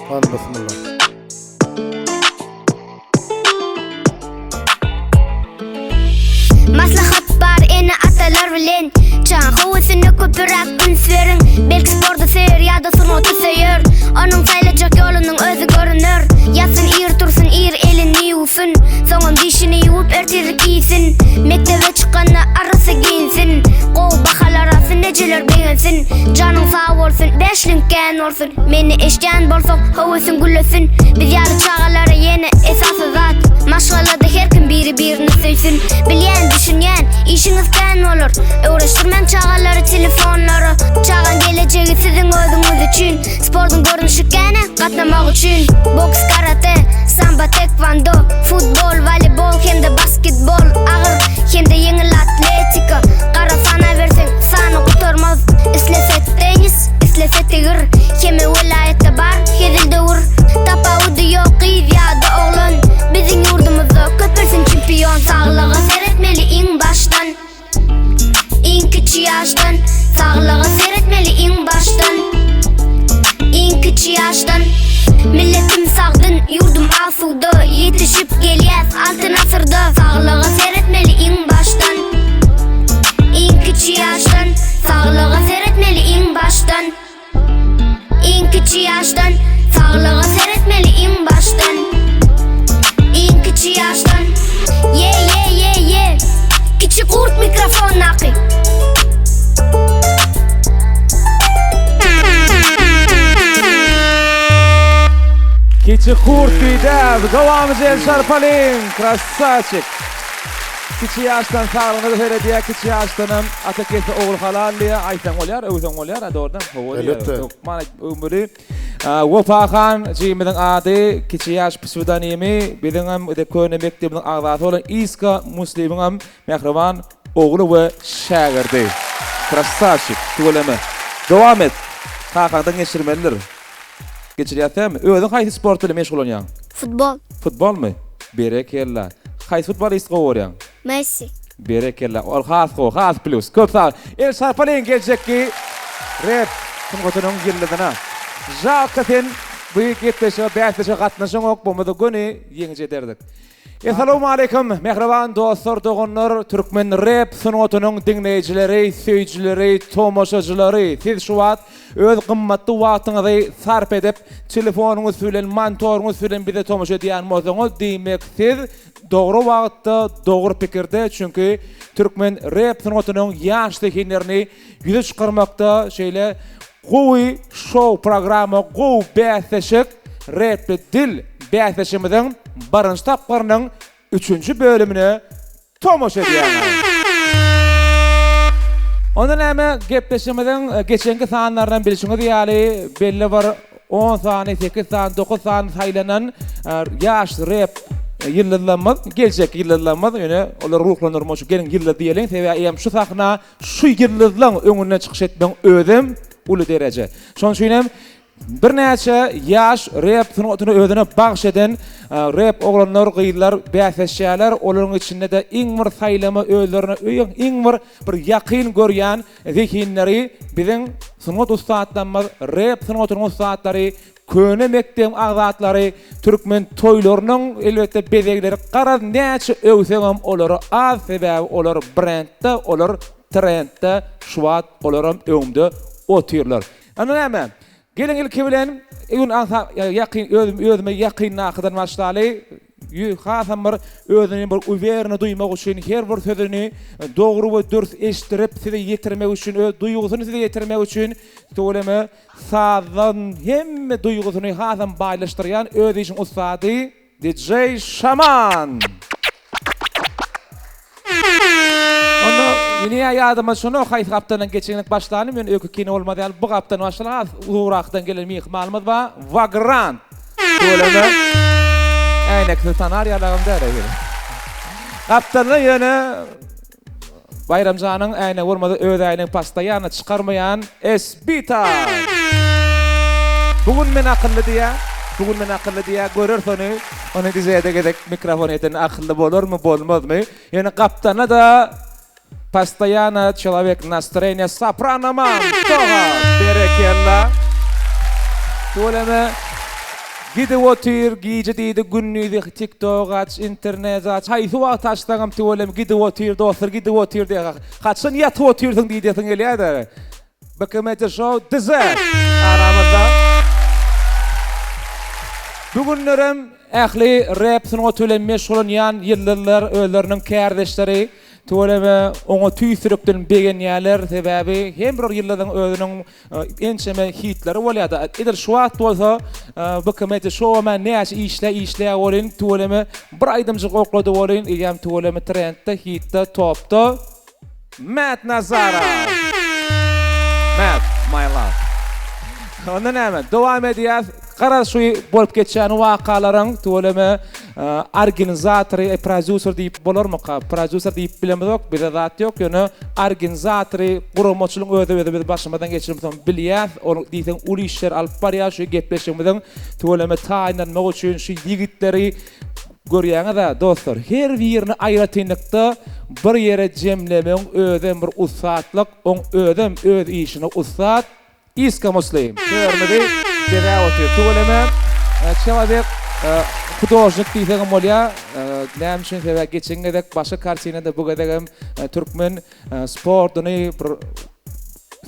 Hany bismillah. Maslahat bar ene-atalar bilen Çaga höwesine köpüräk üns beriň Belki sporty söýer ýa-da sungaty söýer Onuň saýlajak ýolunyň özi görüner Ýatsyn ir tursun ir elini ýuwsun Soňam dişini ýuwup ertirlik iýsin Mekdebe çykanda arassa geýinsin Gowy bahalar alsyn ejeler begensin Janyň sag bolsun bäşliň kän bolsun Meni eşdýän bolsaň höwesiň güllesin Biz ýaly çagalara ýene esasy zat Maşgalada her kim biri birini söýsün Bilýän düşünýän işiňiz kän bolar Öwrenişdirmäň çagalary telefonlara Çagaň gelejegi siziň özüňiz üçin Sportuň görnüşi känä gatnamak üçin Boks karate samba tekwando Futbol woleýbol hem-de basketbol Agyr hem-de ýeňil atletika Gara sanaberseň sany gutarmaz Islese tennis islese tigir Hemme welaýatda bar hezil döwür Tapawudy ýok gyz ýa-da oglan Biziň ýurdumyzda köpelsin çempion Saglyga seretmeli iň başdan Iň kiçi ýaşdan Saglyga seretmeli iň başdan Iň kiçi ýaşdan Milletim sagdyn, ýurdum asuda Ýetişip gelýäs altyn asyrda Saglyga seretmeli iň başdan Iň kiçi ýaşdan Saglyga seretmeli iň başdan Iň kiçi ýaşdan Saglyga seretmeli iň başdan Iň kiçi ýaşdan Ye ye ye ye Kiçi gurt mikrofondaky Kiçi gurt diýdä dowamyjy el çarpalyň krassaçik. Kiçi ýaşdan saglygyna seredýär kiçi ýaşdanam ata kese ogul halal diýýär aýtsaň bolýar öwseň bolýar a dogrudan hawa diýýär Elbetde. hökman aýt öwmeli. Wepa han jigimiziň ady kiçi ýaş psewdonimi biziňem köne mekdebimiziň agzasy bolan Iska Muslimiňem mähriban ogly we şägirdi. Krassawçik tüweleme. Dowam et. Kakaňdan geçirmelidir. Geçirýäs dälmi? Özüň haýsy sport bilen meşgullanýaň? Futbol. Futbolmy? Berekella. Haýsy futbolisti gowy görýäň? Messi. Berekella. Ol has gowy, has plýus. Köp sag. El çarpalyň geljekki rep sungatynyň ýyldyzyna. Žalka sen bu gepleşige, bäsleşige gatnaşaňok, bolmasa göni ýeňiji ederdik. Essalawmaleýkim mähriban dostlar doganlar türkmen rep sungatynyň diňleýjileri söýüjileri tomaşajylary siz şu wagt öz gymmatly wagtyňyzy sarp edip telefonyň üsti bilen monitoryň üsti bilen bize tomaşa edýän bolsaňyz diýmek siz dogry wagtda dogry pikirde çünki türkmen rep sungatynyň ýaş zehinlerini ýüze çykarmakda şeýle gowy şou programma gowy bäsleşik Repli dil bäsleşigimiziň birinji tapgyrynyň üçünji bölümine tomaşa edýäňiz. Onda näme gepleşigimiziň geçenki sanlaryndan bilşiňiz ýaly belli bir on sany, sekiz sany, dokuz sany saýlanan ýaş rep ýyldyzlarymyz, geljekki ýyldyzlarymyz, ýöne olary ruhlandyrmak üçin geliň ýyldyz diýeliň, sebäbi eýýäm şu sahna şu ýyldyzlaň öňünde çykyş etmegiň özem uly dereje. Şonuň üçin hem Birnäçe ýaş rep sungatyny özüne bagş eden rep oglanlar, gyzlar bäsleşýärler. Olaryň içinde-de iň bir saýlama özlerine iň bir bir ýakyn görýän zehinleri biziň sungat ussatlarymyz, rep sungatynyň ussatlary, köne mekdebiň agzatlary, türkmen toýlarynyň elbetde bezegleri garaz näçe öwseňem olary az sebäbi olar brendde, olar trendde şu wagt olaram öňde otyrlar. Onda näme? Geliň ilki bilen öň aňsa ýakyn özüm özüme ýakyndakydan başlaly. Ýü hasam bir özüni bir uwerno duýmak üçin her bir sözüni dogry we dürs eşitdirip size ýetirmek üçin öz duýgusyny size ýetirmek üçin tüweleme sazdan hemme duýgusyny hasam baýlaşdyrýan öz işiň ussady DJ Şaman. Onda ýene ýadyma düşenok haýsy gapdandan geçenlik başlanym ýöne öýke kine bolmaz ýaly bu gapdan başlaly has uzagrakdan gelen myhmanymyz bar Wagrant. Tüweleme. Äýneksiz tanar ýalagam däl eger. Gapdalda ýöne Baýramjanyň äýnegi bolmasa öz äýnegi postoýanno çykarmaýan Esbita! Bu gün men akylly diýýä, bu gün men akylly diýýä, göreris ony, ony DJ-de gezek mikrofon ýetende akylly bolarmy, bolmazmy? Ýöne gapdalda-da postoýanno çelowek nastroýeniýa soprano man! Toga! Berekella! Tüweleme! Gidip otyr, gije diýdi, gündizi TikTok aç, internet aç, haýsy wagt açsaňam tüweleme gidip otyr dostlar, gidip otyr diýýär. Haçan ýatyp otyrsyň diýdesiň gelýär-de. BKMT Show Dessert aramyzda. Bu günlerem ähli rep sungaty bilen meşgullanýan ýyldyzlar özleriniň kärdeşleri tüweleme oňa tüýs ýürekden begenýärler. Sebäbi hem bir ýyldyzyň özüniň ençeme hitleri bolýar-da. Edil şu wagt bolsa BKMT Show men näçe işlä işlä welin tüweleme bir aýdymjyk oklady welin eýýäm tüweleme trendde, hitde, topda. Mät Nazarow. Mät, my love. Onda näme, dowam edýäs. Garaz şu bolup geçýän wakalaryň tüweleme organizatory, prodýuser diýip bolarmyka? Prodýuser diýip bilemizok, bize zat ýok, ýöne organizatory, guramaçylygyň özi özi biz başymyzdan geçirip bilýäs. Ol diýseň uly işler alyp barýar şu gepleşigimiziň tüweleme taýynlanmagy üçin şu ýigitleri Görýäňiz-ä, dostlar, her birini aýratynlykda bir ýere jemlemegiň özem bir ussatlyk, oň özem öz işine ussat, Iska Muslim törümizi bezäp otyr. Tüweleme, çelowek hudožnik diýsegem bolýar. Näme üçin? Sebäbi geçen gezek başga kartinada, bu gezegem türkmen sportuny bir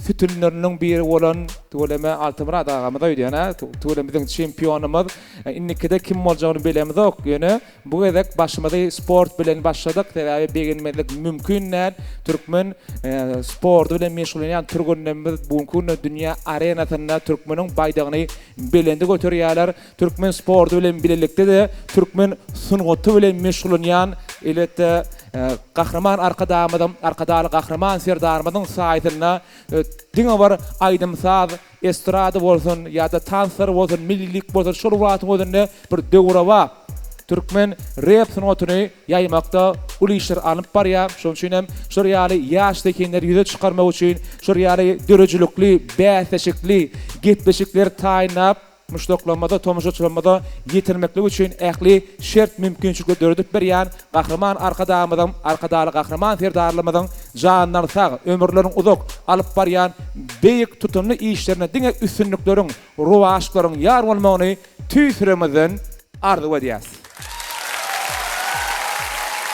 sütünleriniň biri bolan tüweleme Altymyrat agamyz öýdýän-ä, tüweleme biziň çempionymyz. Indikide kim boljagyny bilemzok, ýöne bu gezek başymyzy sport bilen başladyk, sebäbi begenmezlik mümkin däl. Türkmen sporty bilen meşgullanýan türgenlerimiz bu günki günde dünýä arenasynda türkmeniň baýdagyny belende göterýärler. Türkmen sporty bilen bilelikde-de türkmen sungaty bilen meşgullanýan, elbetde, Gahryman Arkadagymyzyň, Arkadagly Gahryman Serdarymyzyň saýasynda diňe bir aýdym-saz, estrada bolsun ýa-da tanslar bolsun, millilik bolsun, şol wagtyň özünde bir döwrebap türkmen rep sungatyny ýaýmakda uly işler alnyp barýar. Şonuň üçin hem şular ýaly ýaş zehinleri ýüze çykarmak üçin şular ýaly döredijilikli, bäsleşikli gepleşikleri taýynlap, muşdaklarymyza, tomaşaçylarymyza ýetirmeklik üçin ähli şert-mümkinçilikleri döredip berýän Gahryman Arkadagymyzyň, Arkadagly Gahryman Serdarlymyzyň janlary sag, ömürleriniň uzak, alyp barýan beýik tutumly işlerinde diňe üstünlikleriň, rowaçlyklaryň ýar bolmagyny tüýs ýüregimizden arzuw edýäris.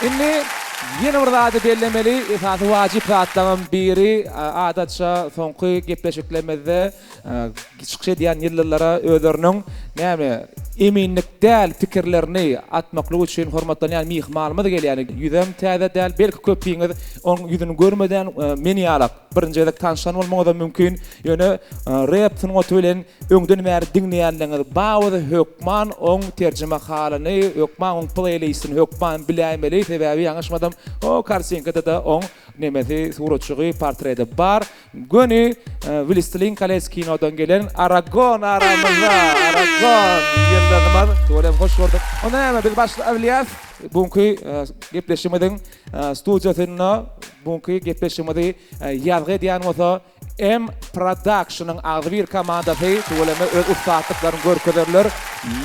Indi ýene bir zady bellemeli, esasy wajyp zatlaryň biri, adatça soňky gepleşiklerimizde Çykyş edýän ýyldyzlara özleriniň näme eminlik däl pikirlerini atmaklyk üçin hormatlanýan myhmanymyz gelýär. Ýüzem täze däl, belki köpiňiz onuň ýüzüni görmeden men ýalak birinji gezek tanyşan bolmagyňyzam mümkin. Ýöne rep sungaty bilen öňden bäri diňleýänleriňiz bar bolsa hökman oň terjimehalyny, hökman oň pleýlistini hökman biläýmeli. Sebäbi ýalňyşmasam o kartinkada-da oň nemesi, suratjygy, portreti bar. Göni Wlestelin kolec kinodan gelen Aragon aramyzda. Aragon ýyldyzymyz. Tüweleme hoş gördük. Onda näme biz başlabilýäs. Bu günki gepleşigimiziň studiýasynda bu günki gepleşigimizi ýazgy edýän bolsa M Productionyň agzybir komandasy tüweleme öz ussatlyklaryny görkezerler.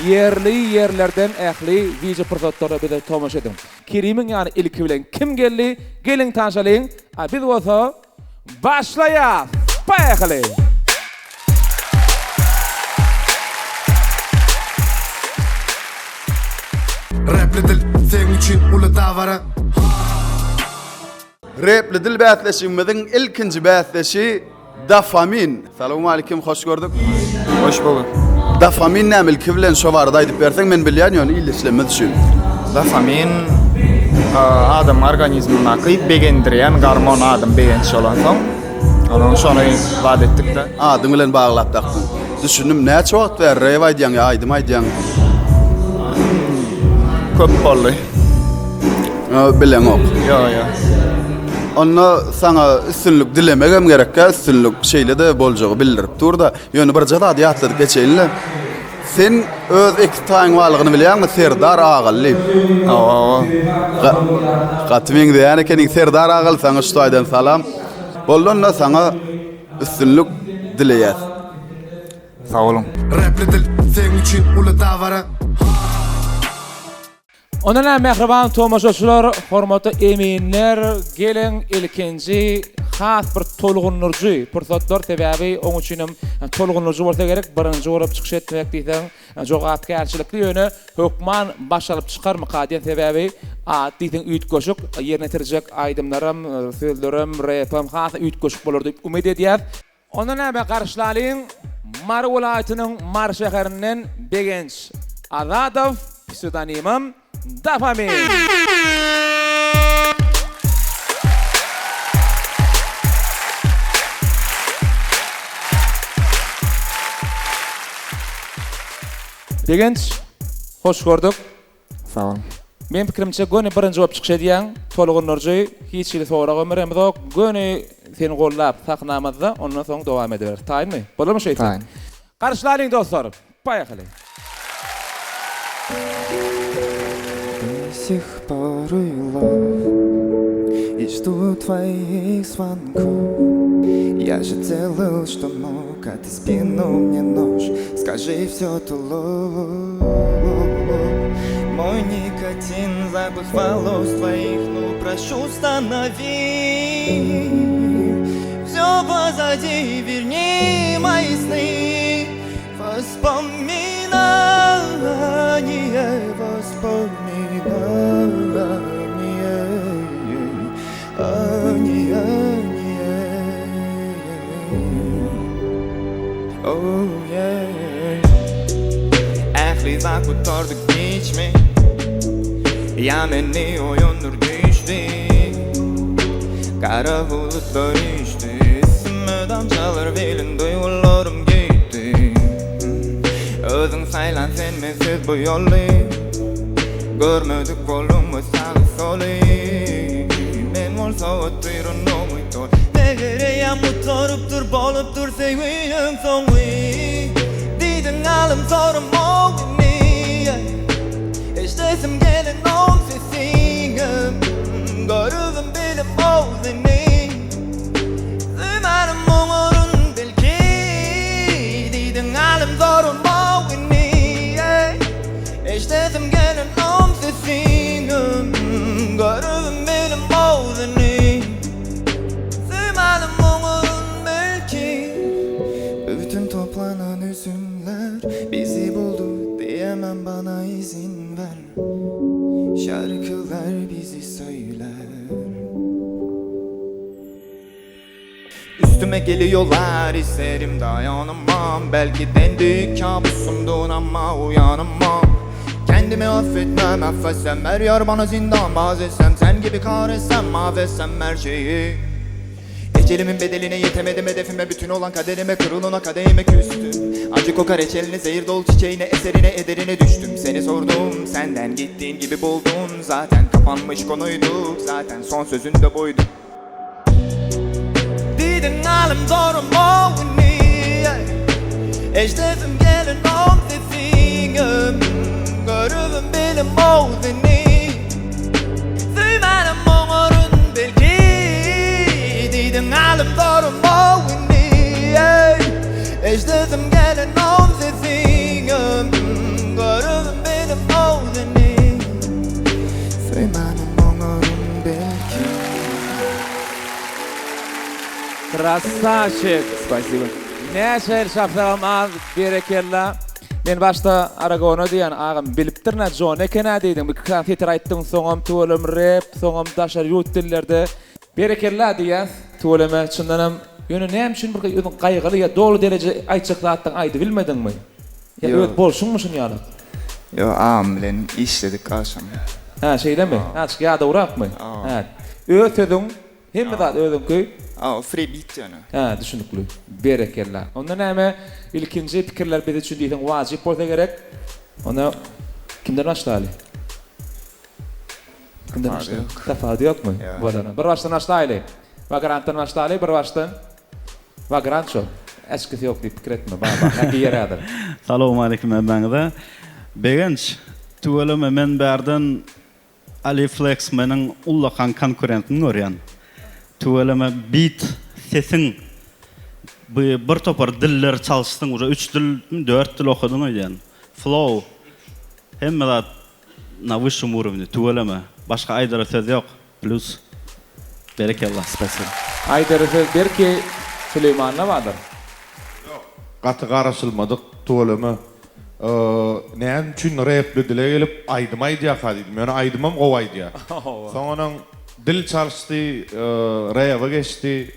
Ýerli ýerlerden ähli wideo pursatlara bize tomaşa ediň. Kerimiň ýany ilki bilen kim geldi? Geliň tanşalyň. A biz bolsa Başlaýas! Poýehali! Repli dil seň üçin uly dabara. Repli dil bäsleşigimiziň ilkinji bäsdeşi Dofamin. Salowmalikim hoş gördük. Hoş bulduk. Dofamin näme ilki bilen şo barada aýdyp berseň men bilýän ýöne ildeşlerimiz üçin. Dofamin adam organizmindäki begendirýän gormon adam begenç bolansoň onuň şony zat etdik-de. Adyň bilen baglap dakdyň. Düşündim. Näçe wagt bäri rep aýdýaň ýa aýdym aýdýaň? Köp boldy. Bileňok. Ýok, ýok. Onda saňa üstünlik dilemegem gerekkä, üstünlik şeýle-de boljagy bildirip dur-da. Ýöne birje zady ýatladyp geçeýin-le. Sen öz ekiz taýyň barlygyny bilýäňmi, Serdar Agaly diýip. Hawa, hawa. Gaty meňzeýän ekeniň Serdar Agaly, saňa şu taýdan salam. Boldy onda saňa üstünlik dileýäs. Sag boluň. Repli dil seň üçin uly dabara. Onda näme mähriban tomaşaçylar, hormatly eminler, geliň ilkinji Has bir tolgundyryjy pursatlar, sebäbi oň üçinem tolgundyryjy bolsa gerek, birinji bolup çykyş etmek diýseň jogapkärçilikli, ýöne hökman baş alyp çykarmyka diýen sebäbi at diýseň üýtgeşik, ýerine ýetirjek aýdymlaram, sözlerem, repem has üýtgeşik bolar diýip umyt edýäs. Onda näme garşylalyň Mary welaýatynyň Mary şäherinden Begenç Azadow, pseudonimim Dopamin. Begenç, hoş gördük. Sag boluň. Meň pikirimçe göni birinji bolup çykyş edýäň, tolgundyryjy, hiç hili soragam beremizok, göni seni gollap sahnamyzda ondan soň dowam ediberis. Taýynmy? Bolarmy şeýtse? Taýyn. Garşylalyň dostlar! Poýehali! До сих пор love И жду твоих звонков Я же делал, что мог, а ты спину мне нож Скажи, все тулуп Мой никотин, запах волос твоих Ну прошу, станови Все позади, верни мои сны Воспоминания, воспоминания Oh yeah Ähli zat gutardy giçmi Ýa meni oýandyr güýçli Gara bulutlar üýşdi Üstüme damjalar bilen duýgularym güýtdi Özüň saýlan sen mensiz bu ýoly Görmedik bolduňmy sagy soly Men bolsa otyryn umytly Meger eýýäm gutarypdyr bolupdyr söýginiň soňy Diýdiň alym sorym indi Eşdesim gelenok sesiňi Görübim bilim seni Söýmänim oňaryn belki Diýdiň alym zorym indi Eşdesim gelenok sesiňi Görübim bilim seni Söýmänim oňaryn belki Bütün toplanan hüzünler bizi buldu diyemem bana izin ver Şarkılar bizi söyler Üstüme geliyorlar hislerim dayanamam Belki de en büyük kabusumdun ama uyanamam Kendimi affetmem affetsem her yer bana zindan Bazetsem sen gibi kahretsem mahvetsem her şeyi Ecelimin bedeline yetemedim hedefime Bütün olan kaderime kırılına kadehime küstüm Acı kokar reçeline zehir dolu çiçeğine eserine ederine düştüm Seni sordum senden gittiğin gibi buldun Zaten kapanmış konuyduk zaten son sözün de buydu Diýdiň alym zorym indi Eşdesim gelenok sesiňi Görübim bilim seni Söýmänim oňaryn belki Diýdiň alym zorym indi Eşdesim gelenok sesiňi Görübim bilim seni Söýmänim oňaryn belki Krasawçik. Spasibo. Näçe el çapsagam az, berekella. Men başda Aragona diýen agam bilipdirin-ä Jon eken-ä diýdim. Iki sany setir aýtdyň, soňam tüweleme rep, soňam daşary ýurt dillerde. Berekella diýýäs tüweleme çyndanam. Ýöne näme üçin bir özüň gaýgyly ýa doly dereje aýtjak zatlaryňy aýdybilmediňmi? Ýa öz bolşuňmy şuny ýaly? Ýok agam bilen işledik agşam. Hä şeýlemi? Azjyk ýadawrakmy? Hä. Öz sözüň Hemme zat özüňki. Aw free beat ýöne. Hä düşünikli. Berekella. Onda näme ilkinji pikirler biz üçin diýseň wajyp bolsa gerek. Onda kimden başlaly? Kimden başlaly? Tapawudy ýokmy? Bolany. Bir başdan başlaýly. Vagrantdan başlaly bir başdan. Vagrant şol. Äşkisi ýok diýip pikir etme. Bar bar. Hä giýer häzir. Salowmaleýkim hemmäňize. Begenç, tüweleme men bärden Ali Flex meniň ullakan konkurentim görýän. Tüweleme beat sesiň bu bir topar diller çalyşdyň uje üç dil dört dil okadyň öýdýän. Flow hemme zat na wyşşum urovni tüweleme başga aýdara söz ýok plýus berekella. Spasibo. Aýdary söz belki Süleýmanda bardyr. Ýok, gaty garaşylmadyk tüweleme. Näme üçin repli dile gelip aýdym aýdýarka diýdim. Ýöne aýdymam gowy aýdýar. Soňundan dil çalyşdy, rebe geçdi.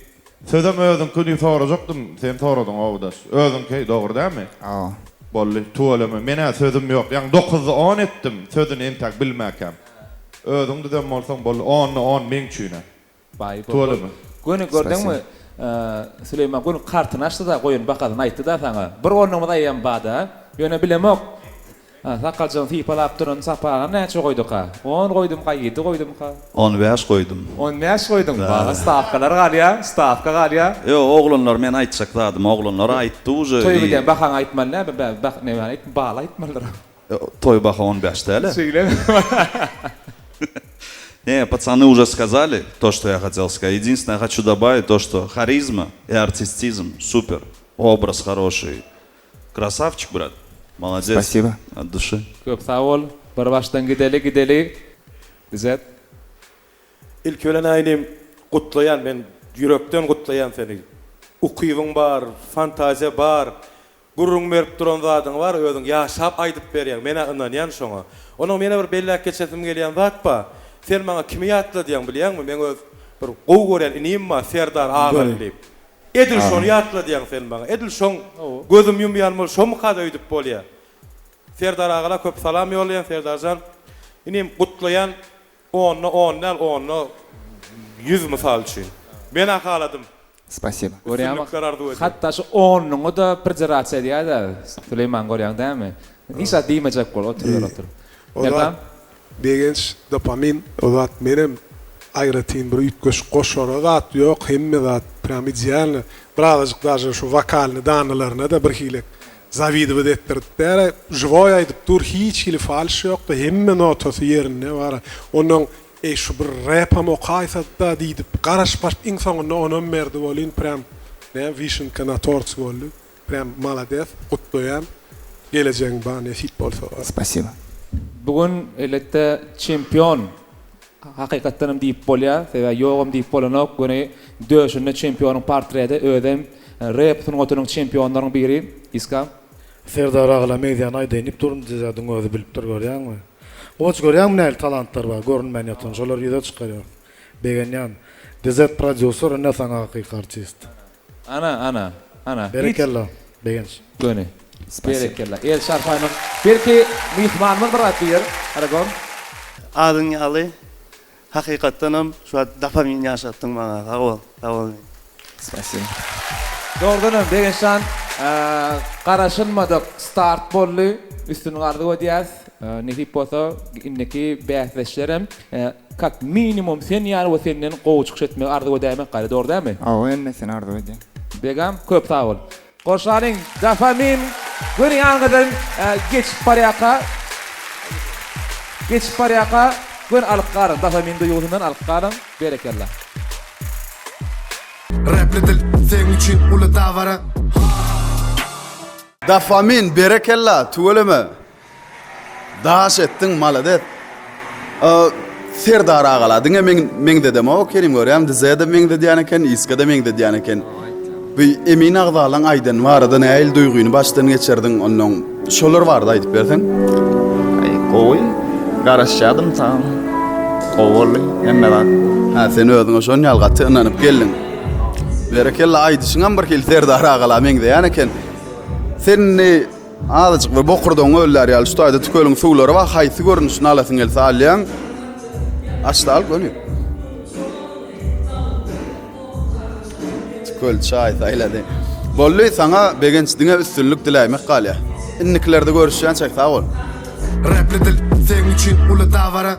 Sözem özüňki diýip sorajakdym, sen soradyň obadaş. Özüňki, dogry dälmi? Hawa. Boldy, tüweleme. Men-ä sözüm ýok. Ýaňy dokuzda on etdim, sözüni entäk bilmäkäm. Özüň düzen bolsaň boldy, onda on meň üçin-ä. Baý bol. Tüweleme. Göni gördüňmi, Süleýman göni kartyny açdy-da, goýun bakasyny aýtdy-da saňa. Bir onlugymyz aýam bar-da. Ýöne bilemok. Sakaljygyny sypalap duran sapagyny näçe goýduka? On goýdumka, ýedi goýdumka? On bäş goýdum. On bäş goýduň? Baga stawkalar galýa, stawka galýa. Ýok, oglanlar men aýtjak zadymy oglanlar aýtdy uje. Toý gidýän bahaňy aýtmaly näme, bä, bah, näme aýt, bal aýtmalydyr. Toý baha on bäş däl-ä. Şeýlemi? Ne, pacany uje skazali to, što ja hotel skazat. Единственное, хочу добавить то, что харизма и артистизм супер, obraz хороший. Krasawçik brat. Malades. Spasiba. At duşy. Köp sag bol. Bir başdan gideli gideli. Düzet. Ilki bilen inim gutlaýan men ýürekden gutlaýan seni. Ukybyň bar, fantaziýa bar, gürrüň berip duran zadyň bar, özüň ýaşap aýdyp berýäň, menä ynanýan şoňa. Onuň ýene bir belläp geçesim gelýän zat bar. Sen maňa kimi ýatladýaň bilýäňmi, meň öz bir gowy görýän inim bar Serdar Agaly diýip. Edil şony ýatladýaň sen maňa. Edil şoň gözüm ýumýan bol şomykada öýdüp bolýa. Serdar agala köp salam ýollaýan Serdarjan. Inim gutlaýan onda on däl onda ýüz mysal üçin. Menä haladym. Spasiba. Görýäňmi Üstünlikler arzuw edýän. hatda şu onluňy-da pridirasiýa edýär-dä Süleýman görýäň dämi? Hiç zat diýmejek bol oturyber otur. O zat Merdan. Begenç dopamin o zat menem aýratyn bir üýtgeşik goşara zat ýok hemme zat prýam idealny birazajyk daže şu wokalny danylaryna-da birhilek zawidowat etdirdi däl žiwoý aýdyp dur hiç hili falş ýokda hemme notasy ýerinde bara onnoň eý şu bir repam okaýsada diýdip garaşyp garaşyp iň soňunda onam berdi welin prýam näme wişenka na torty boldy. Prям malades gutlaýan gelejegiň bar nesip bolsa. Spasiba. Bu gün elbetde çempion hakykatdanam diýip bolýar, sebäbi ýogam diýip bolanok, göni döşünde çempionyň portreti, özem rep sungatynyň çempionlaryň biri Iska. Serdar agala meňzeýän aýdaýyn diýip durun Jezadyň özi bilipdir görýäňmi. Goç görýäňmi nähili talantlar bar görünmän ýatan şolary ýüze çykarýas. Begenýän. DZ prodýuser ine saňa hakyky artist. Ana ana ana hiç. Berekella Begenç. Göni. Berekella. El çarpaýmak. Belki myhmanymyz bir zat diýer. Aragon. Adyň ýaly hakykatdanam şu wagt dopamin ýaşatdyň maňa sag bol sag bol. Spasiba. Dogrudanam Begençjan garaşylmadyk start boldy. Üstünlik arzuw edýäs. Nesip bolsa indiki bäsdeşlerem Kak minimum sen ýaly we senden gowy çykyş etmegi arzuw edäýmek gaýry dogry dälmi? Hawa hemmesini arzuw edýän. Begam köp sag bol. Goşalyň dofamin göni ýanyňyzdan geçip barýaka geçip barýaka göni alyp galyň dofamin duýgusyndan alyp galyň berekella. Rapli dil seň üçin uly dabara. Dofamin berekella tüweleme. Daş etdiň malades. Serdar agala diňe men meňzedemok kerim görýän Dize-de meňzedýän eken Iska-da meňzedýän eken. Bu Emin agzalaň aýdany barada nähili duýgyny başdan geçirdiň onnoň şolar barada aýdyp berseň. Aý gowy garaşýadym sag gowy boldy hemme zat. Hä sen özüňe şon ýaly gaty ynanyp geldiň. Berekella aýdyşyňam bir hili Serdar agala meňzeýän eken. Sen indi Azajyk bir bokurdagyňy öllär ýaly şu taýda tükeliň suwlary bar, haýsy görnüşini alasyň gelse alýaň. Aç-da al göni. Tükel çaý saýlady. Boldy, saňa Begenç diňe üstünlik diläýmek galýar. Indikilerde görüşýänçäk sag bol. Rapli dil seň üçin uly dabara.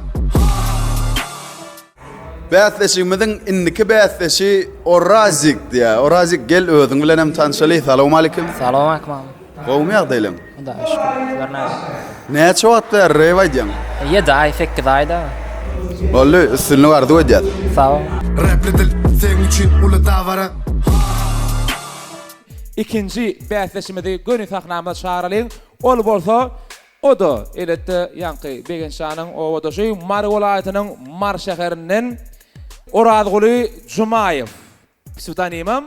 Bäsleşigimiziň indiki bäsdeşi Orazik diýýär. Orazik gel özüň bilen hem tanşaly. Salowmalikim. Salowmalikim agam. Gowumy ýagdaýlaň? Hudaýa şükür. Sizler nädip? Näçe wagt bäri rep aýdýaň? Ýedi aý, sekiz aý dagy. Boldy, üstünlik arzuw edýäs. Sag bol. Rapli dil seň üçin uly dabara. Ikinji bäsdeşimizi göni sahnamyza çagyralyň. Ol bolsa O-da, elbetde, ýaňky Begenç şanyň obadaşy, Mary welaýatynyň Mary şäherinden Orazguly Jumaýew. Psewdonimem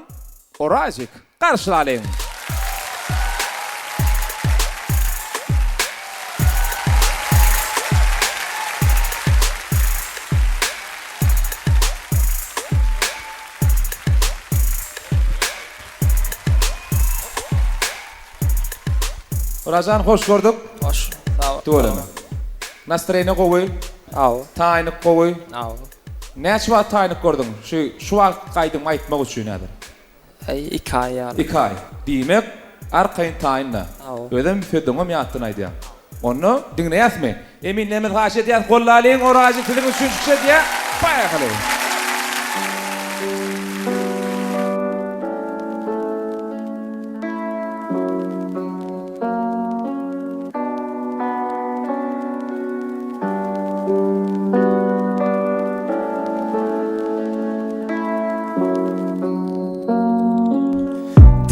Orazik. Garşylalyň! Orajan hoş gördük. Hoş. Sag bol. Tüweleme. Nastroýeniýa gowy. Aw. Taýynlyk gowy. Aw. Näçe wagt taýynlyk gördüň şu şu wagt aýdym aýtmak üçin häzir? Aý iki aý ýaly. Iki aý. Diýmek, arkaýyn taýyn-da. Aw. Özem sözüňem ýatdan aýdýaň. Onda diňleýäsmi? Eminlerimiz haýyş edýäs gollalyň Orazjyk siziň üçin çykyş edýär. Poýehali.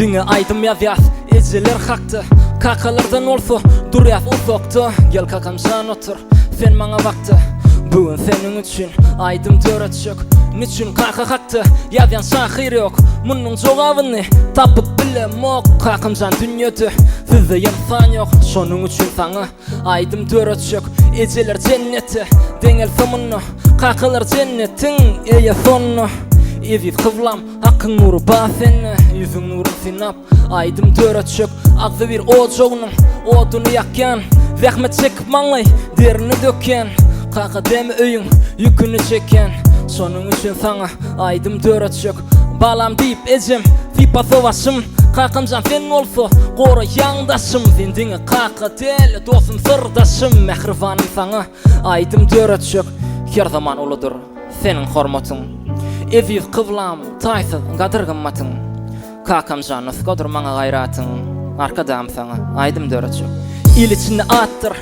Diňe aýdym ýazýas ejeler hakda Kakalardan bolsa durýas uzakda Gel kakamjan otur sen maňa bakda Bu gün seniň üçin aýdym döretjek Niçün kaka hakda ýazýan şahyr ýok Munuň jogabyny tapyp bilemok Kakamjan dünýede sizde ynsan ýok Şonuň üçin saňa Aýdym döretjek ejeler jennete deňelse munda Kakalar jennetiň eýesi onda Eziz kyblam hakyň nury bar sende Ýüzüň nurun synap aýdym döretjek Agzybir ojagynyň oduny ýakýan Zähmet çekip maňlaý derini dökýän Kaka demi öýüň ýüküni çekýän Şonuň üçin saňa aýdym döretjek Balam diýip ejem sypasa başym Kakamjan sen bolsa goraýaň daşym Sen diňe kaka däl dostum syrdaşym Mähribanym saňa aýdym döretjek Her zaman uludyr seniň hormatyň Eziz kyblam taýsyz gadyr gymmatyň Kakamjan nusgadyr maňa gaýratyň Arkadagym saňa aýdym döretjek. Il içinde atdyr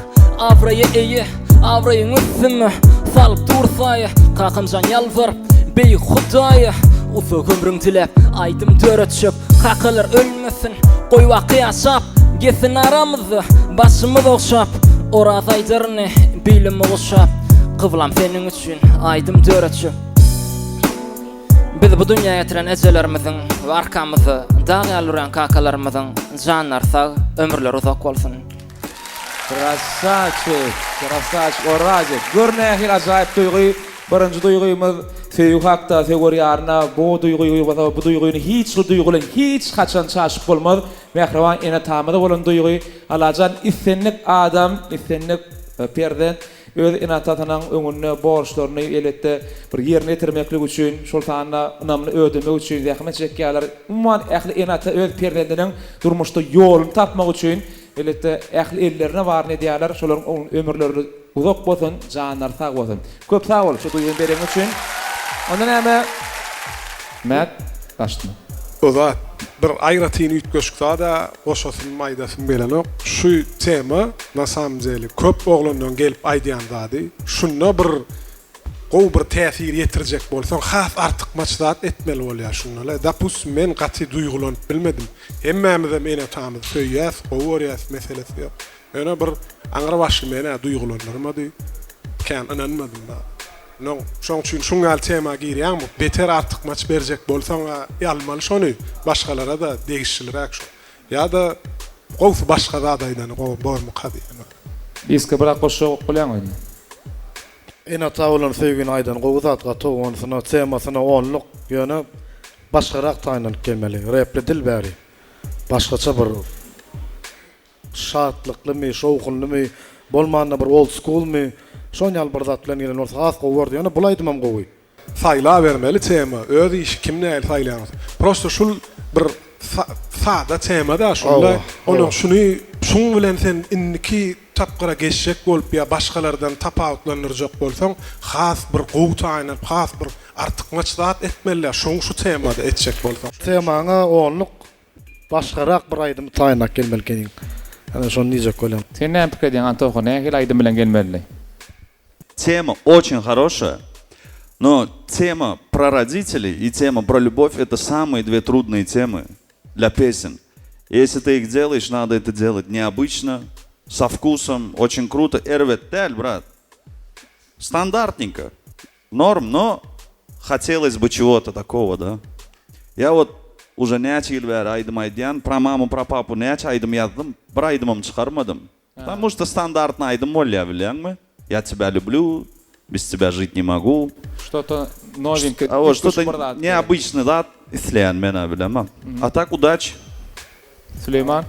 abraýa eýe Abraýyň üstüme salyp dur saýa Kakamjan ýalbaryp beýik Hudaýa Uzak ömrüň diläp aýdym döretjek Kakalar ölmesin goý baky ýaşap Gezsin aramyzda başymyz ogşap Oraz aýdaryny bilimi guşap Kyblam seniň üçin aýdym döretjek. Bizi bu dünýä getiren ejelerimiziň we arkamyzda dag ýaly durýan kakalarymyzyň janlary sag, ömürleri uzak bolsun! Krasawçik, krasawçik Orazik. Gör nähili ajaýyp duýgy. Birinji duýgymyz söýgi hakda, söwer ýaryna bu duýgy bolsa bu duýgyny hiç bir duýgy bilen hiç haçan çaşyp bolmaz. Mähriban ene-atamyza bolan duýgy. Allajan islendik adam, islendik perzent Öz ene-atasynyň öňünde borçlaryny, elbetde, bir ýerine ýetirmeklik üçin, şol sanda ynamyny ödemek üçin zähmet çekýärler. Umuman, ähli ene-ata öz perzendiniň durmuşda ýoluny tapmak üçin, elbetde, ähli ellerine baryny edýärler. Şolaryň ömürleri uzak bolsun, janlary sag bolsun. Köp sag bol, şu duýgyny bereniň üçin. Onda näme, Mät, gaçdymy? O zat bir aýratyn üýtgeşik zada goşasym aýdasym gelenok. Şu tema na samom dele köp oglanlaň gelip aýdýan zady. Şunda bir gowy bir täsir ýetirjek bolsaň has artykmaç zat etmeli bolýar şunda. Dopustim men gaty duýgulanyp bilmedim. Hemmämizem ene atamyzy söýýäs, gowy görýäs meselesi ýok. Ýöne bir aňry başly men-ä duýgulandyrmady. Kän ynanmadym da. Noň, şoň üçin şuň ýaly tema girýäňmi, beter artykmaç berjek bolsaň-a almaly şony, başgalara-da degişliräk şo. Ýa-da gowsy başga zat aýdany gowy bormyka diýýän. Diska biraz goşjak bolýaňmy indi? Ene-ata bolan söýgini aýdan gowy zat gaty onysyna temasyna onluk ýöne başgarak taýynlanyp gelmeli repli dil bäri başgaça bir Şatlyklymy, şowhunlymy, bolmanda bir old schoolmy, şon ýaly bir zat bilen gelen bolsa has gowy bordy. Ýöne bul aýdymam gowy. Saýlabermeli tema öz işi kim nähili saýlaýan bolsa. Prosta şul bir sada tema da şunda onuň şuny şuň bilen sen indiki tapgyra geçjek bolup ýa başgalardan tapawutlandyrjak bolsaň has bir gowy taýynlanyp has bir artykmaç zat etmeli şoň şu temada etjek bolsaň. Temaňa onluk Başgarak bir aýdymy taýynlap gelmeli ekeniň. Ana şony diýjek bolýan. Sen näme pikir edýäň Antoha nähili aýdym bilen gelmelidi? Tema очень хорошая, но tema про родителей и tema про любовь это самые две трудные темы для песен. Если ты их делаешь, надо это делать необычно, со вкусом, очень круто. Erbet däl, брат. Стандартненько. Норм, но хотелось бы чего-то такого, да? Ýa wot uje näçe ýyl bäri aýdym aýdýan, pro mamu pro papu näçe aýdym ýazdym, bir aýdymam çykarmadym. Потому что standartny aýdym bolýar bilýäňmi? Ýa тебя люблю, bez тебя žить ne mogu. Что-то nowenkiý, Hawa, üýtgeşik что-то bir zat. neobычnyý zat isleýän men-ä bilemok. A tak udaç. Süleýman.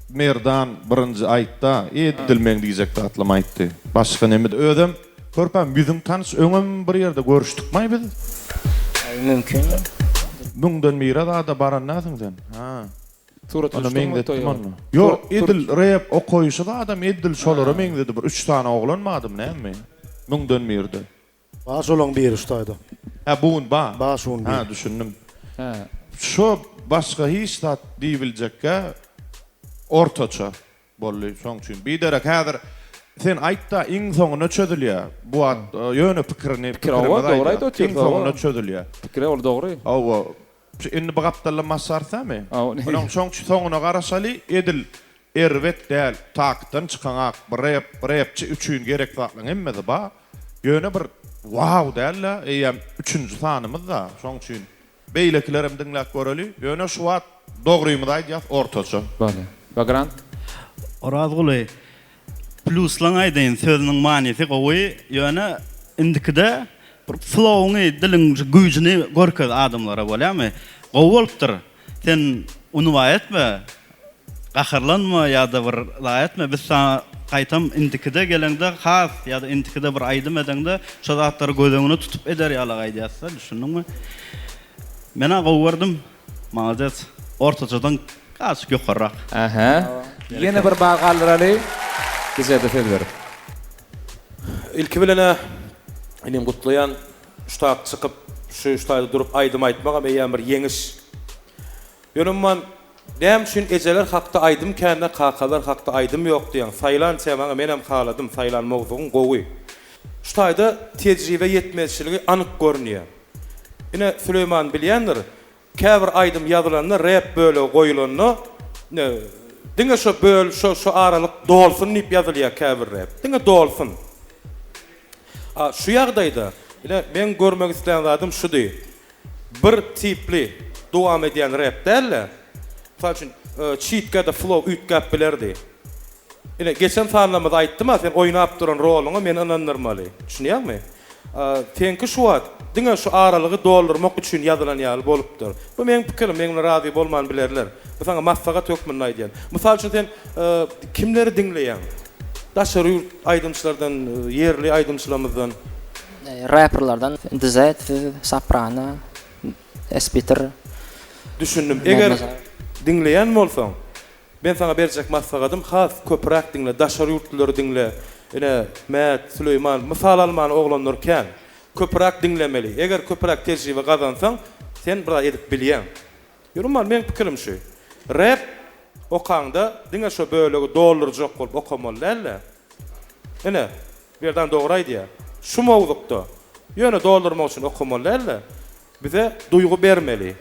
Merdan birinji aýtda edil meň diýjek zatlamy aýtdy. Başga nemede özem körpäm ýüzüň tanyş öňem bir ýerde görüşdikmaý biz? Mümkin. Müňden bire zada baran dälsiň sen. Ha. Surata Onda düşdüňmi meňzetdim toýa? onda. Ýok edil rep okaýşy zadam edil şolara meňzedi bir üç sany oglan bardymy nämemi müňden birde. Bar şolaň biri şu taýda. Hä bu gün bar. Bar şu gün biri. Hä düşündim. Hä. Şo başga hiç zat diýibiljekkä ortaça boldy şoň üçin biderek häzir sen aýtda iň soňunda çözülýä bu wagt ýöne pikirini Pikir hawa pikirimizi dogry aýdyp aýdýas otyrs iň hawa. soňunda çözülýä. Pikiri ol dogry. Hawa şu indi bu gapdaldan basarys-damy? Hawa. Onuň şoň üçin soňuna garaşaly edil Erbet däl, taktdan çykaňak bir rep, repçi üçin gerek zatlaň hemmesi bar. Ýöne bir wow däl-de, eýýäm üçünji sanymyz-da, şoň üçin beýlekilerem diňläp göreli. Ýöne şu wagt dogrymyzy aýdýas, ortaça. Bolýar. Bagrant. Orazguly, plýuslaň aýdaýyn, sözüniň manysy gowy, ýöne indikide bir flowyňy, diliň güýjüni görkez adamlara bolýamy? Gowy bolupdyr. Sen unuba etme, gaharlanma ýa-da bir zat etme, biz saňa gaýtam indikide geleňde has ýa-da indikide bir aýdym edeňde şo zatlary göz öňüne tutup eder ýaly aýdýasda, düşündiňmi? Men-ä gowy gördüm. Malades. Ortaçadan azajyk ýokarrak. Ähä. Ýene bir bal galdyraly. Bizede söz berip. Ilki bilen-ä inim gutlaýan. Şu tak çykyp, şu şu taýda durup aýdym aýtmagam eýýäm bir ýeňiş. Ýöne umuman, näme üçin ejeler hakda aýdym kände kakalar hakda aýdym ýok diýýäň. Saýlan temaňy menem haladym, saýlan mowzugyň gowy. Şu taýda tejribe ýetmezçiligi anyk görünýär. Ine, Süleýman bilýändir, käbir aýdym ýazylanda rep bölegi goýulanda, ine, diňe şo böl, şo şo aralyk dolsun diýip ýazylýar käbir rep. Diňe dolsun. A şu ýagdaýda, ine, meň görmek islän zadym şudy. Bir tipli dowam edýän rep däl-de, mysal üçin, çitgede flow üýtgäp bilerdi. Ine, geçen sanlarymyzda aýtdym-a, sen oýnap duran roluňa meni ynandyrmaly. Düşünýäňmi? Seňki şu wagt diňe şu aralygy doldurmak üçin ýazylan ýaly bolupdyr. Bu meň pikirim, meň bilen razy bolman bilerler. Bu saňa maslahat hökmünde aýdýan. Mysal üçin, sen kimleri diňleýäň? Daşary ýurt aýdymçylardan, ýerli aýdymçylarymyzdan. Rapperlardan DZ, Siz, Soprano, Espitr. Düşündim. Eger diňleýän bolsaň, men saňa berjek maslahatym has köpräk diňle, daşary ýurtlulary diňle. Ine, Mät, Süleýman, mysal almana oglanlar kän. Köpräk diňlemeli. Eger köpräk tejribe gazansaň, sen bir zat edip bilýäň. Ýöne umuman meň pikirim şu. Rap okaňda diňe şo bölegi doldurjak bolup okamaly däl-de. Ine, Merdan dogry aýdýar. Şu mowzukda ýöne doldurmak üçin okamaly däl-de, bize duýgy bermeli.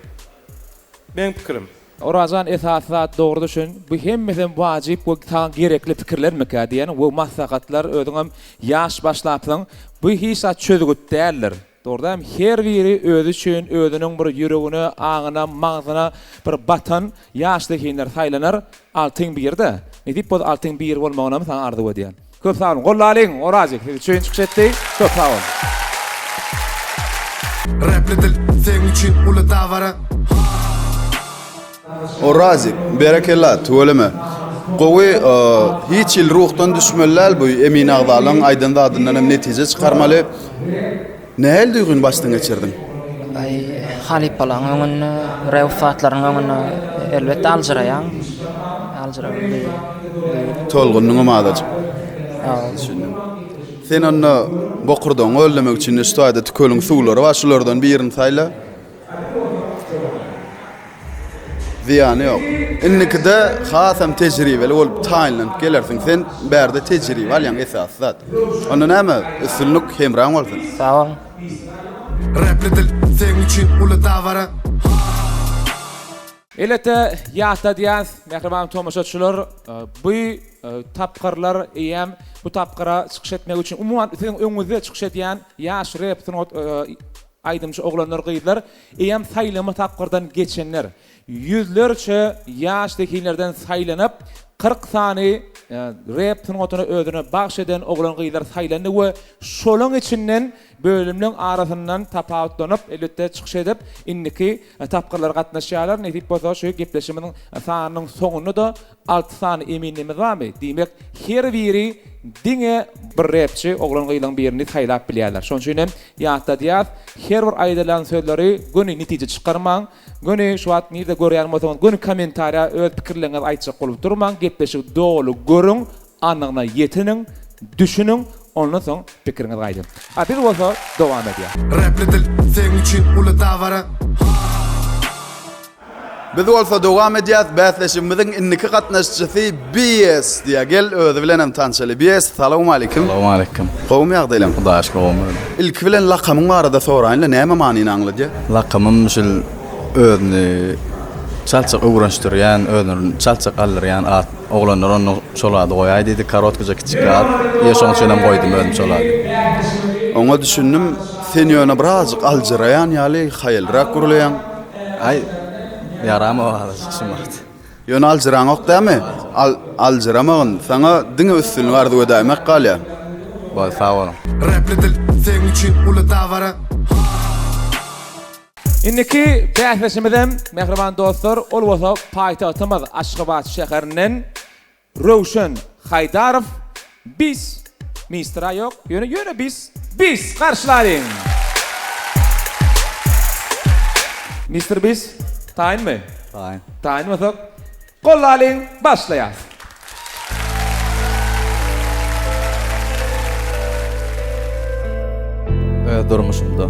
Meň pikirim. Orazjan esasy zat dogry düşün bu hemmesem wajyp we saňa gerekli pikirlermikä diýen we maslahatlar özüňem ýaş başlapsyň bu hiç zat çözgüt däldir. Dogrudanam her biri özi üçin özüniň bir ýüregine, aňyna, maňzyna bir batan ýaş zehinler saýlanar, altyň biri-de. Nesip bolsa altyň biri bolmagynam saňa arzuw edýän. Köp sag boluň. Gollalyň Orazik siz üçin çykyş etdi. Köp sag boluň. Rapli dil seň üçin uly dabara. Orazik, berekella, tüweleme. Gowy, hiç hili ruhdan düşmeli däl bu emin agzalaň aýdan zadyndan hem netije çykarmaly. Nähili duýgyny başdan geçirdiň? Aý, halypalaryň öňünde, rep ussatlarynyň öňünde elbetde aljyraýaň. Aljyrap Tolgundyňam azajyk. Hawa. Düşündim. Sen onda bokurdagyňy öllemek üçin şu taýda tükeliň suwlary bar, şulardan birini saýla. Zyýany ýok. Indikide hasam tejribeli bolup taýynlanyp gelersiň. Sen bärde tejribe alýaň esasy zat. Onda näme, üstünlik hemraň bolsun. Sag boluň. Rapli dil seň üçin uly dabara. Elbetde ýatladýas mähriban tomaşaçylar bu tapgyrlar eýýäm bu tapgyra çykyş etmek üçin umuman siziň öňüňizde çykyş edýän ýaş rep sungat. Aýdymçy oglanlar gyzlar eýýäm saýlama tapgyrdan geçenler. Ýüzlerçe ýaş zehinlerden saýlanyp, 40 sany rep sungatyny özüne bagş eden oglan-gyzlar saýlandy we şolaň içinden bölümleň arasyndan tapawutlanyp, elbetde çykyş edip, indiki tapgyrlara gatnaşýarlar. Nesip bolsa şu gepleşigimiziň sanynyň soňunda-da Alty sany eminimiz barmy? Diýmek, her biri diňe bir repçi oglan-gyzlaryň birini saýlap bilýärler. Şonuň üçin hem ýatladýas, her bir aýdylan sözleri göni netije çykarmaň. Göni şu wagt nirde görýän bolsaňyz, göni kommentariýa öz pikirleriňizi aýtjak bolup durmaň. Gepleşigi doly görüň, anygyna ýetiniň, düşüniň, ondan soň pikiriňizi aýdyň. A biz bolsa dowam edýäs. Repli dil seň üçin uly dabara. Biz bolsa dowam edýäs bäsleşigimiziň indiki gatnaşyjysy BS diýýär. Gel özi bilen hem tanşaly. BS salowmaleýkim. Salowmaleýkim. Gowumy ýagdaýlaň? Hudaýa şükür gowumy. Ilki bilen lakamyň barada soraýynla näme manyny aňladýar? Lakamym şul özüni çaltjak öwrenişdirýän, özüni çaltjak aldyrýan at. Oglanlar onda şol ady goýaý diýdi. Korotkaja kiçik at. Ýa şoň üçin hem goýdum özüm şol ady. Oňa düşündim. Sen ýöne birazjyk aljyraýan ýaly haýalrak gürleýäň. Aý, ýaramok azajyk şu wagt. Ýöne aljyraňok dämi? Al, aljyramagyn. Saňa diňe üstünlik arzuw edäýmek galýar. Bol, sag boluň. Repli dil seň üçin uly dabara. Indiki bäsdeşimizem, mähriban dostlar, ol bolsa paýtagtymyz Aşgabat şäherinden Röwşen Haýdarow bis Mistra ýok ýöne ýöne bis bis garşylalyň. Mister bis taýynmy? Taýyn. Taýyn bolsak gollalyň başlaýas. Öz durmuşymda.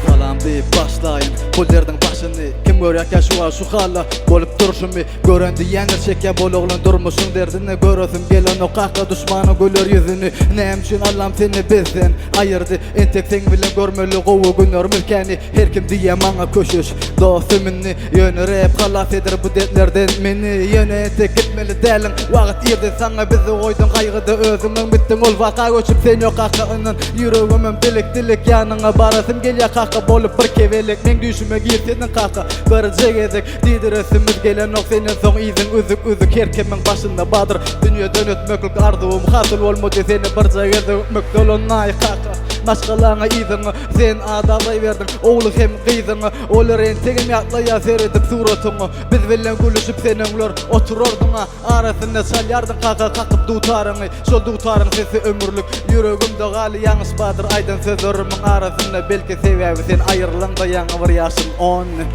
Salam diýip başlaýyn bu derdiň başyny Kim görýärkä şu wagt şu hala bolup durşumy Gören diýýändir çekýär bol oglan durmuşyň derdini Göresim gelenok kaka duşmanyň güler ýüzüni Näme üçin Allam seni bizden aýyrdy Entek seň bilen görmeli gowy günlerimiz käni Her kim diýýär maňa köşeş dostum indi Ýöne rep halas eder bu dertlerden meni Ýöne entek gitmeli däliň wagt irdi saňa Bizi goýduň gaýgyda özüňem gitdiň ol waka göçüp sen ýok kaka ynan Ýüregimem dilik dilik ýanyňa barasym gelýär kaka Bolup bir kebelek meň düýşüme girsediň kaka Birje gezek diýdiresimiz gelenok senden soň yzyň üzük üzük Her kimiň başynda bardyr dünýeden ötmeklik arzuwym hasyl bolmady seni birje gezek öpmek Dolanaý kaka maşgalaňa yzyňa sen adabraý berdiň ogly hem gyzyňa Olar entegem ýatlaýar seredip suratyňa Biz bilen gülüşip sen öňler oturardyň-a Arasynda çalýardyň kaka kakyp dutaryňy Şol dutaryň sesi ömürlik ýüregimde galdy Ýalňyş bardyr aýdan sözlerimiň arasynda Belki sebäbi sen aýrylaňda ýaňy bir ýaşym ondy.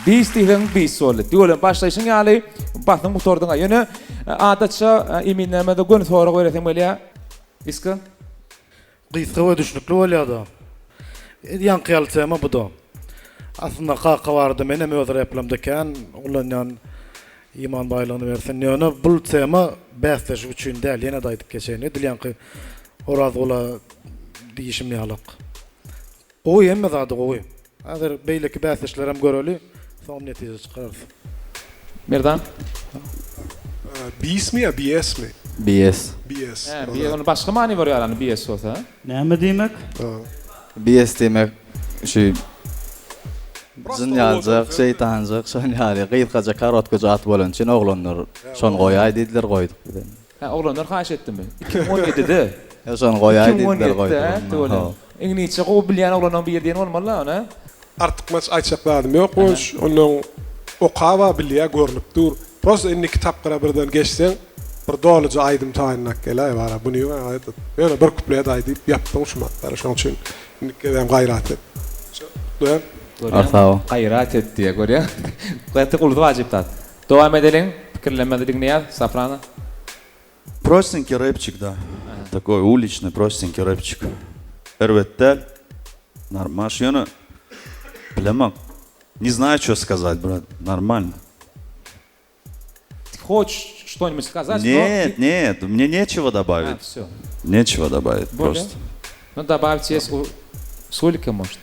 Bis diýseň bis boldy. Tüweleme başlaýşyň ýaly basyň gutardyň-a. Ýöne adatça eminlerimize göni sorag beresim gelýär. Iska. Gysga we düşnükli bolýada. Ýaňky ýaly tema buda. Aslynda kaka barada menem öz replemde kän ulanýan iman baýlygyny bersin. Ýöne bul tema bäsleşik üçin däl ýene-de aýdyp geçeýin. Edil ýaňky Orazgula diýişim ýalak. Gowy hemme zady gowy. Häzir beýleki bäsdeşlerem göreli, soňam netije çykararys. Merdan. Bismi ýa BS-mi? BS. BS. Hä, BS onda başga many bolýar ýaly BS bolsa. Näme diýmek? BS diýmek şu jyn ýaljak, şeýtanjyk, şon ýaly gysgaja korotkaja at bolany üçin oglanlar şony goýaý diýdiler goýduk bizem. Hä, oglanlar haýyş etdimi? 2017-de. Ýa şony goýaý diýdiler goýduk. 2017-de, tüweleme. Iňlisçe gowy bilýän oglanlaryň biri diýen bolmaly-la ony, hä? Artykmaç aýtjak zadym ýok Guwanç. Onnoň okaba bilýä görnüp dur. Prosta indiki tapgyra birden geçseň bir doluja aýdym taýynlap geläý bara bunyňa aýdyp. Ýöne bir kuplet aýdyp ýapdyň şu matlary şoň üçin indiki gezegem gaýrat et. Gutlaýan. Görýäňmi? Gaýrat et diýýär görýäňmi? Gaty uly wajyp zat. Dowam edeliň, pikirlenmezi diňleýäs, Soprano. Prostенький рэпчик da. Takoý uliçnyý prostенький рэпчик. Erbet däl. Normаш ýöne bilemok. Ne znayu ço skazat brat. Normalno. Ty hoçeş što-nibudь skazat, no Нет, нет, мне нечего добавить. A, wsё. Нечего добавить Bolýar. prosto. Ну добавить есть у Sulika может.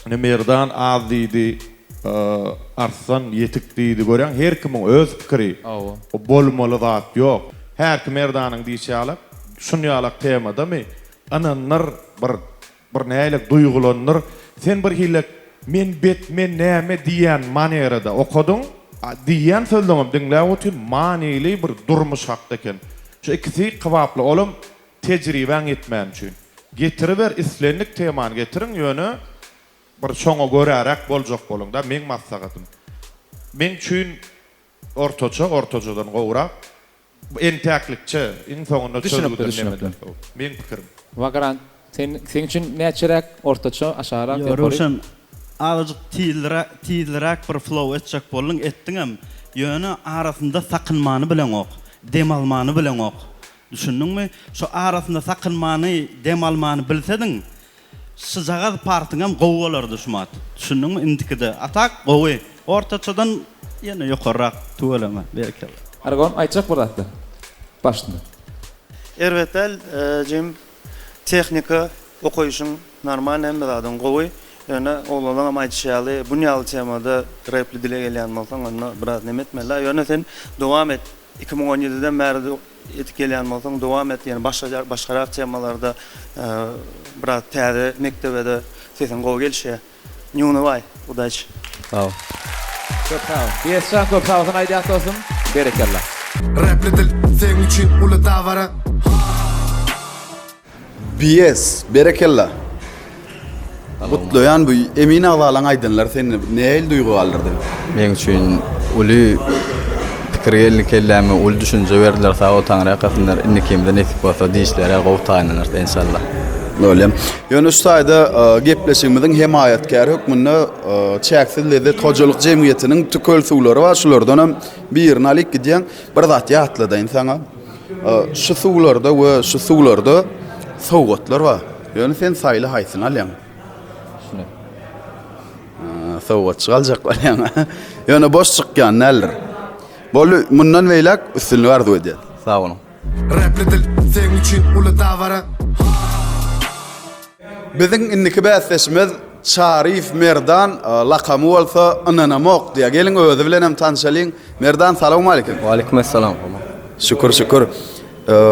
Ine Merdan az diýdi, Arslan ýetik diýdi. Görýäň her kimiň öz pikiri. Hawa. Bolmaly zat ýok. Härki Merdanyň diýşi ýalak, şunýalak temadamy ynandyr bir bir nähilek duýgulandyr. Sen bir hilek men bet men näme diýýän manerada okadyň. Diýýän sözleňem diňläp otyryn manyly bir durmuş hakda eken. Şu ikisi kybaply olam Tejribäň ýetmäni üçin. Getiriber islendik temany getiriň ýöne bir şoňa göräräk boljak boluňda meň maslahatym. Meň üçin ortaça ortaçadan gowrak entäklikçe iň soňunda Düşünikli çözgüden düşünikli. nemeden meň pikirim. Vagrant sen seň üçin näçeräk ortaça aşagrak Ýo ýokary? Röwşen azajyk tizliräk tizliräk bir flow etjek bolduň etdiňem ýöne arasynda sakynmany bileňok dem almany bileňok Düşündiňmi? Şu arasynda sakynmany, dem almany bilsediň, şyjagaz partyňam gowy bolardy şumat. Düşündiňmi? Indikide. A tak, gowy. Ortaçadan ýene ýokarrak. Tüweleme. Berekella. Argon, aýtjak bir zatlar. Başynda. Erbet däl jigim tehnika okaýşyň normalny hemme zadyň gowy ýöne oglanlaňam aýdyşy ýaly bunýaly temada repli dile gelýän bolsaň onda biraz neme etmeli ýöne sen dowam et 2017 den bäri Edip gelýän bolsaň dowam et ýene başga başgarak temalarda biraz täze mekdebede sesiň gowy gelişýär. Ne unyway, udaç. Sag bol. Köp sag bol. Diýesjan köp sag bolsun aýdýas dostum. Berekella. Repli dil seň üçin uly dabara. BS, berekella. Gutlaýan bu emin agzalaň aýdanlary sende nähili duýgy galdyrdy? Meň üçin uly pikir geldi kelläme uly düşünje berdiler sag bol Taňryýalkasynlar indikimize nesip bolsa dişlere gowy taýynlanarys enşalla. Bolýa. Ýöne şu taýda gepleşigimiziň hemaýatkäri hökmünde Çäksiz lezzet hojalyk jemgyýetiniň tükel suwlary bar şulardanam birini alyp gidýäň. Bir zat ýatladaýyn saňa. Şu suwlarda we şu suwlarda sowgatlar bar. Ýöne sen saýla haýsyny alýaň? Şuny. Sowgatçy aljak bolýaň. Ýöne boş çykýan däldir. Boldy, mundan beýläk üstünlik arzuw edýän. Sag boluň. Repli dil seň üçin uly dabara. Biziň indiki bäsdeşimiz Çaryýew Merdan, lakamy bolsa Ynanamok diýýär. Geliň özi bilen hem tanşalyň. Merdan salowmaleýkim. Waleýkim essalam. Şükür şükür.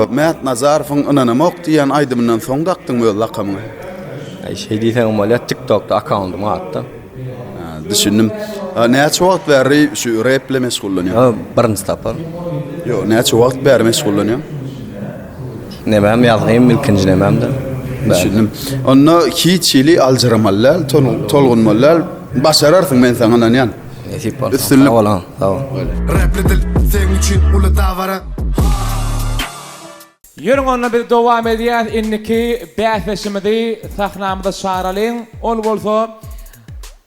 Mät Nazarowyň Ynanamok diýýän aýdymyndan soň dakdyňmy öz lakamyňy? Aý şeý diýseňem bolýar, TikTokda akkauntym atda. Düşündim. Näçe wagt bäri şu rep bilen meşgullanýaň? Birinji sapar. Ýok, näçe wagt bäri meşgullanýaň? Nemem ýazgym ilkinji nememdir. Düşündim. Onda hiç hili aljyramaly däl, tolgunmaly däl. Başararsyň men saňa ynanýan. Nesip bolsa. Üstünlik. Sag boluň, sag bol. Repli dil seň üçin uly dabara. Ýörüň onda biz dowam edýäs indiki bäsdeşimizi sahnamyza çagyralyň. Ol bolsa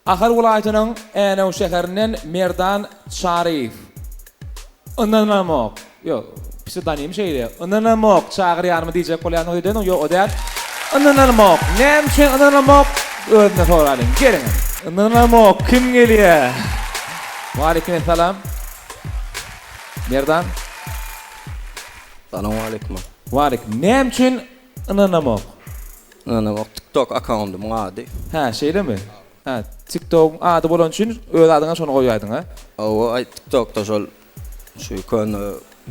Ahal welaýatynyň Änew şäherinden Merdan Çaryýew. Ynanamok. Ýok, psewdonim şeýle. Ynanamok çagyrýanymy diýjek bolýanyňyz öýdeniň, ýok o däl. Ynanamok. Näme üçin ynanamok? Özünden soralyň. Geliň. Ynanamok. Kim gelýär? Waleýkim essalam. Merdan. Salowmaleýkim. Waleýkim. Näme üçin ynanamok? Ynanamok TikTok akkaundymyň ady. Hä, şeýlemi? Hä, TikTogyň ady bolany üçin öz adyňa şony goýaýdyň a? Hawa, aý TikTokda şol şu köne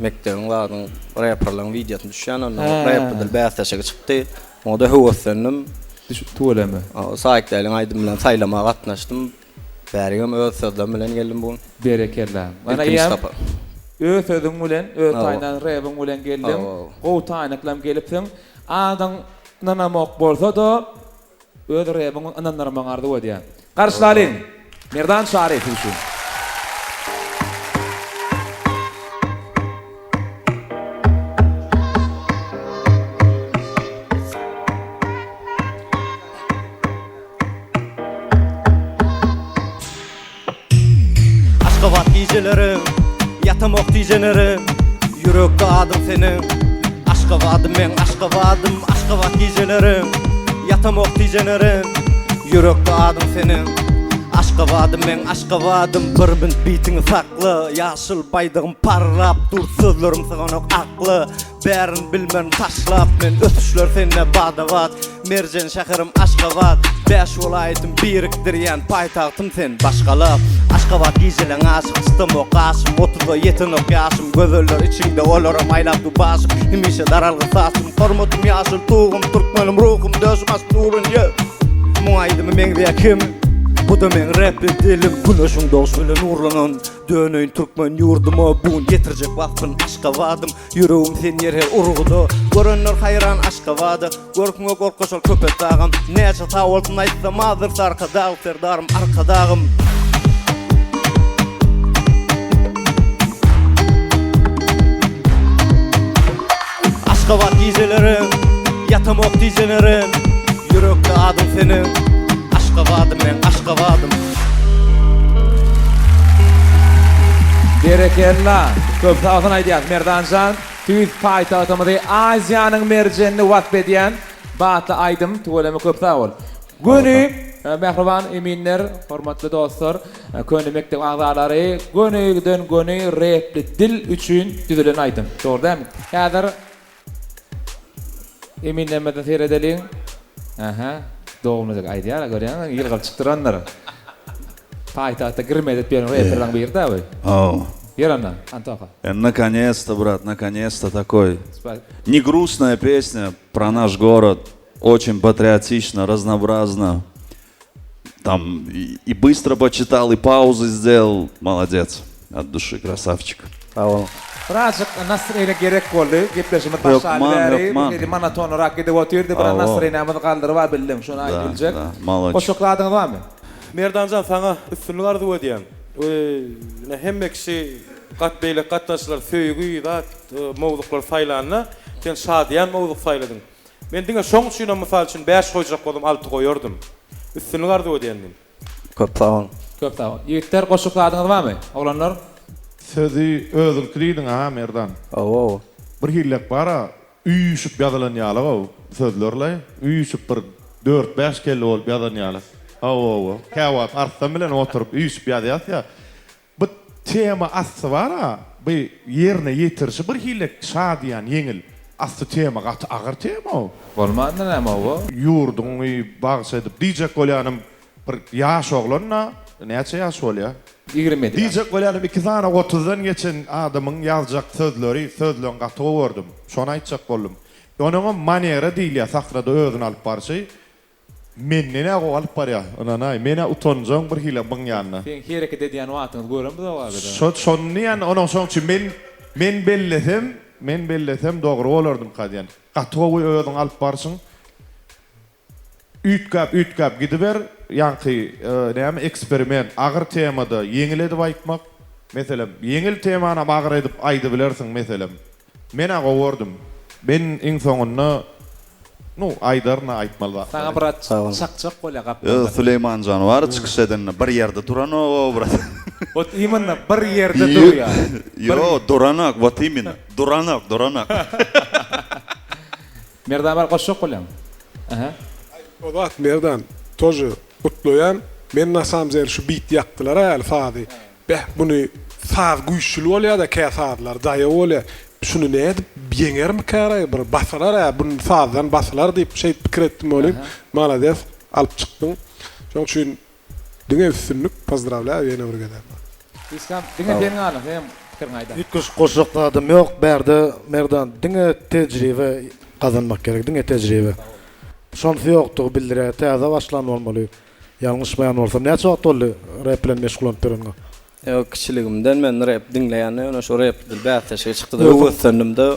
mekdebiň zadyň reperleriň wideosyny düşýän onda rep dil bäsleşigi çykdy. Oňa-da höweslendim. Düş tüweleme. Hawa, Saýyk däliň aýdymy bilen saýlama gatnaşdym. Bärigem öz sözlerim bilen geldim bu gün. Berekella. Mana Ilkinji eýýäm sapar. öz sözüň bilen, öz Hawa. taýynlan rebiň bilen geldiň. Hawa. Gowy taýynlyklam gelipsiň. Adyň ynanamok bolsa-da, Öz rebiňi ynandyrmagyňy arzuw edýän. Garşylalyň! Merdan Çaryýew siz üçin. Aşgabat gijeleri Ýatamok tijenerim Ýürekde adyň seniň Aşgabadym meň Aşgabadym Aşgabat gijeleri Ýatamok tijenerim Ýürekde adyň seniň Aşgabadym meň Aşgabadym Bir münt bitiňi sakla Ýaşyl baýdagym parlap dur Sözlerim syganok akla. Bärin bilmen taşlap men Ösüşler sende bada-bat Merjen şäherim Aşgabat Bäş welaýatym birikdirýän paýtagtym sen başgala Aşgabat gijeleň aşyk çytamok gaşym Otuza ýetenok ýaşym Gözeller içiňde olaram aýlap dur başym Hemişe daralgy saçym Hormatym ýaşyl tugum Türkmenim ruhum döşüm açyp durun ýe Muň aýdymy meňzeýär kim Bu-da meň repli dilim Güneşiň dogşy bilen nurlanan Döneýin türkmen ýurduma Bu gün ýetirjek waspyn Aşgabadym Ýüregim sen ýer her urguda Görenler haýran Aşgabada Görküňe gorka şol Köpetdagam Näçe sag bolsun aýtsam azdyr Arkadag Serdarym Arkadagym. Aşgabat gijeleri Ýatamok gijeleri Ýürekde adyň seniň Aşgabadym meň Aşgabadym. Berekella! Köp sag bolsun aýdýas Merdanjan. Tüýs paýtagtymyzy Aziýanyň merjenini wasp edýän batly aýdym. Tüweleme köp sag bol. Göni mähriban eminler, hormatly dostlar, köne mekdep agzalary gönüden göni repli dil üçin düzülen aýdym. Dogry dälmi? Häzir Eminlerimize seredeliň. Aha, dogumlyjak aýdýar-a, görýäňmi, ýylgyryp çykdyrandyr. Paýtagtda grim edip ýören reperleriň biri-dä bu. Hawa. Ýör onda, Antoha. Наконец-то, брат, наконец-то такой. Не грустная песня про наш город, очень патриотично, разнообразно. Там и, и быстро почитал, и паузы сделал. Молодец. От души, красавчик. Sag boluň. Birazjyk nastroýeniýa gerek boldy. Gepleşigimiz başlaly Hökman, bäri hökman. bir hili monotonnyrak gidip otyrdy. Biraz Hawa. nastroýeniýamyzy galdyryp-a bildiň. Şony aýdyp Da, biljek. da, moloç. Goşjak zadyňyz barmy? Merdanjan saňa üstünlik arzuw edýän. Ine hemme kişi gat beýleki gatnaşyjylar söýgi zat mowzuklary saýlanda sen şadyýan mowzuk saýladyň. Men diňe şoň üçinem mysal üçin bäş goýjak bolsam alty goýardym. Üstünlik arzuw edýän men. Köp sag boluň. Köp sag bol. Ýigitler goşjak zadyňyz barmy? Oglanlar? Sözi özüňki diýdiň a Merdan. Hawa hawa. Bir hillek bara üýşüp ýazylan ýaly sözlerlaý üýşüp bir dört bäş kelle bolup ýazan ýaly. Hawa hawa. Käwagt Arslan bilen oturyp üýşüp ýazýas ýa. Bu tema asty bar-a, bu ýerine ýetirişi bir hili şadyýan, ýeňil. Asty tema gaty agyr tema o. Bolmanda näme oba? Ýurduňy bagyş edip, diýjek bolýanym bir ýaş oglan-da, näçe ýaş bolýa? 27 ýaş. Diýjek bolýanym iki sany otuzdan geçen adamyň ýazjak sözleri, sözleň gaty gowy gördüm. Şony aýtjak boldum. Onuňam manera diýilýär sahnada özüni alyp barşy. Menden-ä gowy alyp barýar, ynanaý. Men-ä utanjaň bir hili byň ýanynda. Seň hereket edýän wagtyňyzy göremizok agada. Şo şony diýýän, onuň şoň üçin men men bellesem, men bellesem dogry bolardymka diýýän. Gaty gowy özüňi alyp barşyň. Üýtgäp üýtgäp gidiber, ýaňky näme eksperiment, agyr temada ýeňil edip aýtmak. Meselem, ýeňil temanam agyr edip aýdybilersiň meselem. Men-ä gowy gördüm. Men iň soňunda nu aýdaryn-a aýtmaly zatlary. Saňa brat çakjak bolýa gapdaldan. Süleýmanjan bar çykyş edende bir ýerde duranok brat. Wot imенно bir ýerde durýa. Ýo duranok wot imенно duranok duranok. Merdan bar goşjak bolýaň. Aha. O zat Merdan тоже gutlaýan men na samom dele şu bit ýakdylar ä sazy Beh muny saz güýçlü bolýada kä sazlar daýaw bolýa şuny nädip ýeňermikäraý bir basylar ä buny sazdan basylar diýip şeýdip pikir etdim welin malades alyp çykdyň şoň üçin diňe üstünlik pozdrawlýaýu ýene bir gezek. Islam diňe sen galdyň senem pikiriňi aýdaý. Üýtgeşik goşjak zadym ýok bärde Merdan diňe tejribe gazanmak gerek diňe tejribe şonsy ýokdugy bildirýär täze başlan bolmaly Ýalňyşmaýan bolsam, näçe wagt boldy rep bilen meşgullanyp ýöreniňe? Ýok, kiçiligimden men rep diňleýändim, ýöne şu rep dil bäsleşigi çykdy-da höweslendim-de,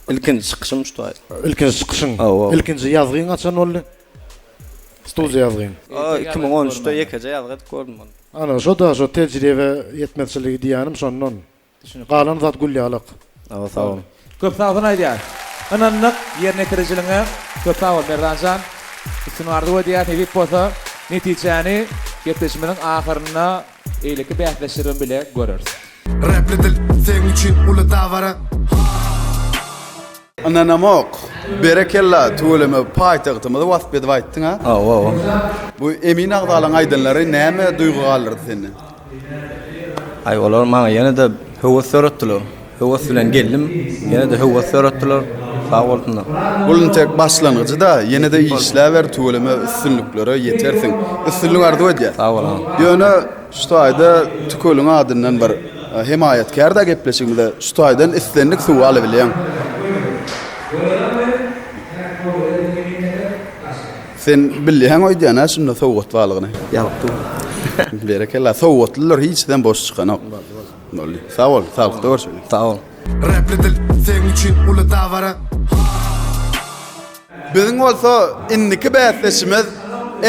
ilkinji çykyşym şu taý. Ilkinji çykyşyň? Hawa. Ilkinji ýazgyň haçan boldy? Studiýa ýazgyň? 2013-de ýekeje ýazgy edip gördüm ony. Ana, şo-da şo tejribe ýetmezçiligi diýýänim şondan. Galan zat gül ýalak. Hawa sag boluň. Köp sagbolsun aýdýas. Ynandyk ýerine ýetirijiligiňe. Köp sag bol Merdanjan. Üstünlik arzuw edýäs. Nesip bolsa netijäni gepleşimiziň ahyrynda eýleki bäsdeşler bilen bile göreris. Repli dil seň üçin uly dabara. Ynanamok. Berekella tüweleme paýtagtymyzy wasp edip aýtdyň a. Hawa hawa. Bu emin agzalaň aýdanlary näme duýgy galdyrdy sende? Aý olar maňa ýene-de höwes döretdiler. Höwes bilen geldim. Ýene-de höwes döretdiler. Sag bolsunlar. Bul intek başlangyjy-da, ýene-de işläber tüweleme üstünliklere ýetersiň. Üstünlik arzuw edýäs. Sag bol agam. Ýöne şu taýda Tükeliň adyndan bir hemaýatkär-dä gepleşigimize. Şu taýdan islendik suwy alabilýäň. Sen bilýäň öýdýän-ä şunda sowgat barlygyny. Ýazyp dur. Berekella. Sowgatlylar hiçden boş çykanok. Boldy. Sag bol. Saglykda görşeliň. Sag bol. Repli dil seň üçin uly dabara. Biziň bolsa indiki bäsdeşimiz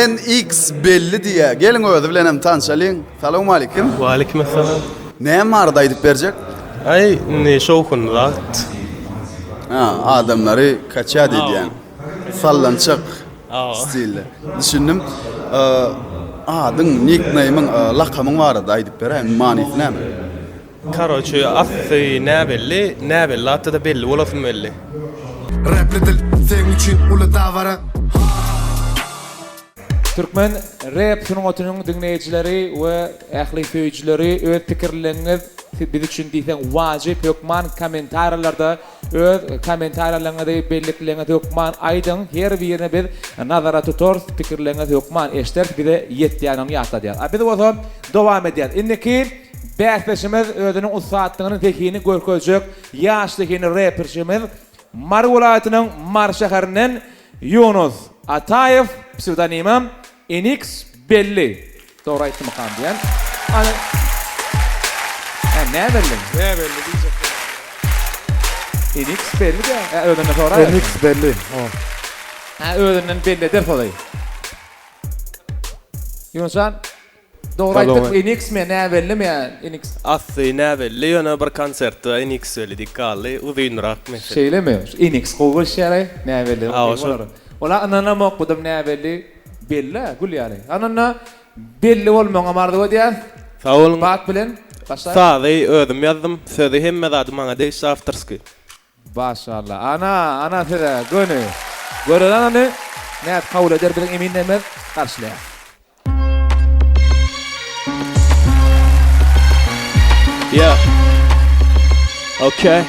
NX Belli diýýär. Geliň özi bilen hem tanşalyň. Salowmalikim. Waleýkim essalam. Näme barada aýdyp berjek? Aý, indi şowhunly zat. Ha, adamlary kaçat edýän. Sallançak stilde. Düşündim. Adyň, nikneýmiň, lakamyň barada aýdyp beräý, manysy näme? Karoçe asly näbelli, näbelli atda-da belli bolasym geldi. Repli dil seň üçin uly dabara. Türkmen rep sungatynyň diňleýjileri we ähli söýüjileri öz pikirleriňiz biz üçin diýseň wajyp hökman kommentariýalarda öz kommentariýalaryňyzy bellikleriňizi hökman aýdyň her birini biz nazara tutarys pikirleriňizi hökman eşderis bize ýetýänini ýatladýas a biz bolsa dowam edýäs indiki bäsdeşimiz özüniň ussatlygyny zehinini görkezjek ýaş zehinli reperçimiz Mary welaýatynyň Mary şäherinden Ýunus Ataýew psewdonimim Enix Belli. Dogry aýtdymykam diýen. Ana. Hä näbelli? Näbelli diýjek bolýan. Enix Belli diýä. Hä özünden soraý. Enix Belli. O. Hä özünden belli eder soraý. Ýunusjan Dogry aýtdyk Enix mi näbellimi ýa Enix. Asly näbelli ýöne bir konsertde Enix belli diýip galdy uzynrak mesele. Şeýlemi? Şu Enix gowy bolşýaraý näbelli Hawa şol. Ola ynanamok budam näbelli belli gül ýaly. Ana onda belli bolmagyňam arzuw edýäs. Sag boluň. Bat bilen başlaýyk. Sazy özüm ýazdym sözi hemme zady maňa degişli awtorskiý. Maşallah ana ana size göni göreli anany nädip kabul eder biziň eminlerimiz garşylaýar. Yeah. Okay.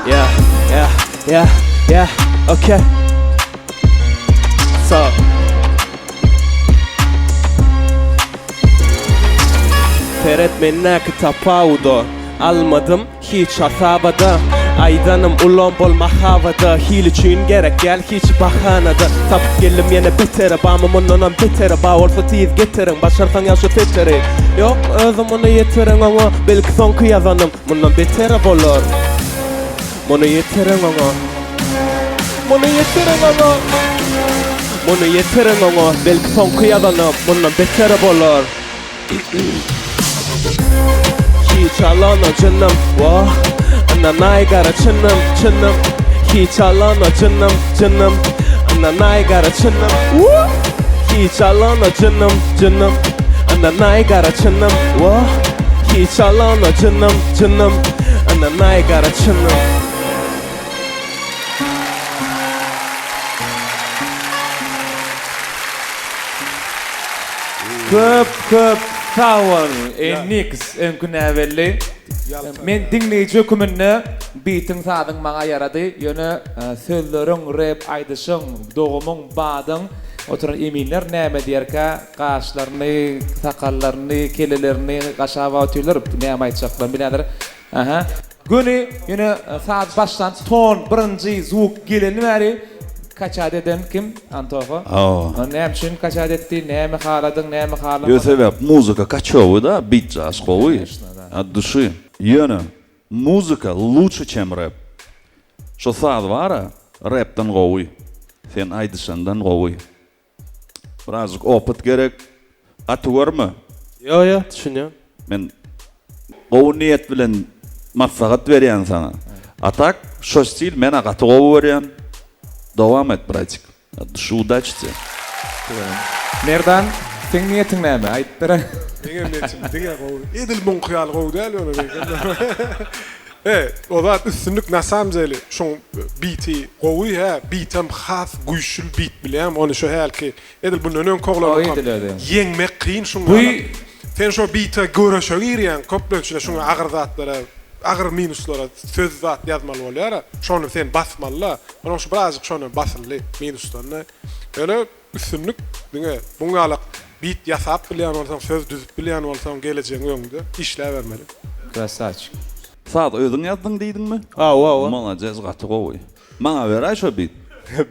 Yeah, yeah, yeah, yeah, okay. So. Seret mendäki tapawuda Almadym hiç hasabada Aýdanym ulam bol mahabada Hil üçin gerek däl hiç bahanada Tapyp geldim ýene betere Bamy mundanam betere Ba bolsa tiz getiriň Başarsaň ýaz şu setiri Ýok özüm muny ýetirin oňa Belki soňky ýazanym Mundan betere bolar Muny ýetiriň oňa Muny ýetiriň oňa Muny ýetiriň oňa Belki soňky ýazanym Mundan betere bolar Hiç alana jynym Wah Ynanaý gara çynym çynym Hiç alana jynym jynym Ynanaý gara çynym Woo Hiç alana jynym jynym Ynanaý gara çynym Wah Hiç alana jynym jynym Ynanaý gara çynym. Köp köp sag bol Enix öňki näbelli. Men diňleýji höküminde bitiň sazyň maňa ýarady ýöne sözleriň rep aýdyşyň dogumyň badyň oturan eminler näme diýerkä gaşlaryny sakallaryny kellelerini gaşap otyrlar näme aýtjaklaryny bilýändir Aha. Göni ýöne saz başlan ton birinji zvuk geleni bäri kaçat eden kim Antoha? Hawa. Ony näme üçin kaçat etdi? Näme haladyň, näme halamadyň? Ýo sebäp muzyka kaçowy da bit jas gowy. At duşy. Ýöne muzyka luçe çem rep. Şo saz bara repden gowy. Sen aýdyşandan gowy. Birazjyk opyt gerek. Gaty görme. Ýo ýo düşünýän. Men gowy niýet bilen maslahat berýän saňa. A tak şo stil menä gaty gowy görýän. Dowam et bratik. At duşy udaçi te. Merdan seň niýetiň näme aýdyp beräý. Meňem niýetim diňe gowy. Edil muňky ýaly gowy däl ýöne meňkem. E, o zat üstünlik na sam deli şoň biti gowy hä bitem has güýçli bit bilýäňmi ony şo hälki edil bundan öňki oglanam ýeňmek kyn şuň ýaly sen şo bite göreşe girýäň köplenç şuňa agyr zatlara agyr minuslara söz zat ýazmaly bolýara şony sen basmalyda onuň şu birazjyk şony basyldy minusdan ýöne Üstünlik diňe buň ýalak bit ýasap bilýän bolsaň söz düzüp bilýän bolsaň gelejegiň öňünde işläbermeli. Krasawçik. Saz özüň ýazdyň diýdiňmi? Hawa hawa. Malades gaty gowy. Maňa beräý şo bit.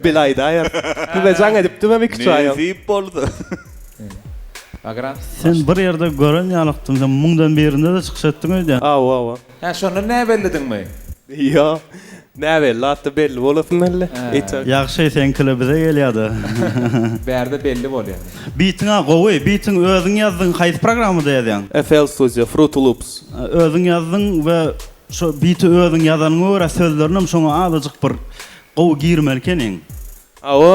Bil aýdaýar. Size jaň edipdimem iki üç aý öň. Nesip bolsa. Bagram. Sen bir ýerde gören ýalykdym sen müňden birinde-de çykyş etdiň öýdýän. Hawa hawa. Hä şondan näbellidiňmi? Ýok. Näbelli atda belli bolasym geldi. Eýtek. Ýagşy seňkile bize gelýada. Bärde belli bolýa. Bitiň-a gowy. Bitiň özüň ýazdyň haýsy programmada ýazýaň? FL Studio, Fruity Loops. Özüň ýazdyň we şo biti özüň ýazanyňa görä sözlerinem şoňa azajyk bir gowy girmeli ekeniň. Hawa,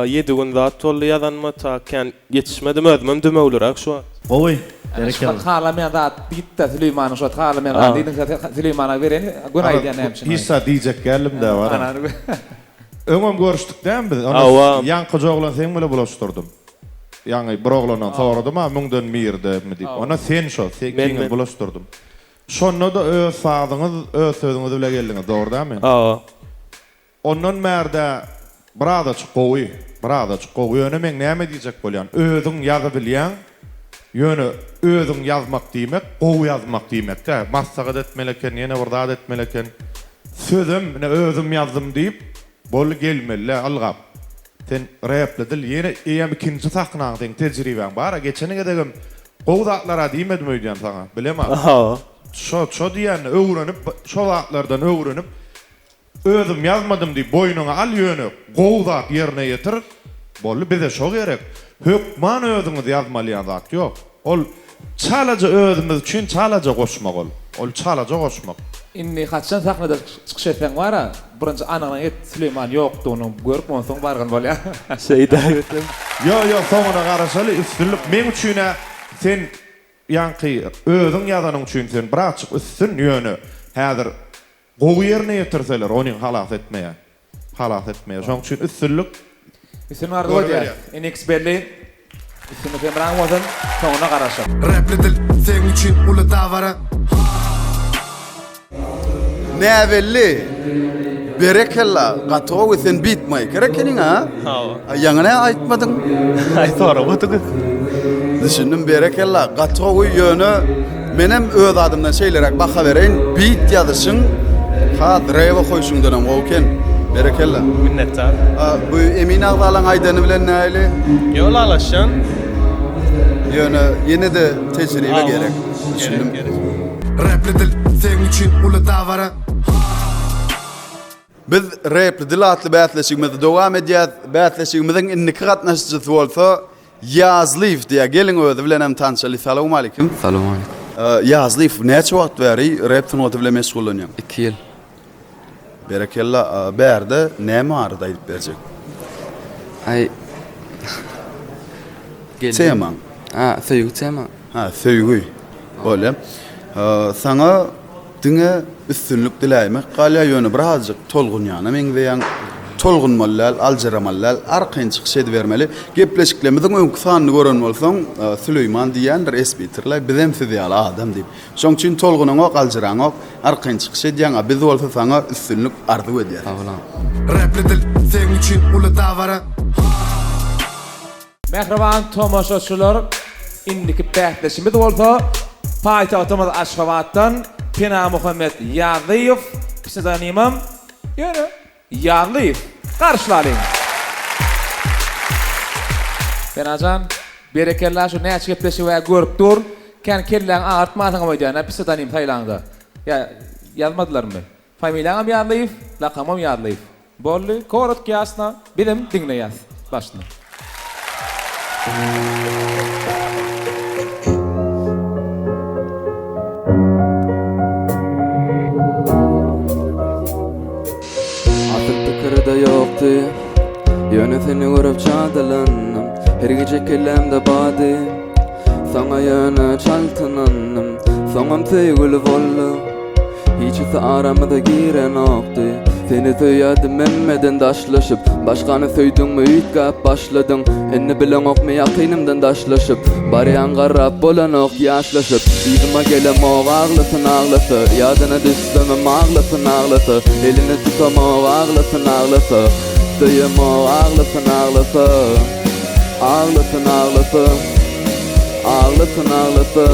ýedi gün zat boldy ýazanyma, ta kän ýetişmedim, özümem dümewliräk şu wagt. Gowy, Ana şu berekella. halamaýan zat diýipdä Süleýmanyň şu wagt halamaýan zat diýdiň sen Süleýmana beren göni aýdýan näme üçin Hiç zat diýjek däldim-dä bara. Öňem görüşdik dämi biz? Onda Hawa. ýaňkyja oglan seň bile bulaşdyrdym. Ýaňy bir oglandan soradym-a müňden birdemi diýip. Onda sen şo, ikiňizi bulaşdyrdym. Şonda-da öz sazyňyz, öz sözüňiz bile geldiňiz, dogry dämi? Hawa. Ondan bärde birazajyk gowy, birazajyk gowy. Ýöne meň näme diýjek bolýan, özüň ýazybilýäň, ýöne özüň ýazmak diýmek, gowy ýazmak diýmek däl. Maslahat etmeli eken, ýene bir zat etmeli eken. Sözem ine özüm ýazdym diýip, boldy gelmeli däl ylgap. Sen repli dil, ýene eýýäm ikinji sahnaň seň tejribäň bar-a, geçen gezegem gowy zatlar-a diýmedim öýdýän saňa, bilemok. Şo, şo diýýän-de, öwrenip, şo zatlardan öwrenip, Özüm ýazmadym diýip boýnuňa al ýöne gowy zat ýerine ýetir boldy bize şo gerek hökman özüňiz ýazmalýan zat ýok ol çalaja özümiz üçin çalaja goşmak ol ol çalaja goşmak. Indi haçan sahnada çykyş etseň bara birinji anygyna et Süleýman ýokdugyny görüp onsoň bargyn bolýa. Şeýdäýmesem. Ýo ýo soňuna garaşaly üstünlik meň üçinä sen ýaňky özüň ýazanyň üçin sen birazjyk üstün ýöne häzir Gowy ýerine ýetirseler onyň halas etmeýär. Halas etmeýär. Şoň üçin üstünlik. Üstünlik arzuw edýäris. NX belli. Üstünlik hemraň bolsun. Soňuna garaşyp. Repli dil seň üçin uly dabara. Näbelli. Berekella gaty gowy sen beatmaker ekeniň a. Hawa. Ýaňy nä aýtmadyň? Aý soramadyňyz. Düşündim berekella gaty gowy ýöne menem öz adymdan şeýleräk baha bereýin beat ýazyşyň has rap okaýşyňdanam gowy eken berekella. Minnetdar. Bu emin agzalaň aýdany bilen nähili? Ýok ylalaşýan. Ýöne ýene-de tejribe gerek. Düşündim. Repli dil seň üçin uly dabara. Biz Repli dil atly bäsleşigimizi dowam edýäs. Bäsleşigimiziň indiki gatnaşyjysy bolsa Ýazlyýew diýýär. Geliň özi bilen hem tanşaly. Salowmalikim. Salowmalikim. Ýazlyýew näçe wagt bäri rep sungaty bilen meşgullanýaň? 2 ýyl. Berekella. Bärde näme barada aýdyp berjek? Aý. Geldim. Temaň. Ha, söýgi tema. Ha, söýgi. Bolýa. Saňa diňe üstünlik diläýmek galýar, ýöne birazjyk tolgunýana meňzeýäň. Tolgunmaly däl, aljyramaly däl, arkaýyn çykyş edibermeli. Gepleşiklerimiziň öňki sanyny gören bolsaň, Süleýman diýýändir, esbitirle, bizem siz ýaly adam diýip. Şoň üçin tolgunaňok, aljyraňok, arkaýyn çykyş edýäň, a biz bolsa saňa üstünlik arzuw edýäs. Sag boluň. Repli dil seň üçin uly dabara. Mähriban tomaşaçylar, indiki bäsdeşimiz bolsa paýtagtymyz Aşgabatdan Penamuhammet Ýazlyýew, psewdonimim ýöne Ýazlyýew. Garşylalyň! Penajan, berekella şu näçe gepleşigi görüp dur. Kän kelläňi agyrtmansyňam öýdýän-ä psewdonim saýlaňda. Ýa ýazmadylarmy? Familiýaňam Ýazlyýew, lakamam Ýazlyýew. Boldy, korotko ýasno, bizem diňleýäs başyny. Asyl pikirde ýokdy, ýöne seni görüp jadylandym. Her gije kellämde bady, saňa ýöne çaltynandym. Soňam söýgüli bolduk. Hiçisi aramyza girenokdy. Seni söýýärdim hemmeden daşlaşyp. Başgany söýdüňmi üýtgäp başladyň. Indi bileňokmy ýakynymdan daşlaşyp. Barýaň garrap bolanok ýaşlaşyp. Yzyma gelemok aglasyn aglasa. Ýadyna düşsemem aglasyn aglasa. Elini tutamok aglasyn aglasa. Söýemok aglasyn aglasa. Aglasyn aglasa. Aglasyn aglasa.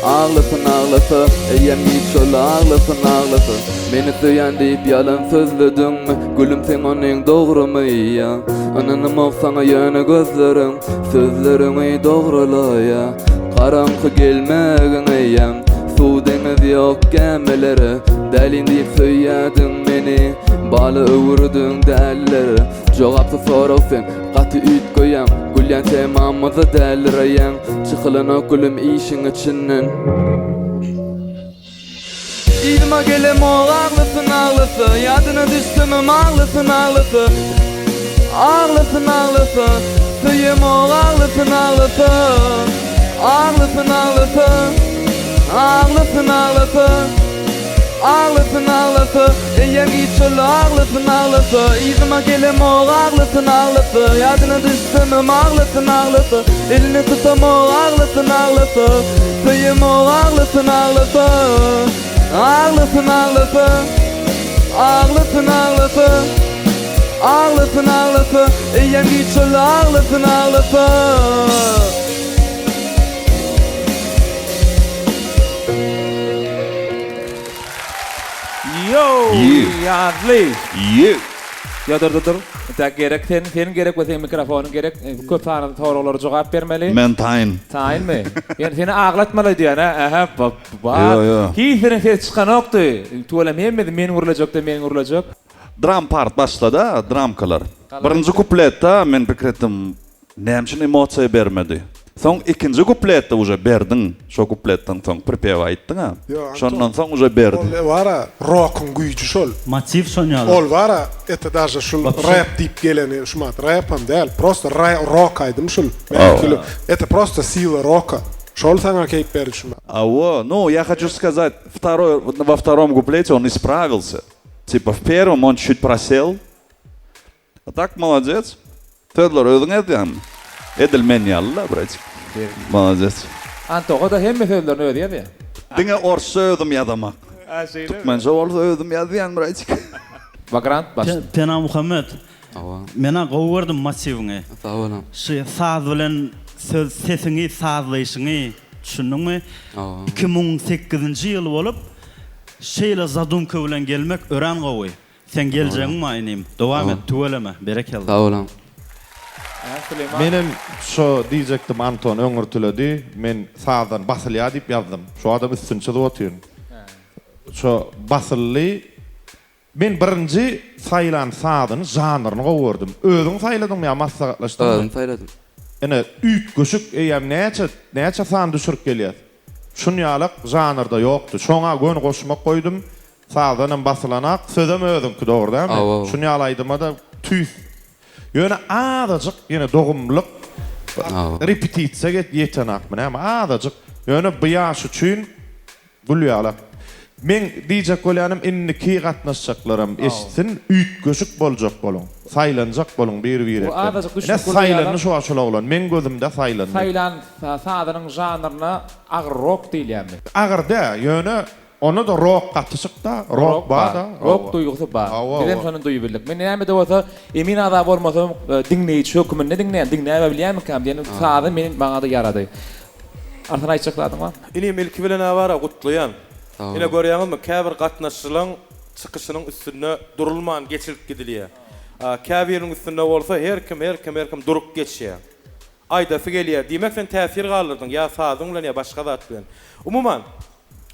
Aglasyn aglasa, eýýäm giç şol aglasyn aglasa. Meni söýýän diýip ýalan sözlediňmi, gülüm seň onyň dogrumy ýa? Ynanamok saňa ýöne gözleriň sözleriňi dogrulaýa. Garaňky gelmegin eýýäm, suw deňiz ýok gämilere. Dälin diýip söýýädiň meni, bala öwürdiň dälilere. Jogapsyz sorag sen. Gaty üýtgeýäň, gülýän temamyza dälireýäň Çykylanok gülüm işiň içinden. Yzyma gelemok aglasyn aglasa Ýadyna düşsemem aglasyn aglasa Aglasyn aglasa Söýemok aglasyn aglasa Aglasyn aglasa Aglasyn aglasa Aglasyn aglasa, eýýäm giç boldy aglasyn aglasa, Yzyma gelemok aglasyn aglasa, Ýadyna düşsemem aglasyn aglasa, Elini tutamok aglasyn aglasa, Söýemok aglasyn aglasa, Aglasyn aglasa, Aglasyn aglasa, Aglasyn aglasa, Eýýäm giç boldy aglasyn aglasa. Yo! Ýazly! Ýe! Ýa dur dur dur. Entäk gerek sen, sen gerek we seň mikrofonyň gerek. Köp sanly soraglara jogap bermeli. Men taýyn. Taýynmy? Ýöne seni aglatmaly öýdýän hä? Ähä, ba ba. Ýo, ýo. Hiç seniň ses çykanokdy. Tüweleme hemmesi men gürlejekde men gürlejek. Dram part başlada, dramkalar. Birinji kupletda men pikir etdim, Näme üçin emosiýa bermedi? Soň ikinji kupletde uje berdiň, şo kupletden soň pripew aýtdyň-a. Şondan soň uje berdi. Ol bara rokyň güýji şol. Motiw şon ýaly. Ol bara eta daže şul rap diýip geleni şumat rapam däl prosto rok aýdym şul eta prosto sila roka şol saňa keýp berdi şumat. Awo, nu я хочу сказать, второй, во втором куплете он исправился. Типа в первом он чуть просел, A tak molodec. Sözleri özüň ýazýaňmy? Edil men ýaly-la bratik. Molodec. Antoha-da hemme sözlerini özi ýazýar. Diňe orsça özüm ýazamak. A şeýlemi? Türkmençe bolsa özüm ýazýan bratik. Vagrant baş. Penamuhammet. Menä gowy gördüm motiwiňi. Sag boluň. Şu saz bilen söz sesiňi sazlaýşyňy düşündiňmi? 2008-nji ýyl bolup şeýle zadumka bilen gelmek örän gowy. Seň geljegiň bar inim. Dowam et tüweleme. Berekella. Sag boluň. Menem şo diýjekdim Anton öňürtiledi men sazdan basylýar diýip ýazdym şo adam üstüni çyzyp otyryn şo basyldy men birinji saýlan sazyny žanryny gowy gördüm özüň saýladyňmy ýa maslahatlaşdyňmy Özüm saýladym. Ine üýtgeşik eýýäm näçe näçe san düşürip gelýäs şunýalak žanrda ýokdy şoňa göni goşmak goýdum Sazdanam basylanak, sözem özüňki dogry dälmi? Hawa. Şuny ýaly aýdymada tüýs. Ýöne azajyk ýene dogumlyk repetisiýa ýetenakmy näme azajyk. Ýöne bu ýaş üçin gül ýalak. Meň diýjek bolýanym indiki gatnaşjaklaram eşitsin üýtgeşik boljak boluň. Saýlanjak boluň bir birekden. Ine saýlandy şu wagt şol oglan. Meň gözümde saýlandy. Saýlan sazynyň žanryna agyr rok diýilýärmi? Agyr dä, ýöne Onda-da rok gatyşyk-da, rok bar-da. Rok duýgusy bar. Bizem şony duýup bildik. Men näme-de bolsa, emin agza bolmasam, diňleýji höküminde diňleýän, diňläp-ä bilýänmikäm diýen sazy men maňa-da ýarady. Arslan aýtjak zadyň barmy? Inim ilki bilen-ä bar-a gutlaýan. Ine görýäňizmi käbir gatnaşyjylaň çykyşynyň üstünde durulman geçilip gidilýär. Käbiriniň üstünde bolsa her kim her kim her kim durup geçýär. Aýdasy gelýär. Diýmek sen täsir galdyrdyň ýa sazyň bilen ýa başga zat bilen. Umuman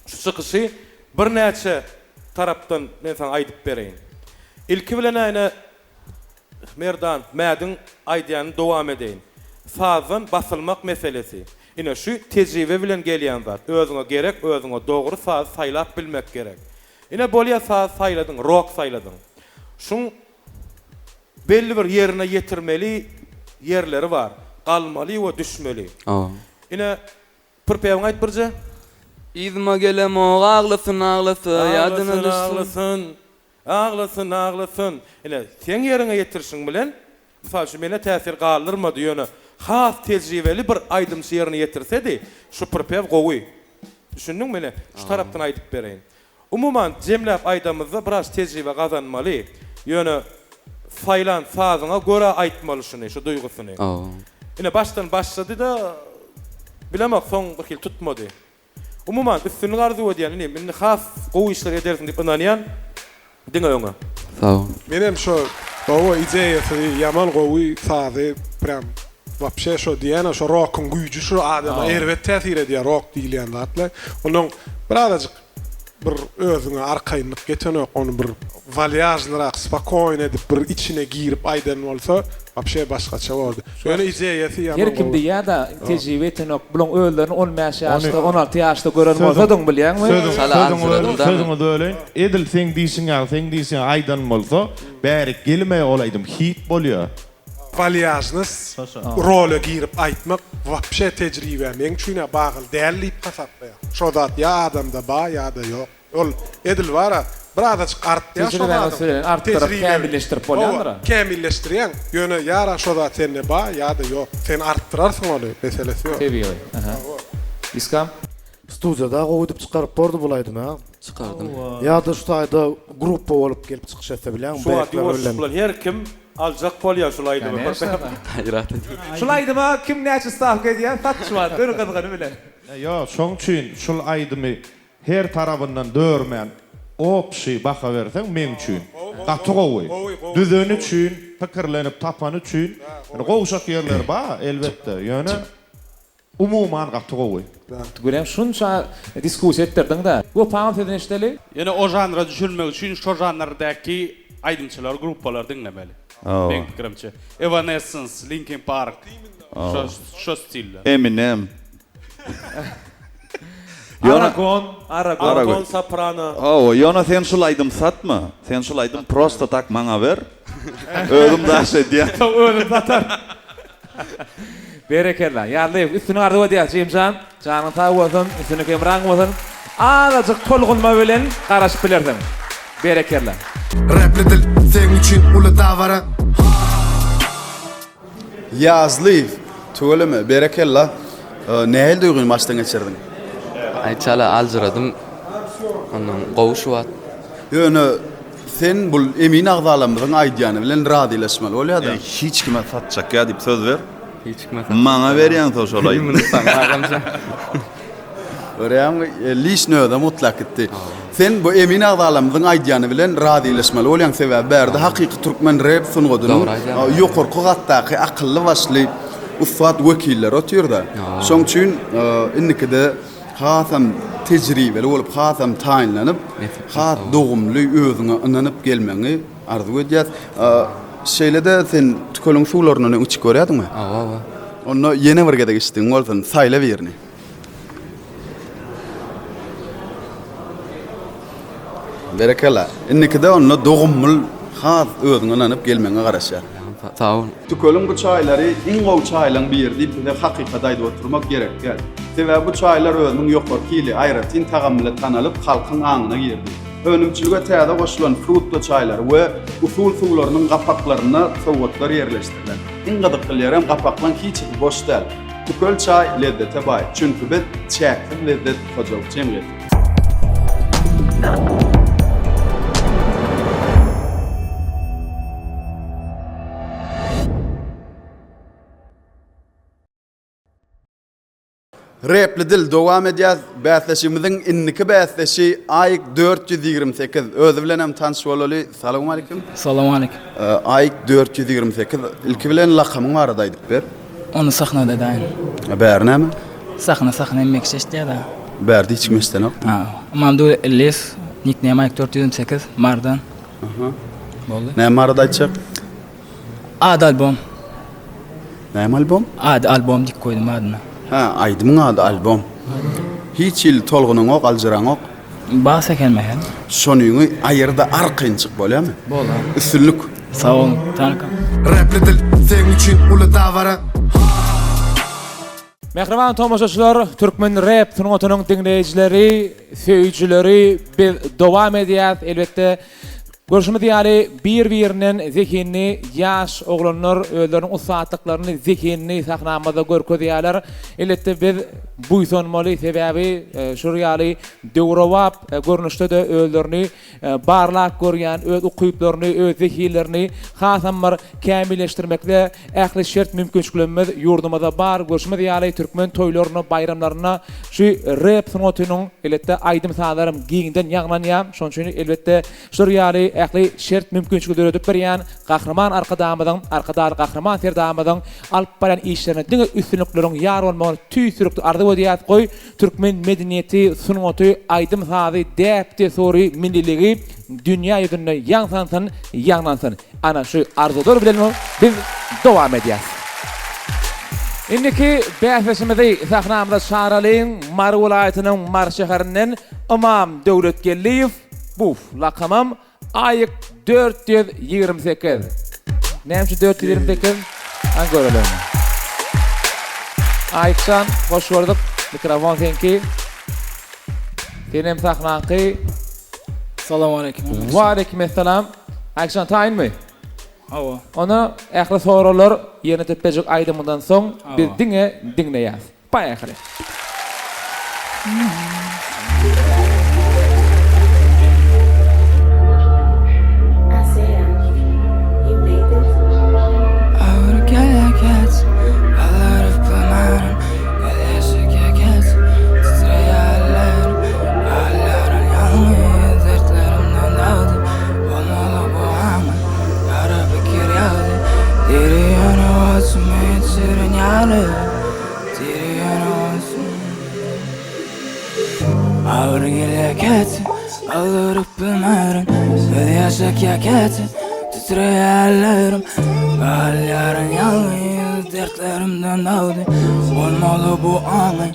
Şu çykyşy birnäçe tarapdan men saňa aýdyp bereýin. Ilki bilen-ä ine Merdan Mädiň aýdýanyny dowam edeýin. Sazdan basylmak meselesi. Ine şu tejribe bilen gelýän zat. Özüňe gerek, özüňe dogry sazy saýlap bilmek gerek. Ine bolýa sazy saýladyň, rok saýladyň. Şuň belli bir ýerine ýetirmeli ýerleri bar. Galmaly we düşmeli. Ine Prpewiňi aýt birje. Yzyma gelemok aglasyn aglasa ýadyna Aglasyn düşsün. aglasyn aglasyn aglasyn. Ine seň ýeriňe ýetirişiň bilen mysal üçin mende täsir galdyrmady ýöne has tejribeli bir aýdymçy ýerine ýetirsedi şu prpew gowy. Düşündiňmi ine şu tarapdan aýdyp bereýin. Umuman, jemläp aýdamyzda biraz tejribe gazanmaly. Ýöne saýlan sazyňa görä aýtmaly şuny, şu duýgusyny. Ine başdan başlady-da, bilemok soň bir hili tutmady. Umuman, üstünlik arzuw edýän inim, indi has gowy işler edersiň diýip ynanýan. Diňe öňe. Sag bol. Menem şo gowy ideýasy ýaman gowy sazy prýam wapşe şo diýýänä şo rokyň güýji şu adama erbet täsir edýär rok diýilýän zatlar onnoň birazajyk bir özüňe arkaýynlyk getenok ony bir walýažnyrak spokoýny edip bir içine girip aýdan bolsa wapşe başgaça bordy ýöne ideýasy ýaman Her kim gowy. diýýär-de tejribe ýetenok bulaň özlerini 15 ýaşda 16 ýaşda gören bolsadyň bilýäňmi? Sözüň sözüň sözüňi böleýin edil seň diýşiň ýaly seň diýşiň ýaly aýdan bolsa bärik gelmeýär ol aýdym hit bolýar. Walýažnyst rola girip aýtmak wapşe tejribä meň üçin-ä bagly däl diýip hasaplaýan. Şo zat ýa adamda ba ýa-da ýok. Ol edil bar-a, birazajyk artýar şo Tejribäňi zadyň. bilen artdyryp, Tejribe kämilleşdirip Hawa, bolýandyr-a. kämilleşdirýäň. Ýöne ýa-ra şo zat sende ba ýa-da ýok. Sen artdyrarsyň ony, meselesi ýok. Tebigy. Aha. Hawa. Iskam? Studiýada gowy edip çykaryp bordy bul aýdymy a. Çykardym. Ýa-da şu taýda gruppa bolup gelip çykyş etse bilýäňmi Şu wagt beýikler ýuwaşlyk bilen. bilen her kim Aljak bolýan şul aýdymy bir Gaýrat ediň. Şul aýdyma kim näçe stawka edýär sat şu wagt gör gyzgyny bilen. Ýok şoň üçin şul aýdymy her tarabyndan dörmän opşy baha berseň meň üçin gaty gowy düzeni üçin pikirlenip tapany üçin gowşak ýerleri bar elbetde ýöne Umuman gaty gowy. Gülem şunça diskussiýa etdirdiňdä. Wepaň sözüni eşideli. Ýöne o žanra düşünmek üçin şo žanrdaky aýdymçylary gruppalary diňlemeli. Meň pikirimçe. Evanescence, Linkin Park şo şo stilde. Eminem. Aragon, Aragon. Aragon Soprano. Hawa, ýöne sen şul aýdym satma. Sen şul aýdym prosta tak maňa ber. Özüm daş edýän. Soň özüm satar. Berekella. Ýazlyýew üstüni arzuw edýäs Jimjan. Janyň sag bolsun, üstüni hemraň bolsun. Azajyk tolgunma bilen garaşyp bilersiň. Berekella. Repli dil seň üçin uly dabara. Ýazlyýew, tüweleme, berekella. Nähili duýgyny başdan geçirdiň? Aý çala aljyradym. Ondan gowy şu wagt. Ýöne sen bul emin agzalarymyzyň aýdýany bilen razylaşmaly bolýada. Hiç kime satjak ýa diýip söz ber. Hiç kime satjak. Maňa berýäň soň şol aýdymy. Muny saňa agamjan. Görýäňmi, lişni özem gutlap gitdi. Sen bu emin agzalarymyzyň aýdýany bilen razylaşmaly bolýaň, sebäbi bärde hakyky türkmen rep sungatynyň ýokarky gatdaky akylly-başly ussat wekilleri otyrda. Şoň üçin indikide hasam tejribeli bolup, hasam taýynlanyp, has dogumly özüňe ynanyp gelmegiňi arzuw edýäs. Şeýle-de sen tükeliň suwlaryndan öň içip görýärdiňmi? Hawa, hawa. Onda ýene bir gezek içdigiň bolsun, saýla birini. Berekella. Indikide onda dogumly has özüňe ynanyp gelmegiňe garaşýas. Sag bol. Tükeliň bu çaýlary iň gowy çaýlaň biri diýip bize hakykaty aýdyp oturmak gerek däl. Sebäbi bu çaýlar özüniň ýokary hili, aýratyn tagamy bilen tanalyp halkyň aňyna girdi. Önümçilige täze goşulan frutly çaýlary we usul suwlarynyň gapaklarynda sowgatlar ýerleşdirilen. Iň gyzykly ýerem gapaklaň hiçisi boş däl. Tükel çaý lezzete baý, çünki biz Çäksiz lezzet hojalyk jemgyýeti. Repli dil dowam edýär. Bäsleşigimiziň indiki bäsdeşi Aýk 428. Özi bilen hem tanyş bolaly. Salowmalikim. Salowmalikim. Aýk 428. Ilki bilen lakamyň barada aýdyp ber. Ony sahnada aýdaýyn. A bäri näme? Sahna sahna hemme kişi eşidýär-dä. Bärde hiç kim eşidenok. Ha. Ymamdöwlet Ellis, nikname Aýk 428, Marydan. Aha. Boldy. Näme barada aýtjak? Ady albom. Näme albom? Ady albom diýip goýdum adyna. Hä, aýdymyň ady albom. Hiç hili tolgunyňok, aljyraňok. Bas eken mähel. Şonyňy aýyrda arkaýyn çyk bolýamy? Bolar. Üstünlik. Sag boluň, Taňryka. Repli dil seň üçin uly dabara. Mähriban tomaşaçylar, türkmen rep sungatynyň diňleýjileri, söýüjileri biz dowam edýäs. Elbetde, görşümiz ýaly bir-birinden zehinli ýaş oglanlar özleriniň ussatlyklaryny, zehinini sahnamyzda görkezýärler. Elbetde biz buýsanmaly, sebäbi şular ýaly döwrebap görnüşde-de özlerini barlap görýän, öz ukyplaryny, öz zehinlerini hasam bir kämilleşdirmekde ähli şert mümkinçiliklerimiz ýurdumyzda bar. Görşümiz ýaly, türkmen toýlarynda, baýramlarynda şu rep sungatynyň, elbetde, aýdym-sazlaram giňden ýaňlanýar. Şonuň üçin, elbetde, şular ýaly ähli şert mümkinçiligi döredip berýän Gahryman Arkadagymyzyň, Arkadagly Gahryman Serdarymyzyň alyp barýan işlerine diňe üstünlikleriň ýar bolmagyny tüýs ýürekden arzuw edýäris. Goý, Türkmen medeniýeti, sungaty, aýdym-sazy, däp-dessury, milliligi dünýä ýüzünde ýaň salsyn, ýaňlansyn. Ana şu arzuwlar bilen biz dowam edýäs. Indiki bäsdeşimizi sahnamyza çagyralyň, Mary welaýatynyň Mary şäherinden Ymam Döwletgeldiýew, buf, lakamam Aýyk 428. Näme üçin 428? Hany görelim. Aýykjan, hoş gördük. Mikrofon seňki. Senem sahnaňky. Salam aleýkum. Wa aleýkum essalam. Aýykjan taýynmy? Hawa. Onda ähli soraglar ýerine ýetirip berjek aýdymyňdan soň biz diňe diňleýäs. Poýehali. Agyr gelýär käte, Aldyryp bilmerin Göz ýaşa käte, Titreýär ellerim Galýaryn ýalňyz, Dertlerimden dagdy Bolmaly bu aňy,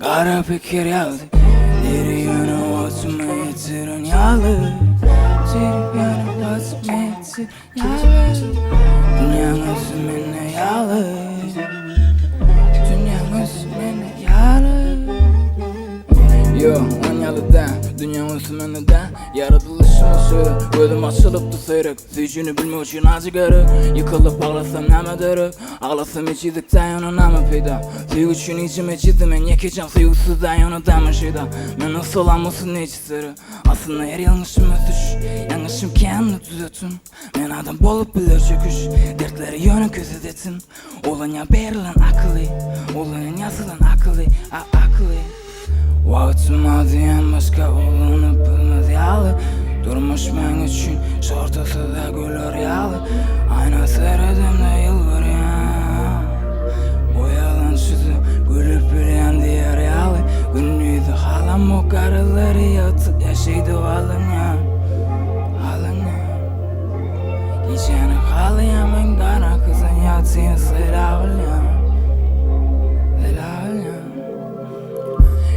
Gara pikir ýagdy Diri ýöne wagtymy ýitiren ýaly Diri ýöne wagtymy ýitiren ýaly Dünýäň üsti mende ýaly Dünýäň üsti mende ýaly Ýo, on ýaly dä, dünýäň üsti mende dä Ýaradylyşyma şeýle, gözüm açylypdy seýrek Süýjüni bilmek üçin ajy gerek Ýykylyp aglasam nämä derek Aglasam ejizlikdä ýöne näme peýda Söýgi üçin ejeme ejizdim men ýekejan Söýgüsiz-dä ýöne dämen şeýda Men yssalam bolsun nejisleri Aslynda her ýalňyşym ösüş Ýalňyşym kändir düzetdim Men adam bolup biler çöküş Dertleri ýöne köset etsin Ulanýan berlen akyly Ulanýan ýazylan akyly A akyly Wagtym az diýen başga ulanyp bilmez ýaly Durmuş meň üçin şortasyz-da güler ýaly Aýna seredemde ýylgyrýan Bu ýalançyda gülüp bilýän diýer ýaly Gündizi halamok garalary ýatyp ýa şeýdip alynýan Alynýan Gijäni halaýan men garaňkydan ýagtyny saýlap alýan Saýlap alýan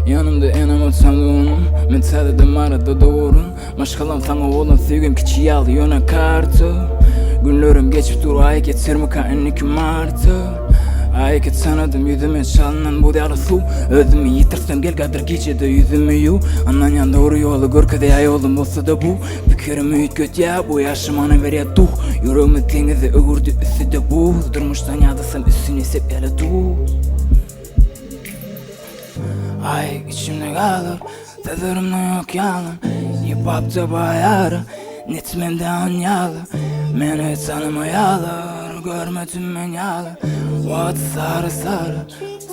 Ýanymda enem atam doganym Men täzeden Maryda doguryn Maşgalam saňa bolan söýgim kiçi ýaly ýöne karta Günlerim geçip dur aý geçermika indiki marta Aýky tanadym ýüzüme çalynan buz ýaly suw Özümi ýitirsem gel gadyr gijede ýüzümi ýuw Ynanýan dogry ýoly görkezýär ýolum bolsa-da bu Pikirimi üýtgetýär bu ýaşym mana berýär duh Ýüregimi deňize öwürdi üstüde buz Durmuşdan ýadasam üstüne sepýärler duz Aý içimde galar Sözlerimde ýok ýalan Ýypapda baýara Netmemde ýaly Meni tanamaýarlar Görmedim men ýaly Wagt sary sary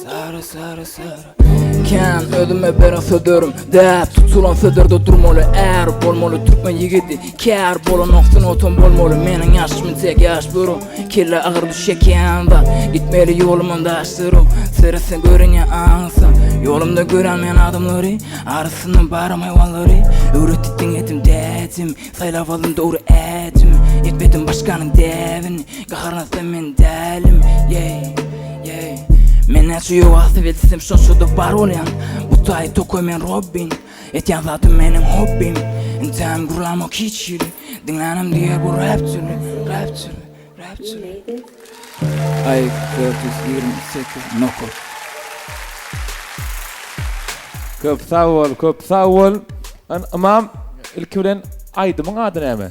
Sary sary sary Kän özüme beren sözlerim Däp tutulan sözlerde durmaly Är bolmaly türkmen ýigidi Kär bolanok sungatam bolmaly Meniň ýaşym entek ýaş bro Kellä agyr düşýär kän zat Gitmeli ýolumam daşdyr o Seretseň görünýär aňsat Ýolumda gören men adamlary Arasynda baram haýwanlary Öwretdi diňledim dädim Saýlap aldym dogry ädim Etmedim başganyň däbini Gaharlansam men dälim Ýeý, ýeý Men näçe ýok etsem şonça-da bar bolýan Bu taýy tokaý men Robbin Etýän zadym meniň hobbim Entägem gürlämok hiç hili Diňlänim diýer bu rap dili, rap dili, rap dili Aý 428 nokot. Köp sag bol, köp sag bol. Ymam, ilki bilen aýdymyň ady näme?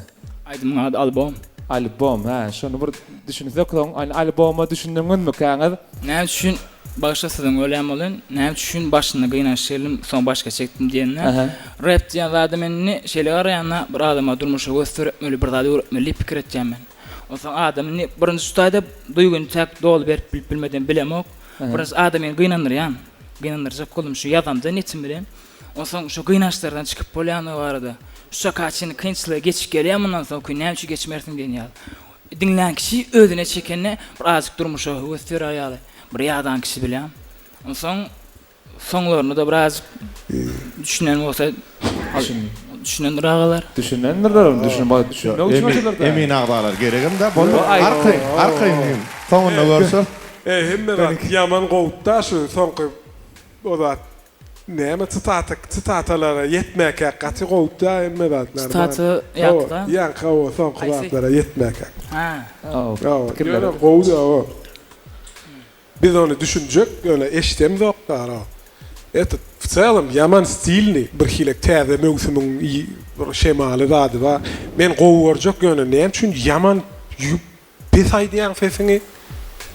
Aýdymyň ady Albom. Albom, hä, şony bir düşünsek soň, alboma düşündiňizmikäňiz? Näme üçin Bagyşla sözüňi bölýän bolýan, näme üçin başynda gynanç geldim, soň başga çekdim diýende, rep diýen zada men indi şeýle garaýan-da, bir adama durmuşa göz seretmeli, bir zat öwretmeli diýip pikir etýän men. Onsoň adam indi birinji şu taýda duýgyny täk doly berip bilip bilmeden bilemok. Birinji adam meni gynandyrýan, gynandyrjak boldum şu ýazamda niýetim bilen. Onsoň şu gynançlardan çykyp bolýandygy barada, şu çaka çenli kynçylygy geçip gelýän mundan soňky näme üçin geçmersiň diýen ýaly. Diňlän kişi özüne çekende bir azajyk durmuşa höwes dörär ýaly, bir ýadan kişi bilýän. Onsoň soňlaryny-da birazjyk düşünen bolsa, düşünendir agalar. Düşünendirler ony, düşünmek üçin oturlar-da. Emin agzalar geregem-dä, boldy. Arkaýyn, arkaýyn diýiň. Soňunda görşeris. E, hemme zat ýaman gowuda şu soňky o zat Näme tsitata tsitatalara ýetmäkäk gaty gowuda hemme zat normal. Tsitata ýaňky-da? Ýaňky hawa soňky zatlara ýetmäkäk. Hä. Hawa ýöne gowuda o. Biz ony düşünjek ýöne eşidemzok dara. Etot w celom ýaman stilnyý bir hilek täze möwsümiň bir şemaly zady bar. Men gowy görjek ýöne näme üçin ýaman Pes aýdýaň sesiňi.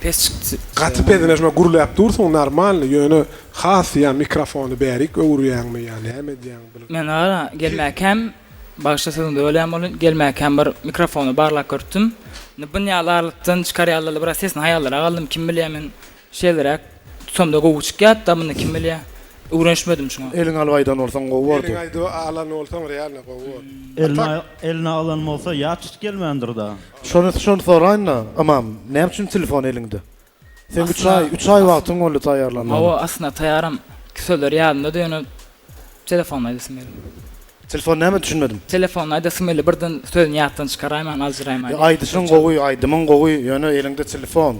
Pes çykdy. Gaty pes ine şuna gürläp dursuň normalny ýöne has ýa mikrofony bärik öwürýäňmi ýa näme edýäň bil. Men ara gelmäkäm bagyşla sözüňde bölýän bolyn gelmäkäm bir mikrofony barlap görüpdim. Indi bun ýaly aralykdan çykarýarlar biraz sesini haýallyrak aldym kim bilýär men Şeýleräk tutamda gowy çykýat-da muny kim bilýä. Öwrenişmedim şuňa. Eliňe alyp aýdan bolsaň gowy bordy. Eliňe aýdyp alan bolsaň realno gowy bordy. Eline eline alan bolsa ýat tutup gelmändir-da. Şony şony soraýynda Ymam näme üçin telefon eliňde? Seň üç aý üç aý wagtyň boldy taýýarlanmaga. Hawa aslynda taýýaram sözler ýadymdady ýöne Telefonda aýdasym geldi. Telefon näme düşünmedim. Telefonda aýdasym geldi birden sözüni ýatdan çykaraýman aljyraýman. Ýa aýdyşyň gowy aýdymyň gowy ýöne eliňde telefon.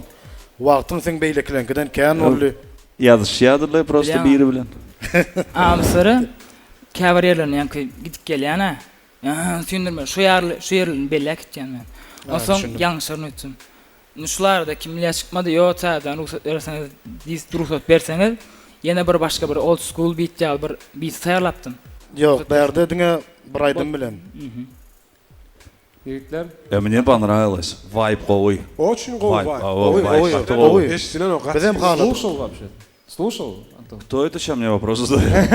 Wagtyň seň beýlekileňkiden kän boldy. Ýazyşýadylar prosta biri bilen. Amsary käbir ýerlerine ýaňky gidip gelýän-ä. Süýndürme şu ýerli şu ýerlerini belläp gitýän men. Onsoň ýalňyşaryn öýtdüm. Indi şul arada kim bilýär çykmady ýo täzeden rugsat berseňiz diýs rugsat berseňiz ýene bir başga bir old school beat ýaly bir beat taýýarlapdym. Ýok bärde diňe bir aýdym bilen. Ýigitler. E mne ponrawilos vibe gowy. Oçin gowy Vibe vibe. Gowy Gowy gaty gowy. gowy. Eşdilen o gaty. Bizem haladyk. Sluşal wapşe. Sluşal Anton. Kto eto şa mne wopros zadает?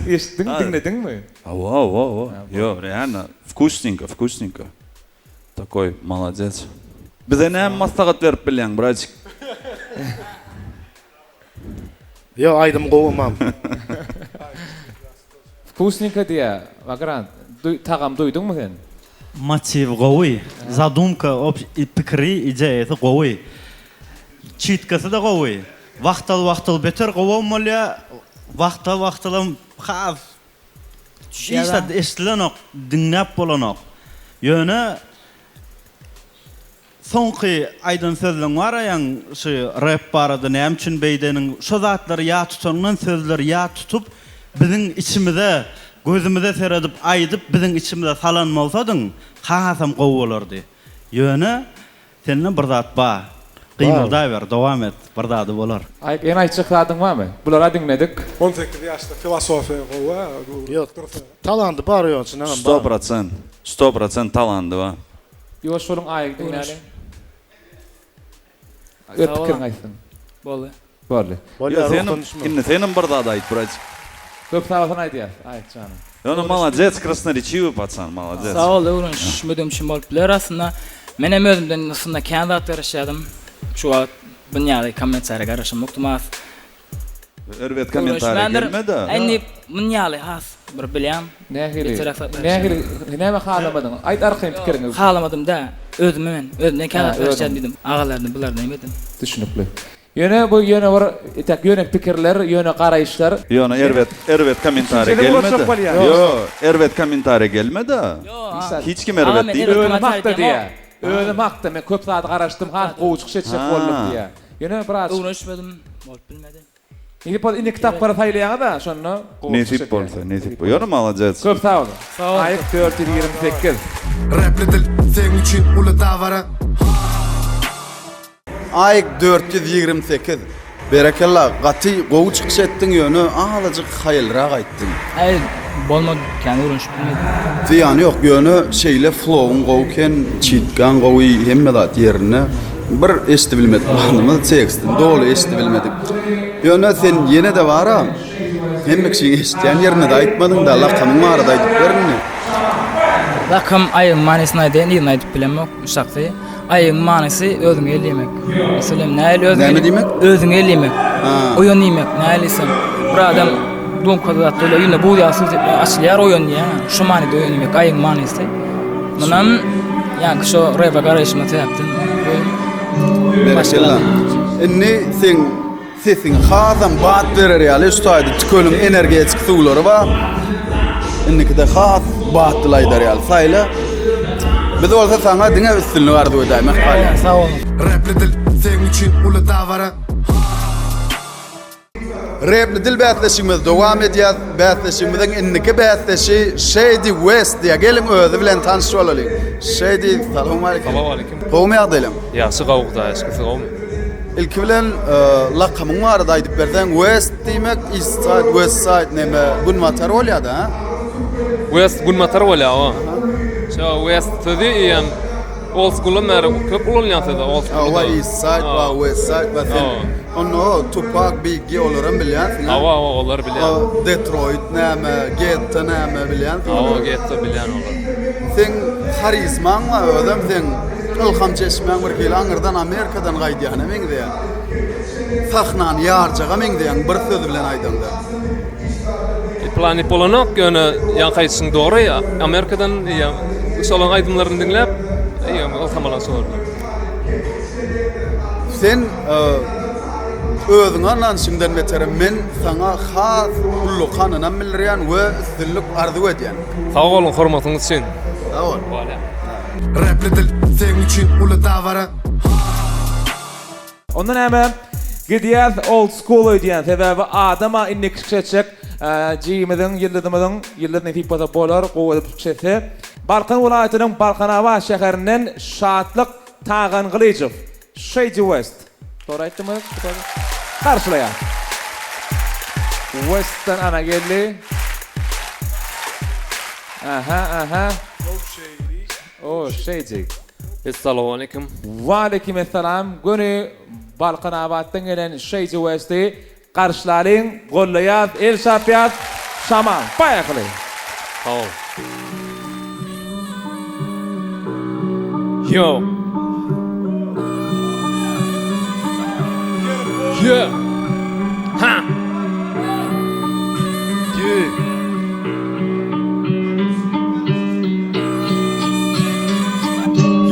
Eşitdiň diňlediňmi? Hawa hawa hawa. Ýo realno wkusnenko wkusnenko. Takoý malades. Bize näme maslahat berip bilýäň bratik? Ýok aýdym gowy ymam. Wkusnenko diýýä Vagrant. Tagam duýduňmy sen? Motiw gowy, zadumka pikiri ideýasy gowy. Çitkasy-da gowy. Wagtal wagtal beter gowam bolýa, wagtal wagtalam has Hiç zat eşdilenok, diňläp bolanok. Ýöne soňky aýdan sözleň bar aýaň şu rep barada näme üçin beýdeniň şo zatlary ýat tutanyňdan sözleri ýat tutup biziň içimize gözümize seredip aýdyp biziň içimize salan bolsadyň hasam gowy bolardy. Ýöne Sende bir zat ba. Gymyldaber, dowam et, bir zady bolar. Aýk, ýene aýtjak zadyň barmy? Bulara diňledik. 18 ýaşda filosofiýa gowy-a, Ýok, talandy bar ýok, çyndanam bar. Sto prosent, sto prosent talandy bar. Ýuwaş boluň Aýygy diňläliň. Öz pikiriňi aýtsaň. Boldy. Boldy. Bolýar, Senem, ruhdan düşme. indi senem bir zat aýt, bratik. Köp sag bolsun aýdýas, Aýyk jana. Ýöne malades, krasnoreçiwyý pacan, malades. Sag bol, öwrenişmedigim üçin bolup biler aslynda. Menem özümden aslynda kän zat garaşýadym. Şu wagt bunýaly kommentariýa garaşamokdym has. Erbet kommentariýa Öwrenişmändir. gelmedi. Indi munýaly has bir bilýän. Nähili? Beterräk zatlar Nähili? Näme halamadyň? Aýt arkaýyn pikiriňi. Halamadym dä. Özümi men. Özümden kän Hä, zat garaşýadym özüň. diýdim. Agalaryny bularny emedim. Düşünikli. Ýöne bu ýöne bir itak ýöne pikirler, ýöne garaýyşlar. Ýöne erbet erbet kommentariýa Üçünjini gelmedi. goşjak bolýar. Ýo, erbet kommentariýa gelmedi. Hiç kim erbet diýmedi. Özüm hakda diýýär. Özüm hakda men köp zada garaşdym, has gowy çykyş etjek boldum diýýär. Ýöne biraz Öwrenişmedim, bolup bilmedi. Nesip bolsa indiki tapgyra saýlaýaňyz-a şonda gowy çykyş Nesip edýär. bolsa, nesip. Ýöne malades. Köp sag boluň. Sag boluň. Aýyk 428. Repli dil seň üçin uly dabara. Aýk 428. Berekella gaty gowy çykyş etdiň ýöne azajyk haýalrak aýtdyň. Aý bolmady kän öwrenişip bilmedim. Zyýany ýok ýöne şeýle flowyň gowy eken çitgaň gowy hemme zat ýerinde bir eşidibilmedik zadymyz tekstini doly eşidibilmedik. Ýöne sen ýene-de bara hemme kişiň eşidýän ýerinde-de aýtmadyňda lakamyň barada aýdyp ber indi. Lakam aýyň manysyny aýdaýyn yzyny aýdyp bilemok şahsy. Aýyň manysy özüňe el diýmek. Meselem, nähili özüňe Näme diýmek? Özüňe el diýmek. Oýan diýmek, nähili diýsem. Bir adam duňkada zat bolýar, ýüzüne buz ýaly suw sepýär, açylýar, oýan diýýär. Şu manyda oýan diýmek, aýyň manysy. Munam ýaňky şo repe garaýşyma sebäpden. Berekella. Indi seň Sesiňi hasam bat berer ýaly şu taýda tükeniň energetik suwlary bar. Indikide has batly aýdar ýaly saýla. Biz bolsa saňa diňe üstünlik arzuw edäýmek galýar. Sag boluň. Repli dil seň üçin uly dabara. Repli dil bäsleşigimiz dowam edýär. Bäsleşigimiziň indiki bäsdeşi Shady West diýýär. Geliň özi bilen tanyş bolalyň. Shady, salowmaleýkim. Salowmaleýkim. Gowumy ýagdaýlaň? Ýagşy gowy Hudaýa şükür siz gowumy? Ilki bilen lakamyň barada aýdyp berseň, West diýmek East Side, West Side neme Günbatar bolýada, ha? West Günbatar bolýar, o. Şo West sözi eýýäm old schooldan bäri köp ulanylýan söz, old school. Hawa, East Side bar, West Side bar. Sen onda o Tupac, Biggie olaram bilýänsiň, ha? Hawa, hawa, olary bilýän. Detroit näme, Getto näme bilýänsiň? Hawa, Getto bilýän olary. Seň harizmaň bar, özem seň Ylham çeşmäň bir hili aňyrdan Amerikadan gaýdýana meňzeýär. Sahnany ýarjaga meňzeýäň bir söz bilen aýdaňda. Plan edip bolanok, ýöne ýaňky aýdyşyň dogry, Amerikadan eýýäm şolaryň aýdymlaryny diňläp, eýýäm ylham alan şolardan. Sen özüňe ynanyşyňdan beterem men saňa has ullakan ynam bildirýän we üstünlik arzuw edýän. Sag boluň hormatyňyz üçin. Sag bol. Bolýa. Repli dil seň üçin uly dabara. Onda näme? Gidýäs old school öýdýän. Sebäbi adama indiki çykyş etjek jigimiziň, ýyldyzymyzyň, ýyldyz nesip bolsa bolar, gowy edip çykyş etse. Balkan welaýatynyň Balkanabat şäherinden Şatlyk Tagangylyjow, Shady West. Dogry aýtdymmy? Garşylaýas. Westden ana geldi. Aha, aha. O Shady. Essalawmaleýkim. Waleýkim essalam. Göni Balkanabatdan gelen Shady Westi Garşylalyň, gollaýas, el çarpýas, Şaman, poýehali! Sag bol. Yo. Ye. Ha. Ye.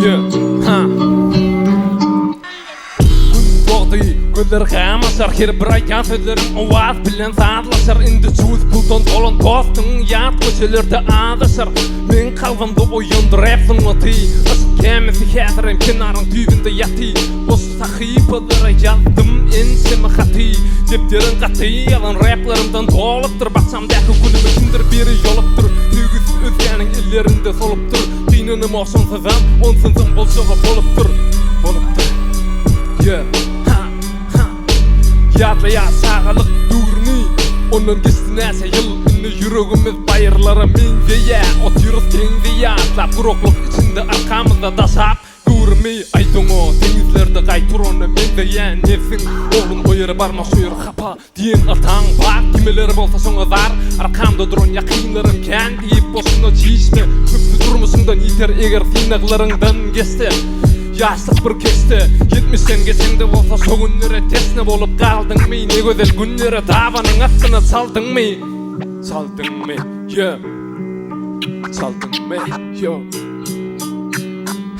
Ye. Ha. Gün dogdy, gözler gamaşar, Her bir aýdýan sözleriň owaz bilen sazlaşar. Indi juz puldan dolan dostuň ýat köçelerde azaşar. Meň kalbymda oýandy rap sungaty, Yşk gämisi häzirem kenaryň düýbünde ýaty. Boş sahypalara ýazdym ençeme haty, Depderiň gaty ýazan raplarymdan dolupdyr. Bakjamdaky gülümi kimdir biri ýolupdyr, Söýgüsi özgäniň ellerinde solupdyr. Gynanamok şonsuzam, onsuzam boljagy bolupdyr, bolupdyr. Yeah, ha, ha. Ýatlaýas çagalyk döwrüni, ondan geçdi näçe ýyl, indi ýüregimiz baýyrlara meňzeýä, otyrys deňzi ýatlap, guraklyk içinde arkamyzda daşap, göwrümi aýdyňa, deňizlerde gaý turana meňzeýä nebsiň, oglum o ýere barma şu ýer hapa, Diýen ataň bar, kimeler bolsa şoňa zar, Arkamda duran ýakynlarym kän diýip boşuna çişme, Köpüsi durmuşyňdan ýiter eger synaglaryňdan geçse, Ýaşlyk bir keşde, ýetmişden geçeňde bolsa şo günlere teşne bolup galdyňmy, Ne gözel günlere dabanyň astyna çaldyňmy, Çaldyňmy, ýe, çaldyňmy, ýo.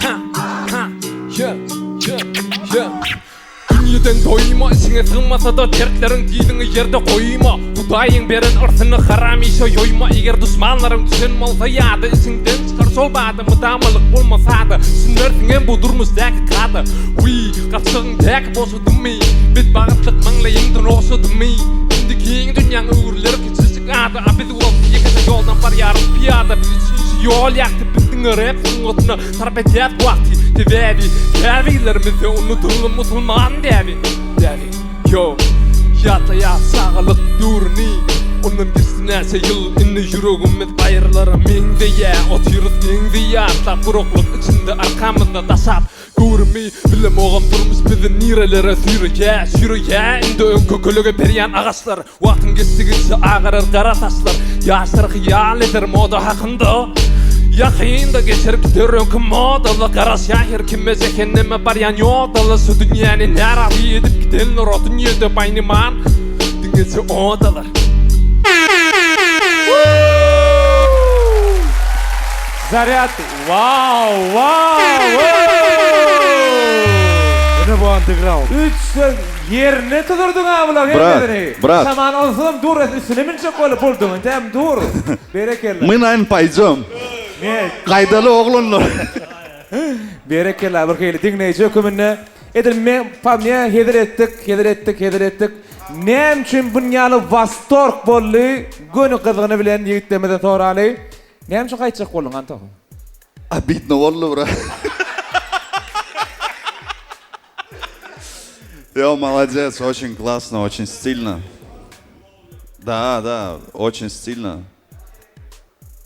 Ha, ha, ýe, ýe, ýe. Dünýeden doýma, içiňe sygmasa-da dertleriň dyzyňy ýerde goýma. Hudaýyň beren yrsyny haram işe ýoýma. Eger duşmanlaryň düşen bolsa ýada, içiňden çykar şol bada, mydamalyk bolmasa-da, düşünmersiňem bu durmuş däki kada. Wiý, gapjygyň däki boşadymy, betbagtlyk maňlaýyňdan ogşadymy? Indi giň dünýäň öwrüler kiçijik ada, a biz bolsa ýekeje ýoldan barýarys pyýada. Biz üçin şu ýol ýagty, biz diňe rep sungatyna Sarp edýäs wagty, sebäbi käbirlerimizde unudyldy musulman däbi, däbi. Yo, ýatlaýas çagalyk döwrüni Ondan geçdi näçe ýyl, indi ýüregimiz gaýrylara meňzeýä Otyrys deňzi ýatlap, guraklyk içinde arkamyzda daşap Göwrümi bilemogam durmuş bizi nirelere süýreýä, çüýreýä Indi öňki kölege berýän agaçlar Wagtyň geçdigiçe agarar gara saçlar Ýaşlar hyýal eder moda hakynda Ýakynda geçer gider öňki modalar Garaşýan her kime jähenneme barýan ýodalar Şu dünýäni närazy edip gidenler O dünýede baýnyman diňeje odalar. Zarýad wow wow Ine bu underground. Üç söz ýerine tuzurdyň-a bulaň hemmesini. Brat, brat. Şaman onsuzam dur üstüne münjek bolup bolduň indem dur. Berekella. My naýn paýjom. Ne? Gaýdaly oglanlar. Berekella bir hili diňleýji höküminde edil men pa mne hezil etdik hezil etdik hezil etdik. Näme üçin bunýaly wastorg boldy göni gyzgyny bilen ýigitlerimizden soraly. Näme üçin gaýtjak bolduň Antoha? Obidno boldy brat. Ýo молодец очень классно очень стильно. Да да очень стильно.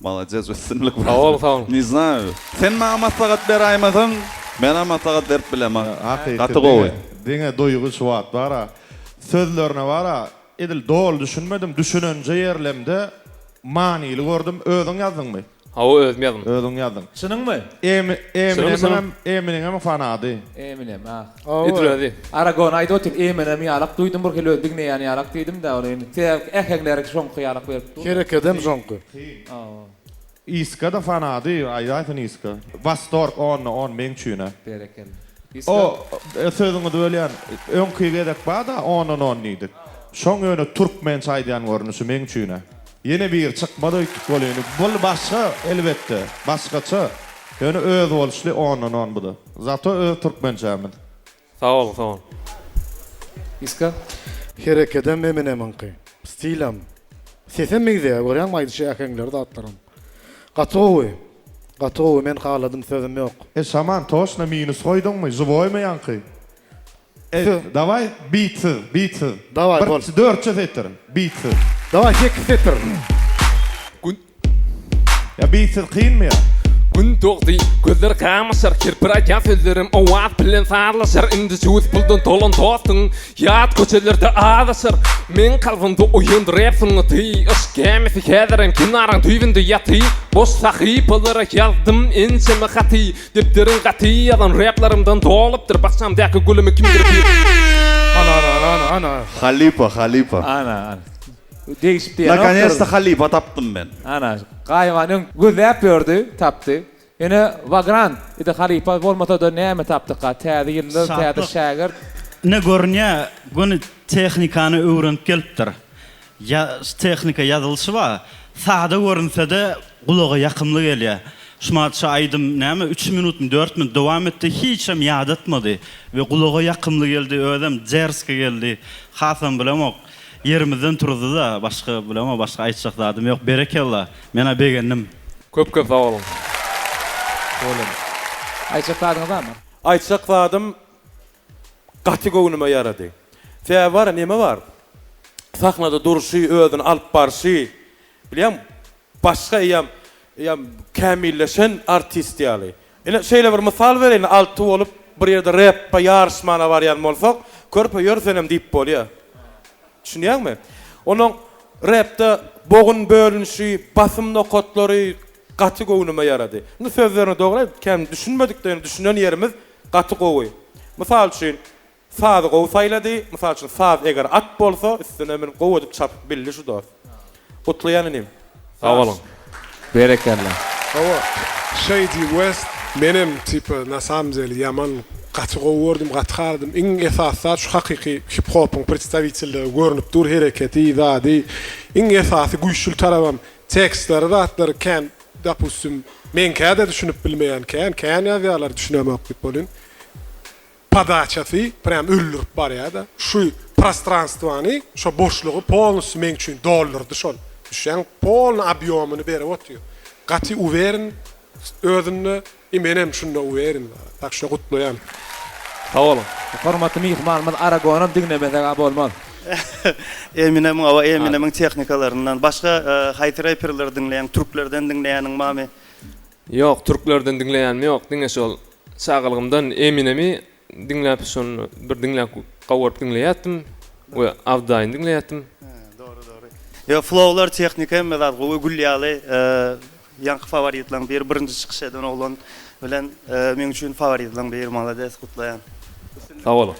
Молодец üstünlik Sag bol sag bol. Ne znаю. Sen maňa maslahat beraýmasaň menem maslahat berip bilemok. Hakyky Gaty gowy. Diňe diňe duýgy şu wagt bara. Sözlerine bara edil doly düşünmedim. Düşünenje ýerlemde manyly gördüm. Özüň ýazdyňmy? Hawa özüm ýazdym. Özüň ýazdyň. Çynyňmy? Emi Eminemem Eminiňem fanady. Eminem ah. Edil özi. Aragon aýdyp otyr Eminem ýalak duýdum bir hili özi diňleýän ýalak diýdim-dä ol indi. Sebäbi äheňleri şoňky ýalak berip dur. Herekedem şoňky. Hawa. Iska-da fanady, aýdaýsyn Iska. Wastorg onda on meň üçin-ä. Berekella. Iska. O sözüňizi bölýän, öňki gezek bar-da ondan on diýdik. Şoň ýöne türkmençe aýdýan görnüşi meň üçin-ä. Ýene biri çykmaz öýtdük welin, bul başga elbetde, başgaça, ýöne özboluşly ondan on buda. Zato öz türkmençämiz. Sag boluň sag boluň. Iska. Herekedem Eminemiňki. Stilem. Sesem meňzeýär görýäňmi aýdyşy äheňleri zatlaram. Gaty gowy. Gaty gowy men haladym sözüm ýok. E şaman toşna minus goýduňmy žiwoýmy ýaňky. E daway bitsiz bitsiz. Daway Bir bol. dörtje setir bitsiz. Daway sekiz setir. Gün. Ýa bitsiz kynmy ýa? Gün dogdy, gözler gamaşar, Kirpir aýdýan sözlerim owaz bilen sazlaşar, Indi jübüsi puldan dolan dostuň ýat köçelerde azaşar. Meň kalbymda oýandy rep sungaty, Yşk gämisi häzirem kenaryň düýbünde ýaty, Boş sahypalara ýazdym ençeme haty, Depderiň gaty ýazan replerimden dolupdyr Bakjamdaky gülümi kimdir bir Ana ana ana ana ana. Halypa halypa. Ana ana. Degişip diýenokdyr. Nakonesta halypa tapdym men. Ana Gaýybany öň gözläp ýördi, tapdy. Ine Wagrant idi halypa bolmasa-da näme tapdyka täze ýyldyz, täze Şatlyk. şägirt. Ine görünýä göni tehnikany öwrenip gelipdir. Ýa tehnika ýazylyşy bar. Sada görünsede gulaga ýakymly gelýär. Şumatça aýdym näme üç minutmy dört minut dowam etdi hiçem ýadatmady we gulaga ýakymly geldi özem derski geldi hasam bilemok ýerimizden turuzdyda başga bilemok başga aýtjak zadym ýok berekella menä begendim. Köp köp sag boluň. Aýtjak zadyňyz barmy? Aýtjak zadym Gaty göwnüme ýarady. Sebäbi bar neme bar. Sahnada durşy, özüni alyp barşy, bilýäňmi, başga eýýäm, eýýäm kämilleşen artist ýaly. Ine, şeýle bir mysal bereýin, alty bolup bir ýerde repbe ýaryşmana barýan bolsak, körpe ýör senem diýip bolýar. Düşünýäňmi? Onuň repde bogun bölünişi, basym nokatlary gaty göwnüme ýarady. Indi sözlerine dogry aýt, kän düşünmedik-de, ýöne düşünen ýerimiz Gaty gowy. Mysal üçin, sazy gowy saýlady, mysal üçin saz eger at bolsa üstüne münüp gowy edip çapyp bildi şu dos. Gutlaýan inim. Sag boluň. Berekella. Hawa Shady West menem tipa na samom dele ýaman gaty gowy gördüm gaty haladym iň esasy zat şu hakyky hip hopyň predstawitelligi görnüp dur hereketi zady iň esasy güýçli tarabam tekstleri zatlary kän Dopustim, meňkä-de düşünip bilmeýän kän, kän ýazýarlar düşünemok diýip welin, podaçasy prýam öldürip barýa-da. Şu prostranstwany, şo boşlugy polnusty meň üçin doldurdy şol. Düşýäňmi? Polny obýomyny berip otyr. Gaty uwerin özünde i menem şunda uwerin. Tak şo gutlaýan. Sag boluň. Hormatly myhmanymyz Aragonam diňlemeseg-ä bolmaz. Eminemiň hawa Eminemiň tehnikalaryndan başga haýsy reperleri diňleýäň türklerden diňleýäniň bamy? Ýok türklerden diňleýänim ýok diňe şol çagalygymdan Eminemi diňläp şony bir diňläp gawaryp diňleýätdim we Awdaýyny diňleýätdim. Dogry dogry. Ýok flowlar tehnika hemme zat gowy gül ýaly ýaňky faworitlaň biri birinji çykyş eden oglan bilen meň üçin faworitlaň biri malades gutlaýan. Sag boluň.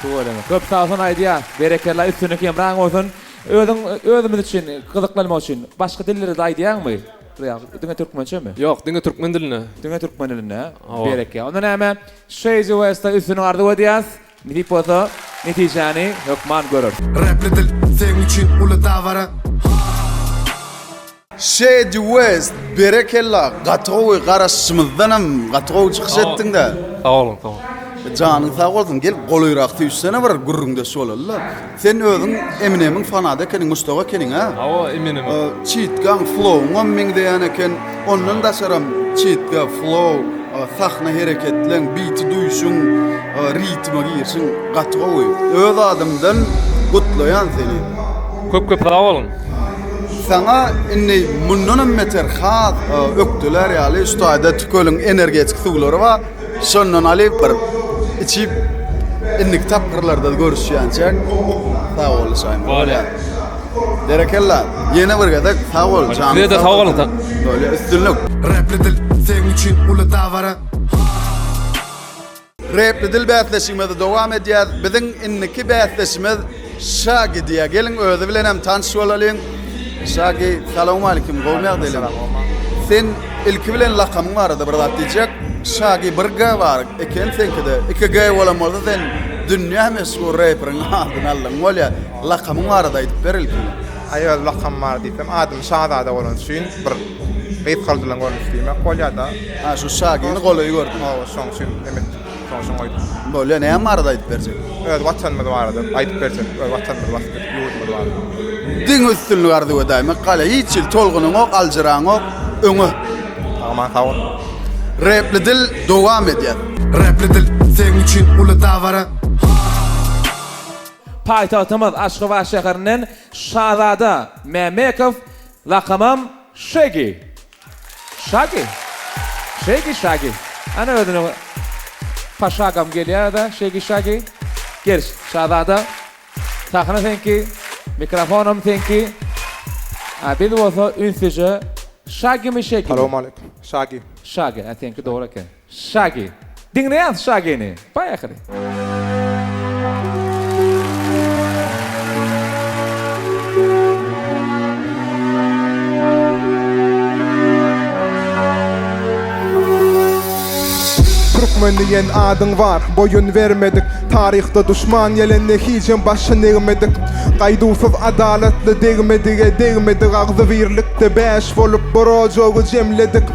Tüweleme. Köp sagbolsun aýdýas. Berekella üstünlik hemraň bolsun. Özüň özümiz üçin gyzyklanmak üçin başga dillerde aýdýaňmy? Ýa diňe türkmençemi? Ýok, diňe türkmen dilinde. Diňe türkmen dilinde. Hawa. Berekella. Onda näme? Shady West-a üstünlik arzuw edýäs. Nesip bolsa netijäni hökman göreris. Repli dil seň üçin uly dabara. Shady West berekella gaty gowy garaşyşymyzdanam gaty gowy çykyş etdiňdä. Sag boluň sag boluň. Janyň sag bolsun gel golaýrak süýşsene bir gürrüňdeş bolalyda. Sen özüň Eminemiň fanady ekeniň muşdagy ekeniň hä? Hawa Eminemiň. Çitgaň flowuňam meňzeýän eken. Ondan daşaram çitga flow sahna hereketleň biti duýşuň ritme girişiň gaty gowy. Öz adymdan gutlaýan seni. Köp köp sag boluň. Saňa indi mundanam beter has ökdeler ýaly şu taýda tükeliň energetik suwlary bar. Şondan alyp bir içip indiki tapgyrlarda görüşýänçäk sag bol Şaýmyrat. Bolýar. Berekella. Ýene bir gezek sag bol janyň. Size-de sag boluň. Bolýar üstünlik. Repli dil seň üçin uly dabara. Repli dil bäsleşigimizi dowam edýäs. Biziň indiki bäsdeşimiz Şagi diýýär. Geliň özi bilen hem tanyş bolalyň. Şagi, salowmalikim, gowmy ýagdaýlaryň? Sen ilki bilen lakamyň barada bir zat diýjek. Şagi bir G bar eken seňkide. 2 G bolan bolsa sen dünýä meşhur reperiň adyny aldyň bolýar. Lakamyň barada aýdyp ber ilki bilen. Aý öz lakamym bar diýsem adym Şazada bolany üçin bir gysgaldylan görnüş diýmek bolýada. Ha şu Şagini golaý gördüm. Hawa şoň üçin neme etdim. Şoň üçin goýdum. Bolýa näme barada aýdyp berjek? Öz watanymyz barada aýdyp berjek. Öz watanymyzy wasp edip ýurdumyz barada. Diňe üstünlik arzuw edäýmek galýa. Hiç hili tolgunyňok, aljyraňok. Öňe. Aman sag bol. Repli dil dowam edýär. Repli dil seň üçin uly dabara. Paýtagtymyz Aşgabat şäherinden Şazada Mämmekow, lakamam Şegi. Şagi. Şegi şagi. Ana özüne paşagam gelýär-de Şegi şagi. Gel Şazada. Sahna seňki, mikrofonam seňki. A biz bolsa ünsüje Şagimi Şegimi? Salowmaleýkim. Şagi. Şagi, a seňki dogry eken. Şagi. Diňleýäs Şagini. Poýehali. Türkmen diýen adyň bar, boýun bermedik. Taryhda duşman gelende hijem başyn egmedik. Gaýduwsyz adalatly degmedige degmedik. Agzybirlikde bäş bolup bir ojagy jemledik.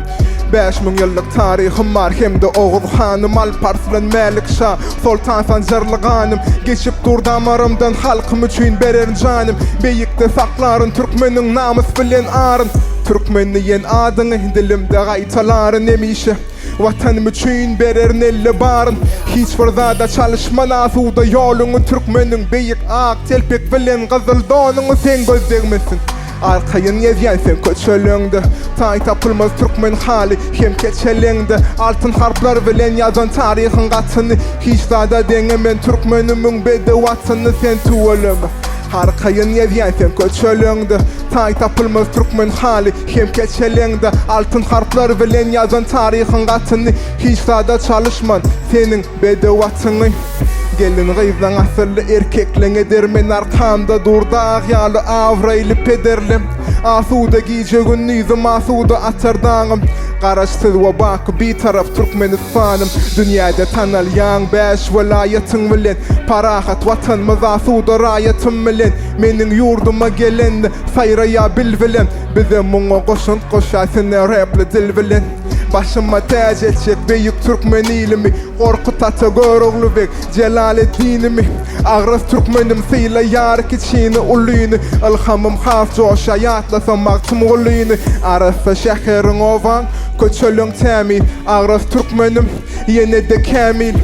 5000 ýyllyk taryhym bar hem-de Oguz hanym, Alparslan, Mälik şa, Soltan Sanjarly ganym. Geçip dur damarymdan halkym üçin bererin janym. Beýikde saklaryn türkmeniň namys bilen aryn. Türkmen diýen adyňy dilimde gaýtalaryn hemişe. Watanym üçin bererin elle baryn. Hiç bir zada çalyşman asuda ýoluňy türkmeniň beýik ak telpek bilen gyzyl donuňy seň göz degmesin. Arkaýyn gezýän sen köçeleňde Taý tapylmaz türkmen haly hem keçeleňde Altyn harplar bilen ýazan taryhyň gatyny Hiç zada deňemen türkmenimiň bedew atyny Sen tüweleme Arkaýyn gezýän sen köçeleňde Taý tapylmaz türkmen haly hem keçeleňde Altyn harplar bilen ýazan taryhyň gatyny Hiç zada çalyşman seniň Bedew atyňy Gelin-gyzlaň asylly erkekleň edermen Arkamda dur dag ýaly abraýly pederlem Asuda gije-gündizim asuda atar daňym Garaşsyz we baky Bitarap Türkmenistanym Dünýäde tanalýaň bäş welaýatyň bilen Parahat Watanymyz asuda raýatym bilen Meniň ýurduma gelende saýraýar bilbilem Bizem muňa goşant goşýas ine repli dil bilen. Başyma täç etjek beýik türkmen ilimi, Gorkut ata, Görogly beg, Jelaleddinimi, Agras türkmenim sylaýar kiçini, ulyny, Ylhamym has joşýar ýatlasam Magtymgulyny, Arassa şäheriň obaň, köçeleň tämiz, Agras türkmenim ýene-de kämil.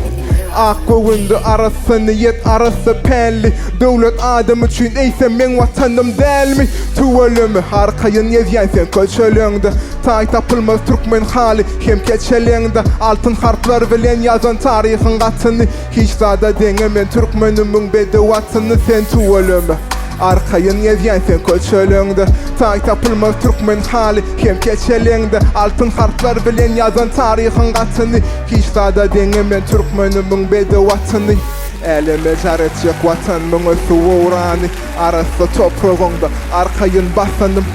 Ak göwünli, arassa niýet, arassa pälli Döwlet adam üçin eýsem meň watanym dälmi? Tüweleme, arkaýyn gezýän sen köçeleňde Taý tapylmaz türkmen haly hem keçeleňde Altyn harplar bilen ýazan taryhyň gatyny Hiç zada deňemen türkmenimiň bedew atyny Sen tüweleme, arkaýyn gezýän sen köçeleňde Taý tapylmaz türkmen haly hem keçeleňde Altyn harplar bilen ýazan taryhyň gatyny Hiç zada deňemen türkmenimiň bedew atyny Äleme jar etjek Watanymyň ösüp-owrany Arassa topragyňda arkaýyn basanym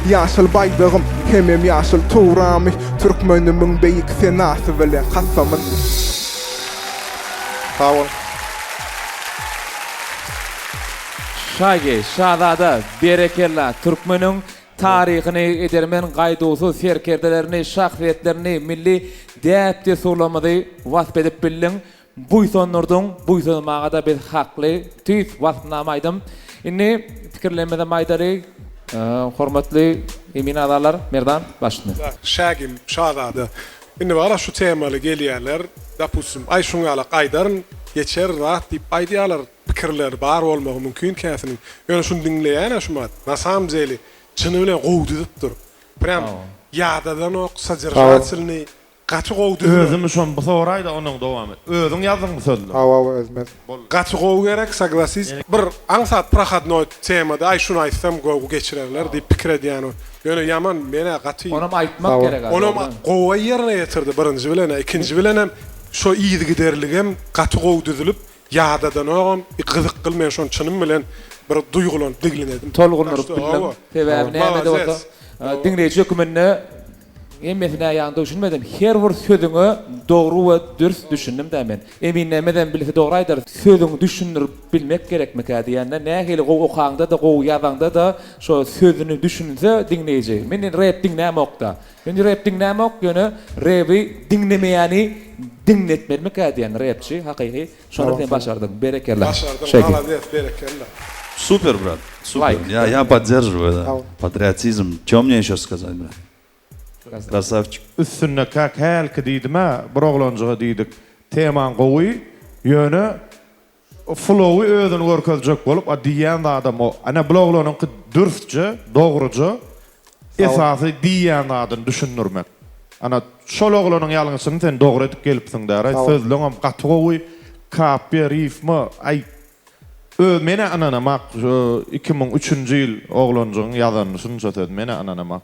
Ýaşyl baýdagym hemem ýaşyl tugramy Türkmenimiň beýik senasy bilen kasamyn. Sag boluň. Şaýy, Şazada, berekella, türkmeniň taryhyny, edermen gaýduwsyz serkerdelerini, şahsyýetlerini, milli däp-dessurlarymyzy wasp edip bildiň. Buýsandyrdyň, buýsanmaga-da biz hakly. Tüýs waspnama aýdym. Indi pikirlerimizi aýdaly. Hormatly emin agzalar, Merdan, başla. Şägim, Şazada. Indi bara şu temaly gelýärler, dopustim, aý şuň ýalak aýdaryn, geçer zat diýip aýdýarlar, pikirleri bar bolmagy mümkin käsiniň. Ýöne şuny diňleýän-ä şumat, na samom deli, çyny bilen gowy düzüpdir. Prýam ýadadanok, soderžatelnyý, Gaty gowy düzülen. Özümi şony bu soraýda ondan dowam et. Özüň ýazdyňmy sözleri? Hawa hawa özüm ýazdym. Boldy. Gaty gowy gerek soglasis. Bir aňsat prohodnoý temada aý şuny aýtsam gowy geçirerler diýip pikir edýän ýöne ýaman menä gaty Onam aýtmak gerek a Onam dogry. gowy ýerine ýetirdi birinji bilenä ikinji bilenem şo yzygiderligem gaty gowy düzülip ýadadanogam gyzykgyl men şony çynym bilen bir duýgulanyp diglinedim. Tolgundyryp bildiň. Sebäbi nämede bolsa diňleýji höküminde Hemmesine ýaňy düşünmedim. Her bir sözüňe dogry we dürs düşündim-dä men. Eminlemizem bilse dogry aýdar. Sözüňi düşündirip bilmek gerekmikä diýende, nähili gowy okaňda-da, gowy ýazaňda-da şo sözüni düşünse diňleýji. Men indi rep diňlämok-da. Men rep diňlämok, ýöne rebi diňlemeýäni diňletmelimikä diýen repçi hakyky. Şony sen başardyň. Berekella. Başardyň, Şeýdip. malades, berekella. Super brat super Like. ya ya podderžиваю da patriotizm ço mne еще skazat brat krasavçik. Üstünde kak hälki diýdimä bir oglanjyga diýdik temaň gowy ýöne flowy özüni görkezjek bolup a diýýän zadam o ene bul oglanyňky dürsje dogruja Esasy diýýän zadyny düşündirmek. Ana şol oglanyň ýalňyşyny sen dogry edip gelipsiň däraý sözleňem gaty gowy kapýa rifma aý öz menä ynanamak şu 2003-nji ýyl oglanjygyň ýazanyny şunça söz menä ynanamak.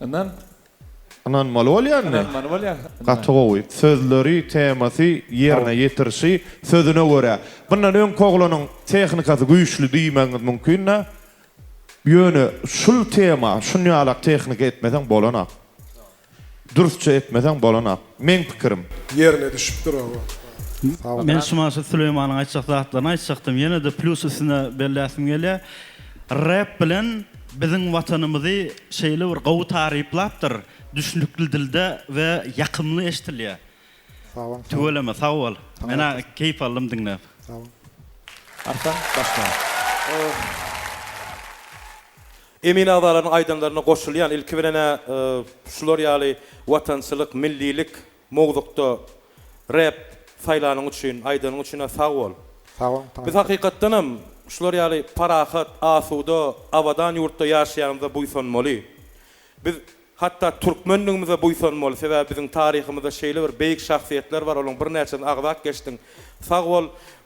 Ynan. Ynanmaly bolýa indi. Ynanmaly bolýa. Gaty gowy. Sözleri, temasy, ýerine ýetirişi sözüne görä. Bundan öňki oglanyň tehnikasy güýçli diýmegiňiz mümkin-dä. Ýöne şul tema şunýalak tehnika etmeseň bolanak. Dürsçe etmeseň bolanak. Meň pikirim. Ýerine düşüpdir oba. Sag Men şuma şu Süleýmanyň aýtjak zatlaryny aýtjakdym. Ýene-de plýus üstüne belläsim gelýär. Rap bilen biziň watanymyzy şeýle bir gowy taryplapdyr, düşnükli dilde we ýakymly eşdilýär. Sag boluň. Tüweleme sag bol. Menä keýp aldym diňläp. Sag boluň. Arslan başla. Emin agzalaryň aýdanlaryna goşulýan. Ilki bilen-ä şular ýaly watançylyk, millilik mowzukda rep saýlanyň üçin, aýdanyň üçin-ä sag bol. Sag boluň. Biz hakykatdanam şular ýaly parahat, asuda, abadan ýurtda ýaşaýanymyza buýsanmaly. Biz Hatda türkmenligimize buýsanmaly, sebäbi biziň taryhymyzda şeýle bir beýik şahsyýetler bar, olaryň birnäçesini agzap geçdiň. Sag bol.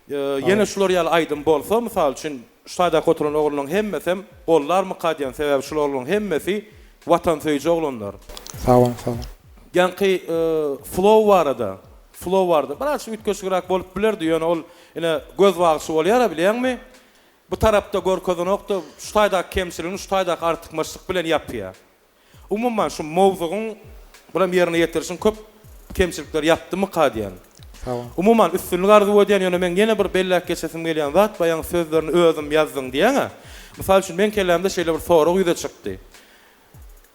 Ýene şular ýaly aýdym bolsa, mysal üçin, şu taýdaky oturan oglanlaryň hemmesem gollarmyka diýen, sebäbi şul oglanlaryň hemmesi watansöýüji oglanlar. Sag boluň, sag boluň. Ýaňky flow barada, flow barada birazjyk üýtgeşigräk bolup bilerdi, ýöne ol ine gözbagçy bolýar-a bilýäňmi? Bu tarapda görkezenok-da, şu taýdaky kemçiligini şu taýdaky artykmaçlyk bilen ýapýar. Umuman şu mowzugyň bulam ýerine ýetirişiň köp kemçilikleri ýapdymyka diýen. Umuman üstünlik arzuw edýän ýöne meň ýene bir belläp geçesim gelýän zat baýaň sözlerini özüm ýazdyň diýäňä. Mysal üçin meň kellämde şeýle bir sorag ýüze çykdy.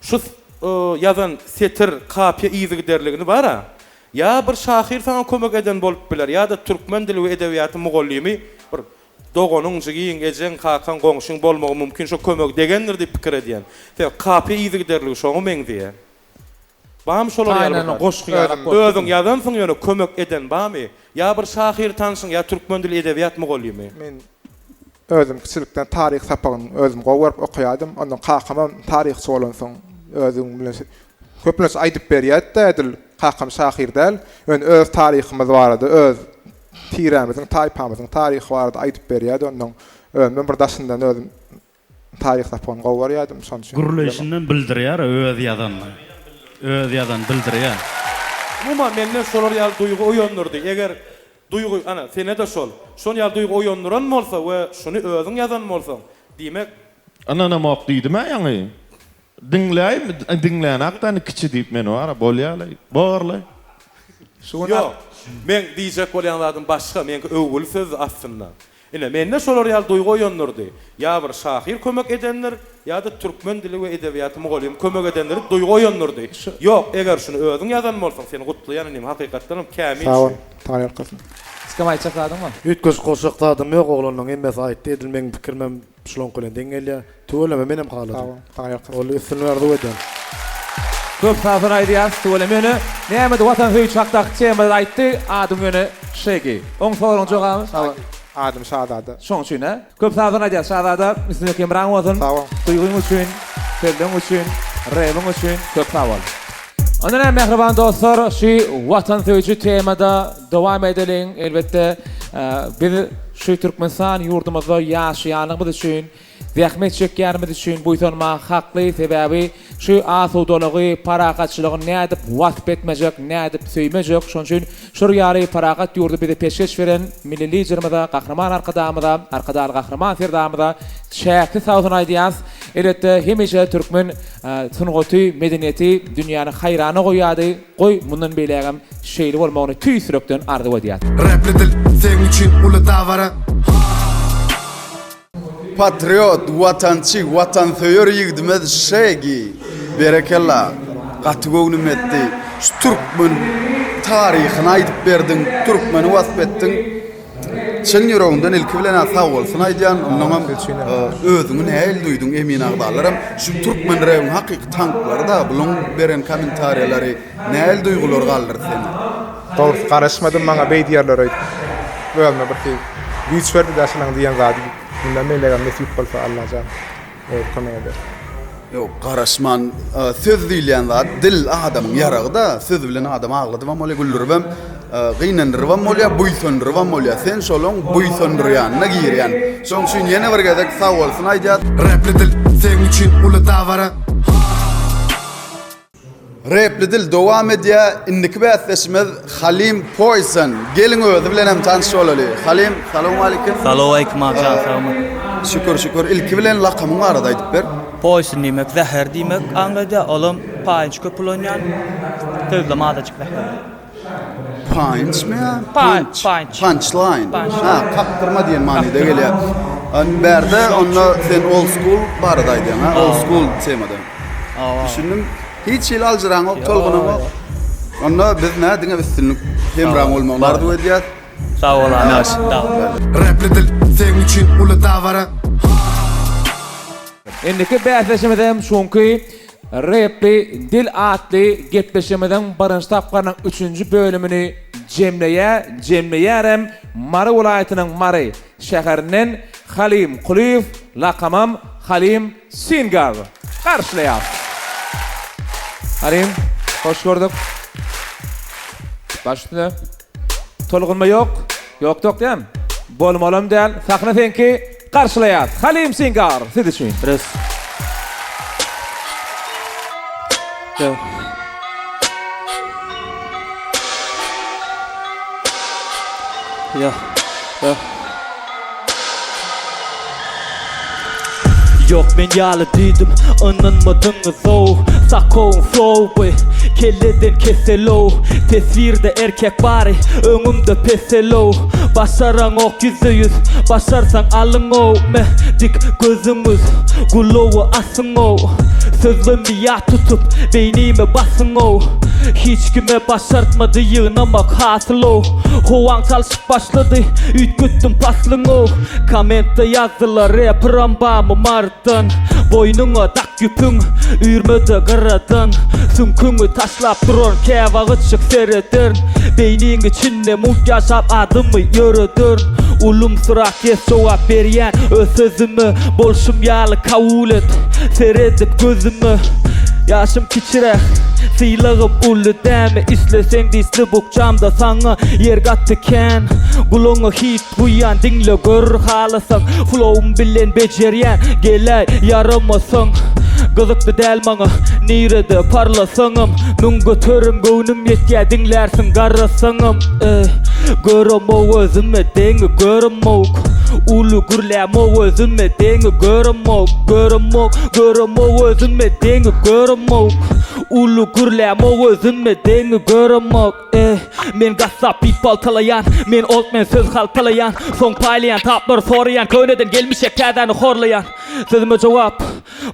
Şu ýazan setir kapyýa yzygiderligini bara ýa bir şahyr saňa kömek eden bolup biler ýa-da türkmen dili we edebiýaty mugallymy bir Doganyň, jigiň, ejeň, kakaň, goňşyň bolmagy mümkin, şo kömegi degendir diýip pikir edýän. Sebäbi kapyýa yzygiderligi şoňa meňzeýär. Bamy şolar ýaly bir Taýynlanan zat? goşgy ýalak bolup Özüň ýazansyň ýöne kömek eden bamy? Ýa bir şahyr tanşyň ýa türkmen dili edebiýat mugallymy? Men özüm kiçilikden taryh sapagyny özüm gowy görüp okaýardym. Ondan kakamam taryhçy bolansoň özüň bilen köplenç aýdyp berýärdi-de edil kakam şahyr däl. Ýöne öz taryhymyz barada öz tirämiziň taýpamyzyň taryhy barada aýdyp berýärdi. Ondan özümem bir daşyndan özüm Taryh sapagyny gowy görýärdim, şonuň üçin. Gürleýşinden bildirýär öz ýazanyny. Öz ýazany bildirýär. Umuman mende şolar ýaly duýgy oýandyrdy. Eger duýgy, ana, sende-de şol. Şon ýaly duýgy oýandyran bolsa we şuny özüň ýazan bolsaň, diýmek, Ynanamok diýdim-ä ýaňy. Diňläý, diňlänakda indi kiçi diýip meni bara bolýa-laý. Bor-laý. Ýok. Meň diýjek bolýan zadym başga, meňki öwgüli sözdi aslynda. Ine, mende şolar ýaly duýgy oýandyrdy. Ýa bir şahyr kömek edendir, ýa-da türkmen dili we edebiýaty mugallymy kömek edendir diýip duýgy oýandyrdy. Ýok, eger şuny özüň ýazan bolsaň, seni gutlaýan inim, hakykatdanam kämil Sag bol, şu. Taňryýalkasyn. Iskem aýtjak zadyň bar? Üýtgeşik goşjak zadym ýok, oglanlaň hemmesi aýtdy, edil meň pikirimem şulaňky bilen deň gelýär. Tüweleme menem haladym. Sag bol, Taňryýalkasyn. Ol üstünlik arzuw edýän. Köp sag bolsun aýdýas tüweleme ýöne nämedi watansöýüji hakdaky temada aýtdy adyň ýöne Şegi. Oň soragyň jogaby Sag Adym Şazada. Şoň üçin hä? Köp sag bolsun aýdýas Şazada üstünlik hemraň bolsun. Sag bol. Duýgyň üçin, sözleň üçin, rebiň üçin köp sag bol. Onda näme mähriban dostlar şu watansöýüji temada dowam edeliň elbetde biz şu Türkmenistan ýurdumyzda ýaşaýanlygymyz üçin Zähmet çekýänimiz üçin buýsanmaga hakly, sebäbi şu asudalygy, parahatçylygy nädip wasp etmejek, nädip söýmejek, şonuň üçin şur ýaly parahat ýurdy bize peşgeş beren Milli Liderimize, Gahryman Arkadagymyza, Arkadagly Gahryman Serdarymyza çäksiz sagbolsun aýdýarys. Elbetde, hemişe türkmen sungaty, medeniýeti dünýäni haýrana goýýardy, goý, mundan beýlägem şeýle bolmagyny tüýs ýürekden arzuw edýäris. Repli dil seň üçin uly dabara. Patriot, watançy, watansöýer ýigdimiz Şegi. Berekella. Gaty göwnüm ýetdi. Şu türkmen taryhyny aýdyp berdiň, türkmeni wasp etdiň. Çyn ýüregimden ilki bilen-ä sag bolsun aýdýan. Onnoňam özüňi nähili duýduň emin agzalaram şu türkmen rebiň hakyky tanklary-da bulaň beren kommentariýalary nähili duýgular galdyrdy sende? Dogrusy garaşmadym maňa beý diýerler öýdüp. Özüme bir hili güýç berdi-dä şulaň diýen zady. Mundan beýlägem nesip bolsa Allajan özi kömek eder. Ýok garaşman söz diýilýän zat dil adamyň ýaragy-da söz bilen adam agladybam bolýar güldüribem gynandyrybam bolýar buýsandyrybam bolýar sen şolaň buýsandyrýanyna girýän şoň üçin ýene bir gezek sag bolsun aýdýas. Repli dil seň üçin uly dabara. Repli dil dowam edýär. Indiki bäsdeşimiz Halim Poison. Geliň özi bilen hem tanyş bolaly. Halim, salowmalikim. Salowaleýkim agjan sagmy. Şükür şükür. Ilki bilen lakamyň barada aýdyp ber. Poison diýmek zäher diýmek aňladýar. Olam paýynç köp ulanýan sözlem azajyk zäherli. Paýynçmy ýa? Paýynç. Paýynç. Punchline. Ha, kakdyrma diýen manyda gelýär. Bärde onda sen old school barada aýdýaň, ha? Old school temada. Düşündim. Hiç hili aljyraňok, tolgunaňok. Onda biz nä diňe üstünlik hemraň bolmagyny arzuw edýäs. Sag bol Anaş. Sag bol. Repli dil seň üçin uly dabara. Indiki bäsdeşimiz hem şuňky Repli dil atly gepleşigimiziň birinji tapgyrynyň üçünji bölümini jemleýär, jemleýärem Mary welaýatynyň Mary şäherinden Halim Kulyýew, lakamam Halim Singer. Garşylaýas. Halim, hoş gördük. Baş üstüne. Tolgunma ýok. Ýok ýok diýem. Bolmalam däl. Sahna seňki. Garşylaýas. Halim Singer siz üçin. Res. Ýok. Ýok. Ýok. Ýok men ýaly diýdim ynanmadyňyzow Sakowyň flowy kelleden keselow Teswirde erkek bary öňümde peselow. Başaraňok 100% Başarsaň alyň-ow Me dik gözüňiz Gulagy asyň-ow Sözlemi ýat tutup Beýnime basyň-ow Hiç kime başartmady ýygnamak hasyl-ow Howaň çalşyp başlady Üýtgetdim paslyň-ow Kommentde ýazdylar reperam barmy Marydan Boýnuňa dak ýüpüň Üýrmede gyradan Süňküňi taşlap duran Käwagytjyk serederin Beýniň içinde mugt ýaşap adymy ýörederin Ulumsyrak ýes jogap berýän öz sözüme Bolşum ýaly kabul et Seredip gözüme Ýaşym kiçiräk Sylagym uly dämi Isleseň disli bukjamda saňa ýer gaty kän Gulagyňa hiç Guýýan diňle gör halasaň Flowum bilen bejerýän geläý ýaramasaň Gyzykly däl maňa nirede parlasaňam 1000% göwnüm ýetýä diňlärsiň garasaňam eh Göremok özüme deňi göremok Uly gürlämok özüme deňi göremok Göremok göremok özüme deňi göremok Uly gürlämok özüme deňi göremok Eh, men gassap bit paltalaýan, men old men söz haltalaýan, soň paýlaýan, taplary soraýan, köneden gelmişek täzäni horlaýan. Sözüme jogap,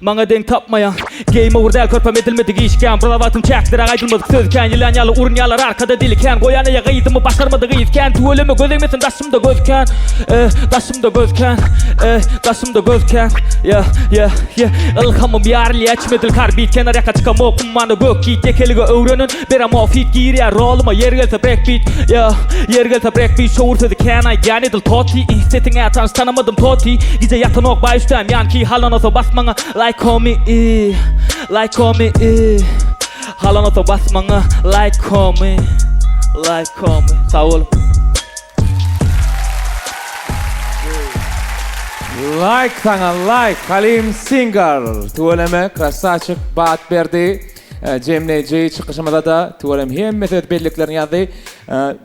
maňa deň tapmaýan. Game over däl körpem edilmedik iş kän, bir wagtym çäkliräk aýdylmadyk söz kän, ýylan ýaly urunýarlar arkada dili kän, goýan aýak yzymy başarmadyk yz kän, tüweleme göz egmesin daşymda göz kän, eh, daşymda göz kän, eh, daşymda göz kän, yeah, yeah, yeah, ylhamym ýarylýa içim edil karbit, kenar ýaka çykamok ummana gök git, ýekelige öwrenen, Beremok fit girýär roluma ýeri gelse break beat Yeah ýeri gelse break beat Şowur sözi kän aýdýan edil Totti Sesiňä tanyş tanamadym Totti Gije ýatanok baý üstäm ýanki Halanasa bas maňa like homie Like homie Halanasa bas maňa like homie Like homie Sag boluň. Like saňa like Halim Singer tüweleme krassaçyk bat berdi. Jemleýji çykyşymyza-da tüweleme hemmesi öz belliklerini ýazdy.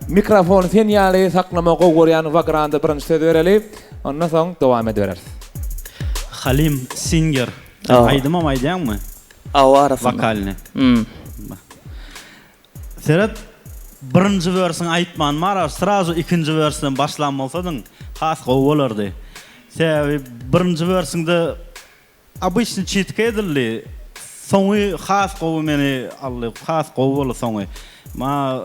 Mikrofony sen ýaly saklamagy gowy görýän Wagranda birinji sözi bereli. Ondan soň dowam edibereris. Halim singer. Sen aýdymam aýdýaňmy? Hawa arasynda. Wokalny. Seret birinji wersiňi aýtman mara srazu ikinji wersden başlan bolsadyň has gowy bolardy. Sebäbi birinji wersiňde Obyçny çitka edildi. Soňy has gowy meni aldy. Has gowy boldy soňy. Ma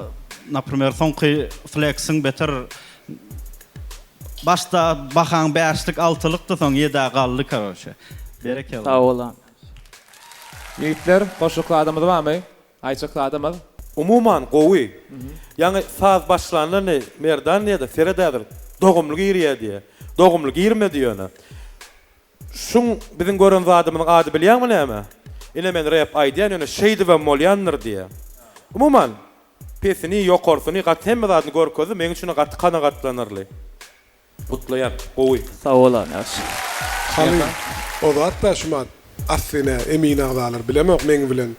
naprimer soňky fleksiň beter başda bahaň bäşlik altylykdy soň ýedä galdy karoçe. Berekella. Sag bol agam. Ýigitler goşjak zadymyz barmy? Aýtjak zadymyz? Umuman gowy. Ýaňy saz başlanda ne Merdan diýýär-de seret häzir dogumly girýär diýýär. Dogumly girmedi ýöne. Şuň biziň gören zadymyzyň ady bilýäňmi näme? Ine men rep aýdýan ýöne şeýdibem bolýandyr diýýä. Umuman pesini ýokarsyny gaty hemme zadyny görkezdi meň üçin gaty kanagatlanarly. Gutlaýan. Gowy. Sag bol agam ýagşy. Haly o zat da şumat aslyna emin agzalar bilemok meň bilen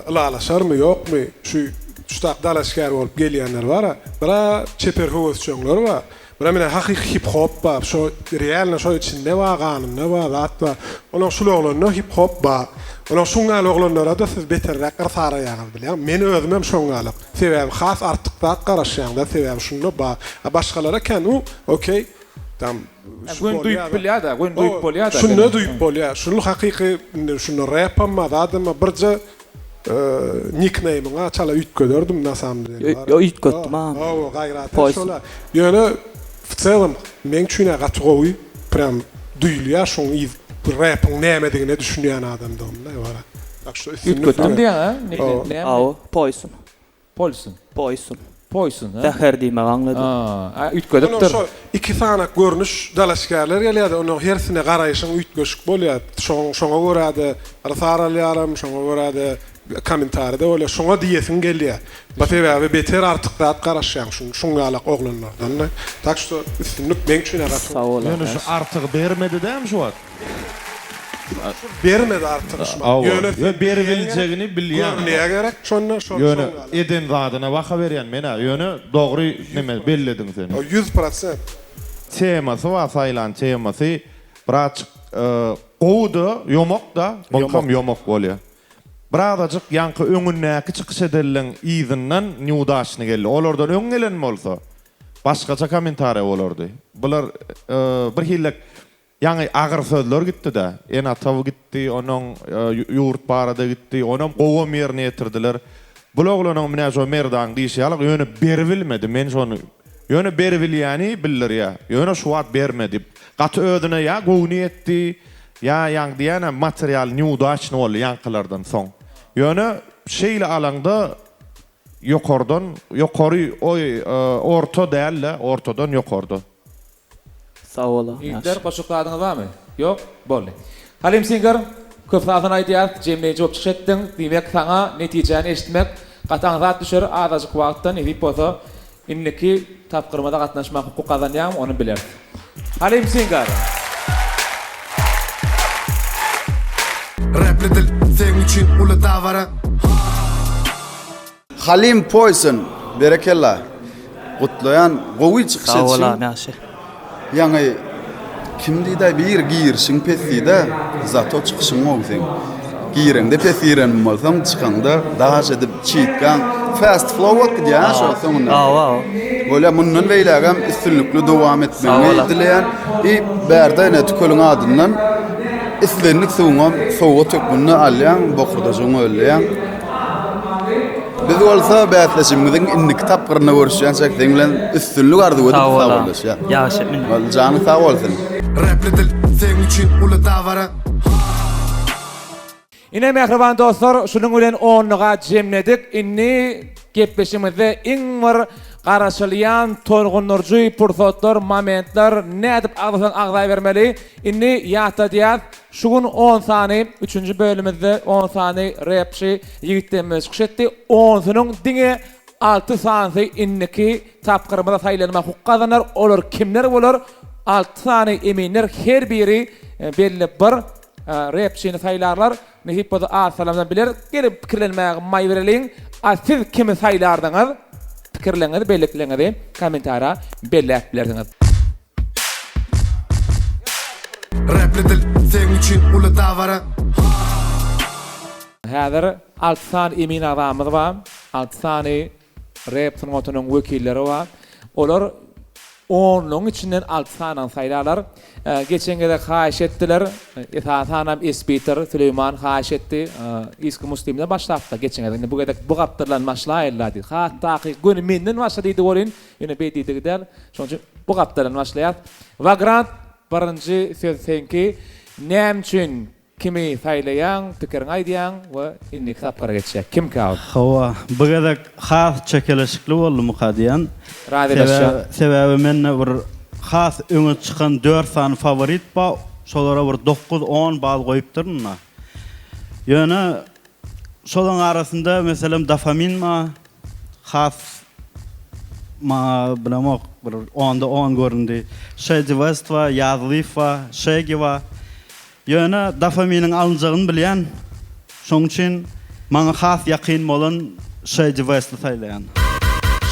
ylalaşarmy ýokmy şu şutak dalaşgär bolup gelýänler bara bira çeper höwesjeňler bar Bura mine hakyky hip hop bar şo realno şo içinde bar ganynda bar zat bar onuň şul oglanda hip hop bar onuň şuň ýaly oglanlarada siz beterräk yrsaraýaňyz bilýäň men özümem şoň ýalak sebäbi has artyk zat garaşýaňda sebäbi şunda bar a başgalara kän u okey tam şu Göni duýup bilýada göni duýup bolýada şunda duýup bolýa şul hakyky indi şunda repam bar zadam bar birje Nikneýmiňa çala üýtgederdim na samym dele bar. Ýo üýtgetdim agam. Hawa gaýrat et şola. Ýöne w celom meň üçin-ä gaty gowy prýam duýulýar şoň yz repiň nämedigine düşünýän adamdygym-da wara. Tak şo üstünlik Üýtgetdim diýýäň a? Näme? Hawa poýsun. Polsun. Poýsun. Poýsun, hä? Zäher diýmegi aňladýar. A, üýtgedipdir. Onuň şo iki sany görnüş dalaşgärler gelýär-de, onuň hersine garaýşyň üýtgeşik bolýar. Şoň, şoňa görä-de rysar alýaram, şoňa görä-de kommentariý-de bolýar. Şoňa diýesiň gelýär. Ba sebäbi beter artyk zat garaşýaň şun, şuň ýalak oglanlardan-da. Tak şto üstünlik meň üçin-ä gaty. Sag bol, Ýöne şu artygy bermedi dämi şu wagt? Bermedi artygy şumat. Hawa. Ýöne sen Ýöne beribiljegini bilýän. Görünýä gerek şonda şol Ýöne şoň ýaly. eden zadyna baha berýän men-ä. Ýöne dogry neme bellediň sen. 100%. Temasy bar saýlan temasy birazjyk gowy-da ýomak-da bolkam ýomak bolýa. Birazajyk ýaňky öňündäki çykyş edenleň yzyndan neudaçny geldi. Olardan öň gelen bolsa. Başgaça kommentariýa bolardy. Bular bir hillek ýaňy agyr sözler gitdi-dä. Ene-ata gitdi, onuň ýurt barada gitdi, onam gowam ýerine ýetirdiler. Bul oglanyň menä şo Merdan diýşi ýaly ýöne beribilmedi. Men şony ýöne beribilýäni bildirýä. Ýöne şu wagt bermedi. Gaty özüne ýa göwni ýetdi, ýa ýaňy diýýän-ä material neudaçny boldy ýaňkylardan soň. Ýöne şeýle alaňda Ýokardan ýokary oý orta däl-de ortadan ýokarda. Sag boluň. Ýigitler goşjak zadyňyz barmy? Ýok? Boldy. Halim Singer, köp sag sana aýdýas, jemleýji bolup çykyş etdiň. Diýmek saňa netijäni eşitmek gaty aňsat düşer, azajyk wagtda nesip bolsa indiki tapgyrymyza gatnaşmak hukuk gazanýaň, ony bileris. Halim Singer. Rapli dil seň üçin uly dabara. Halim Poison berekella gutlaýan gowy çykyş Sag bol edişiň. agam ýagşy. Ýaňy kim diýdäý bir girişiň pes diýdä zato çykyşyň gowy seň. Gireňde pes giren bolsaň çykaňda daş edip çytgaň fast flow bolup gidýär ha şo soňunda. Hawa hawa. Bolýa mundan beýlägem üstünlikli dowam etmegiňi dileýän. I bärde ine tükeliň adyndan islendik suwuňam sowgat hökmünde alýaň bokurdajygyňy ölleýäň. Biz bolsa bäsleşigimiziň indiki tapgyrynda görüşýänçäk seň bilen üstünlik arzuw edip Sag bol agam. sagbollaşýas. Ýagşy minnet. Boldy janyň sag bolsun. Rapli dil seň üçin uly dabara. Ine mähriban dostlar, şunuň bilen onluga jemledik. Indi gepleşigimizde iň bir garaşylýan tolgundyryjy pursatlar, momentler nädip agzasaň agzaýbermeli. Indi ýatladýas, şu gün on sany, üçünji bölümimizde on sany repçi ýigitlerimiz çykyş etdi. Onsunyň diňe alty sanysy indiki tapgyrymyza saýlanma hukuk gazanar. Olar kimler bolar? Alty sany eminler her biri belli bir Repçini saýlarlar. Nesip bolsa az salamdan biler. Gelip pikirlenmäge maý bereliň. A siz kimi saýlardyňyz? Pikirleriňizi, bellikleriňizi kommentariýa belläp bilersiňiz. Repli dil seň üçin uly dabara. Häzir alty sany emin agzamyz bar. Alty sany Rep sungatynyň wekilleri bar. Olar onlugyň içinden alty sanyny saýlarlar. Geçen gezek haýyş etdiler. Esasanam Esbiter Süleýman haýyş etdi. Yşky Muslimden başlapdyk geçen gezek. Indi bu gezek bu gapdaldan başlaýyl-da diýdi. Has takyk göni menden başla diýdi welin, ýöne beý diýdigi däl. Şonuň üçin bu gapdaldan başlaýas. Wagrant birinji söz seňki. Näme üçin Kimi saýlaýaň, pikiriňi aýdýaň we indiki tapgyra geçýär. Kimkä ol? Hawa, bu gezek has çekeleşikli boldumyka diýen. Razylaşýan. Sebäbi mende bir has öňe çykan dört sany faworit bar, şolara bir dokuz, on bal goýupdyryn-da. Ýöne şolaň arasynda meselem Dofamin bar, has maňa bilemok bir onda on göründi. Şedi West bar, Ýazlyýew bar, Şegi bar. Ýöne dofaminiň alynjagyny bilýän, şoň üçin maňa has ýakyn bolan Şeýdi Westi saýlaýan.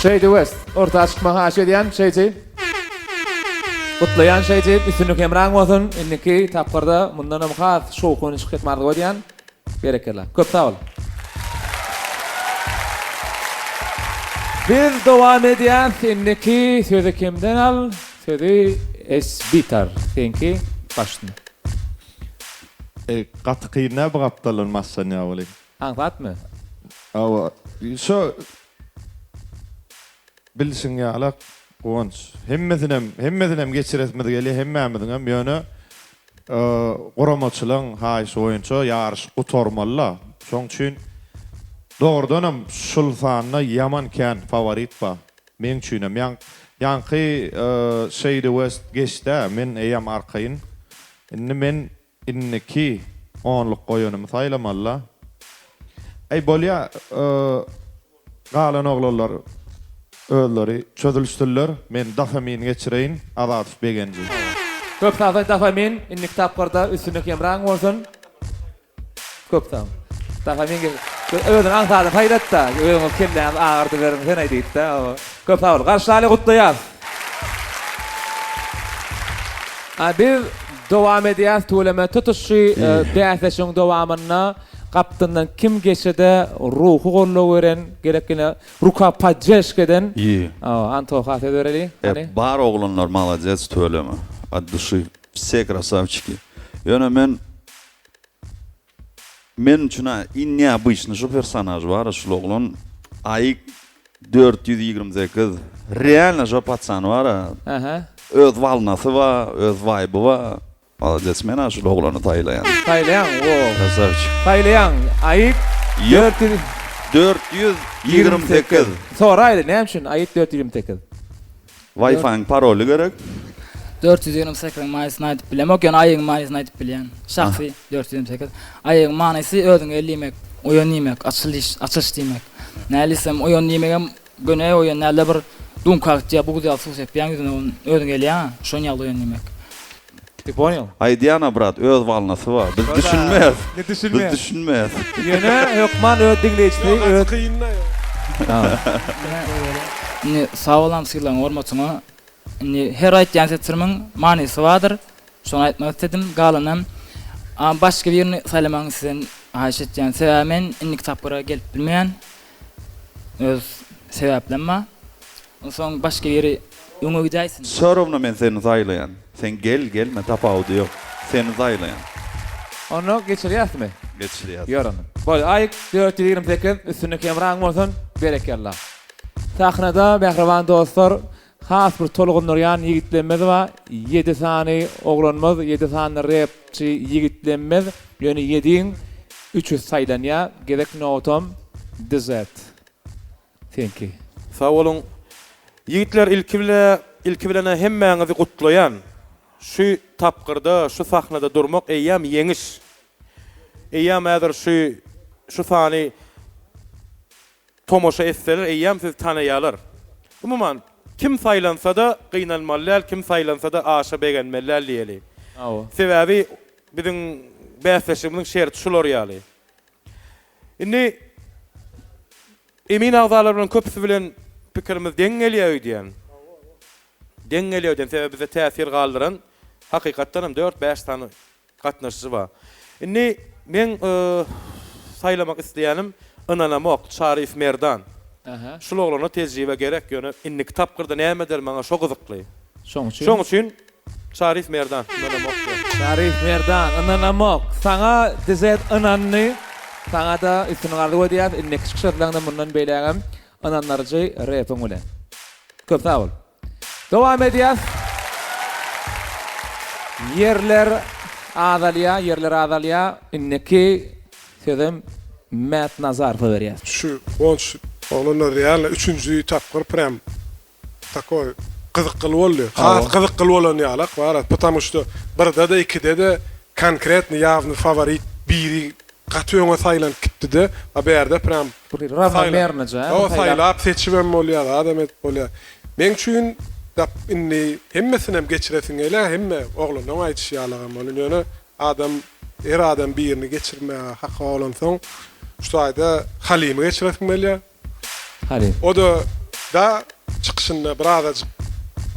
Şeýdi West, orta çykmagy haýyş edýän, Şeýdi. Gutlaýan Şeýdi, üstünlik hemraň bolsun, indiki tapgyrda mundanam has şowhunly çykyş etmegi arzuw edýän. Berekella. Köp sag bol. Biz dowam edýäs, indiki sözi kimden al? Sözi Esbitar, seňki başyna. Eý gaty kyn däl bu gapdaldan başlanýar welin. Aňsatmy? Hawa şo bilşiň ýalak Guwanç. Hemmesinem hemmesinem geçiresimiz gelýär hemmämiziňem ýöne guramaçylaň haýyşy boýunça ýaryş gutarmalyda. Şoň üçin dogrudanam şul sanda ýaman kän faworit bar. Meň üçinem ýaň ýaňky Shady West geçdä men eýýäm arkaýyn. Indi men indiki onluk goýanymy saýlamalyda. Äý bolýa galan oglanlar özleri çözülşsinler men dofamin geçireýin Azatow Begenji. Köp sagbolsun Dofamin indiki tapgyrda üstünlik hemraň bolsun. Köp sag. Daha men gel. Özüni aňsady saýlatda. Özüňiz kelläňizi agyrdyberin sen aý diýipdä. Köp sag bol. Garşylaly gutlaýas. A biz dowam edýäs tüweleme tutuş şu bäsleşigiň dowamynda. Gapdyndan kim geçsede ruhy goldaw beren, gerek ýene ruka poddežka eden. Ýe. Antoha söz bereli. Hany. Bar oglanlar malades tüweleme at duşy wse krasawçiki ýöne men men üçin-ä iň neobyçny şu personaž bar şul oglan aýyk 428 realno şo pacan bar-a Aha. öz walnasy bar öz waýby bar Malades men-a şul oglany saýlaýan. Saýlaýaň wo. Krasawçik. Saýlaýaň aýyk 400 428. Soraýly näme üçin aýyk 428. Wi-Fi-iň paroly gerek. 428-iň manysyny aýdyp bilemok, ýöne aýygyň manysyny aýdyp bilýän. Şahsy 428. Aýygyň manysy özüňe el diýmek, oýan diýmek, açylyş, açyş diýmek. Näle diýsem, oýan diýmegem Göni oýan dälde bir duňka gitýär buz ýaly suw sepýäň ýüzüne ony özüň gelýäň şon ýaly oýan diýmek. Ty ponyal. Aýdýana brat öz walnasy bar biz düşünmeýäs biz düşünmeýäs. Ýöne hökman öz diňleýjisi öz. Indi sag bolam sylagyňa hormatyňa indi her aýtýan setirimiň manysy bardyr şony aýtmak isledim galanam başga birini saýlamagyňy sizden haýyş etýän sebäbi men indiki tapgyra gelip bilmeýän Öz sebäplem bar. Onsoň başga biri öňe gidäýsin. Wse rawno men seni saýlaýan. Sen gel, gelme tapawudy ýok. Seni saýlaýan. Onda geçirýäsmi? Geçirýäs. Ýör onda. Bolýa. Aýyk 428 üstünlik hemraň bolsun. Berekella. Sahnada mähriban dostlar has bir tolgundyrýan ýigitlemmiz bar. Ýedi sany oglanymyz, ýedi sany repçi ýigitlemmiz. Ýöne ýediň üçüsi saýlanýar. Gezek nobatam DZ. Seňki. Sag boluň. Ýigitler ilki bile ilki bilenä hemmäňizi gutlaýan. Şu tapgyrda şu sahnada durmak eýýäm ýeňiş. Eýýäm häzir şu şu sany Tomaşa etseler eýýäm sizi tanaýalar. Umuman, kim saýlansa-da gynanmaly däl, kim saýlansa-da aşa begenmeli däl diýeli. Sebäbi biziň bäsleşigimiziň şerti şular ýaly. Indi emin agzalar bilen köpüsi bilen pikirimiz deň gelýär öýdýän. Deň gelýär öýdýän, sebäbi bize täsir galdyran hakykatdan hem dört-bäş sany Gatnaşyjy bar. Indi meň saýlamak isleýänim ynanamok Çaryýew Merdan. Şul oglana tejribe gerek ýöne indiki tapgyrda näme eder maňa şo gyzykly. Şoň üçin. Şoň üçin Çaryýew Merdan ynanamok diýen. Çaryýew Merdan ynanamok. Saňa DZ ynandy. Saňada üstünlik arzuw edýäs. Indiki çykyş etseňde mundan beýlägem ynandyryjy repiň bilen. Köp sag bol. Dowam edýäs. Ýerler azalýar, ýerler azalýar. Indiki sözem Mät Nazarowa berýäs. Şu Guwanç oglanlar realno üçünji tapgyr prям takoý gyzykly boldy. Has gyzykly bolan ýalak bar потому что birde-de ikide-de konkretno ýawny faworit biri Gaty öňe saýlanyp gitdide, a bärde prям Rawnomernyja, Hawa saýlap seçibem bolýar, zadam edip bolýar. Meň üçin dap indi hemmesinem geçiresiň gelýär, hemme oglanlaň aýdyşy ýalagam bolun, ýöne adam her adam birini geçirmäge haky bolansoň şu taýda Halymy geçiresim gelýär. Haly. O-da da çykyşynda birazajyk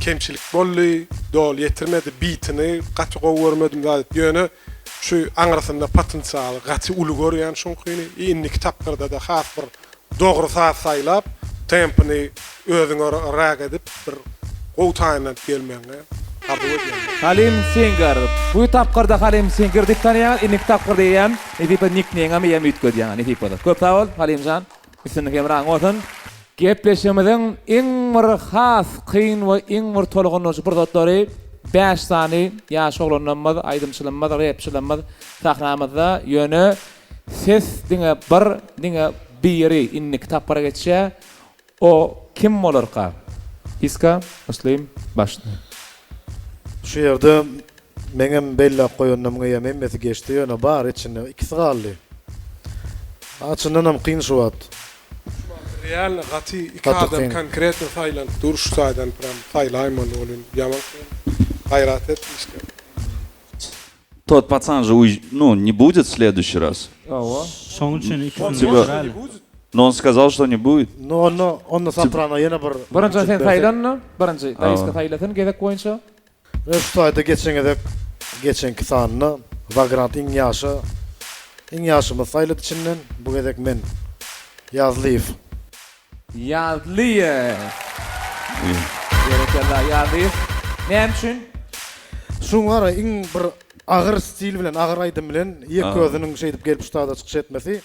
kemçilik boldy, doly ýetirmedi, bitini gaty gowy görmedim zat, ýöne şu aňyrsynda potensialy gaty uly görýän şuňkyny i indiki tapgyrda-da has bir dogry saz saýlap, tempini özüňe räk edip bir gowy taýynlanyp gelmegiňi arzuw edýän. Halim Singer. Bu tapgyrda Halim Singer diýip tanaýaňyz, indiki tapgyrda eýýäm nesip bolsa nikneýiňem eýýäm üýtgedýäň nesip bolsa. Köp sag bol Halimjan. Üstünlik hemraň bolsun. Gepleşigimiziň iň bir has kyn we iň bir tolgundyryjy pursatlary bäş sany ýaş oglanlarymyz, aýdymçylarymyz, repçilerimiz sahnamyzda. Ýöne ses diňe bir, diňe biri indiki tapgyra geçýär. O kim bolarka? Iska, Muslim, başla. Şu ýerde meňem belläp goýanlarymyň eýýäm hemmesi geçdi, ýöne bar içinde ikisi galdy. A çyndanam kyn şu wagt. Realno gaty iki Gaty adam kyn. konkretno saýlanyp dur şu taýdan prям saýlaýmaly welin ýaman kyn. Gaýrat et işgär. Tot pacan же уй ну не будет в следующий раз. Hawa. Şoň üçin ikisini Tipa geçiräýeli. No on skazal şto ne будет. No onda onda soprano ýene bir Birinji sen saýlan birinji Daiska Hawa. saýlasyn gezek boýunça. Ine şu taýda geçen gezek geçenki sanda Wagrant iň ýaşy. Iň ýaşymyz saýlady içinden, bu gezek men. Ýazlyýew. Ýazlyýew. Berekella Ýazlyýew. Näme üçin? Şuň gara iň bir agyr stil bilen, agyr aýdym bilen ýek özüniň şeýdip gelip şu taýda çykyş etmesi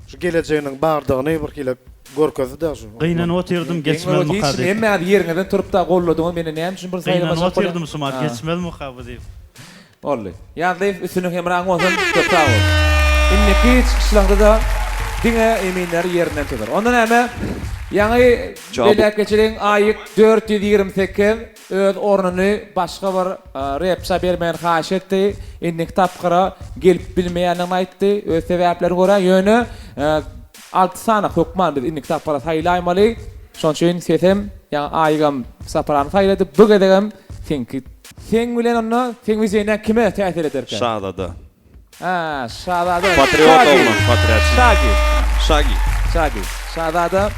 şu gelejeginiň bardygyny bir hili görkezdi-dä şu. Gynanyp otyrdym geçmezmika diýip. Hemmäňiz ýeriňizden turup-da golladyňyz meni näme üçin bir Gynanyp saýlamajak bolýaň. otyrdym şumat geçmezmika bu diýip. Boldy. Ýazlyýew üstünlik hemraň bolsun. Köp sag bol. Indiki çykyşlaňda-da diňe eminler ýerinden tutar. Onda näme? Ýaňy belläp geçeliň, Aýyk 428 öz ornuny başga bir repçä bermegini haýyş etdi. Indiki tapgyra gelip bilmeýändigini aýtdy, öz sebäplerine görä. Ýöne alty sany hökman biz indiki tapgyra saýlaýmaly. Şonuň üçin sesem, ýaňy Aýygam Saparany saýlady, bu gezegem seňki. Seň bilen onda seň wizeýnäň kime täsir ederkä? Şazada. Hä, Şazada. Patriot Şagi. oglan, patriotçy. Şagi. Şagi. Şagi. Şazada.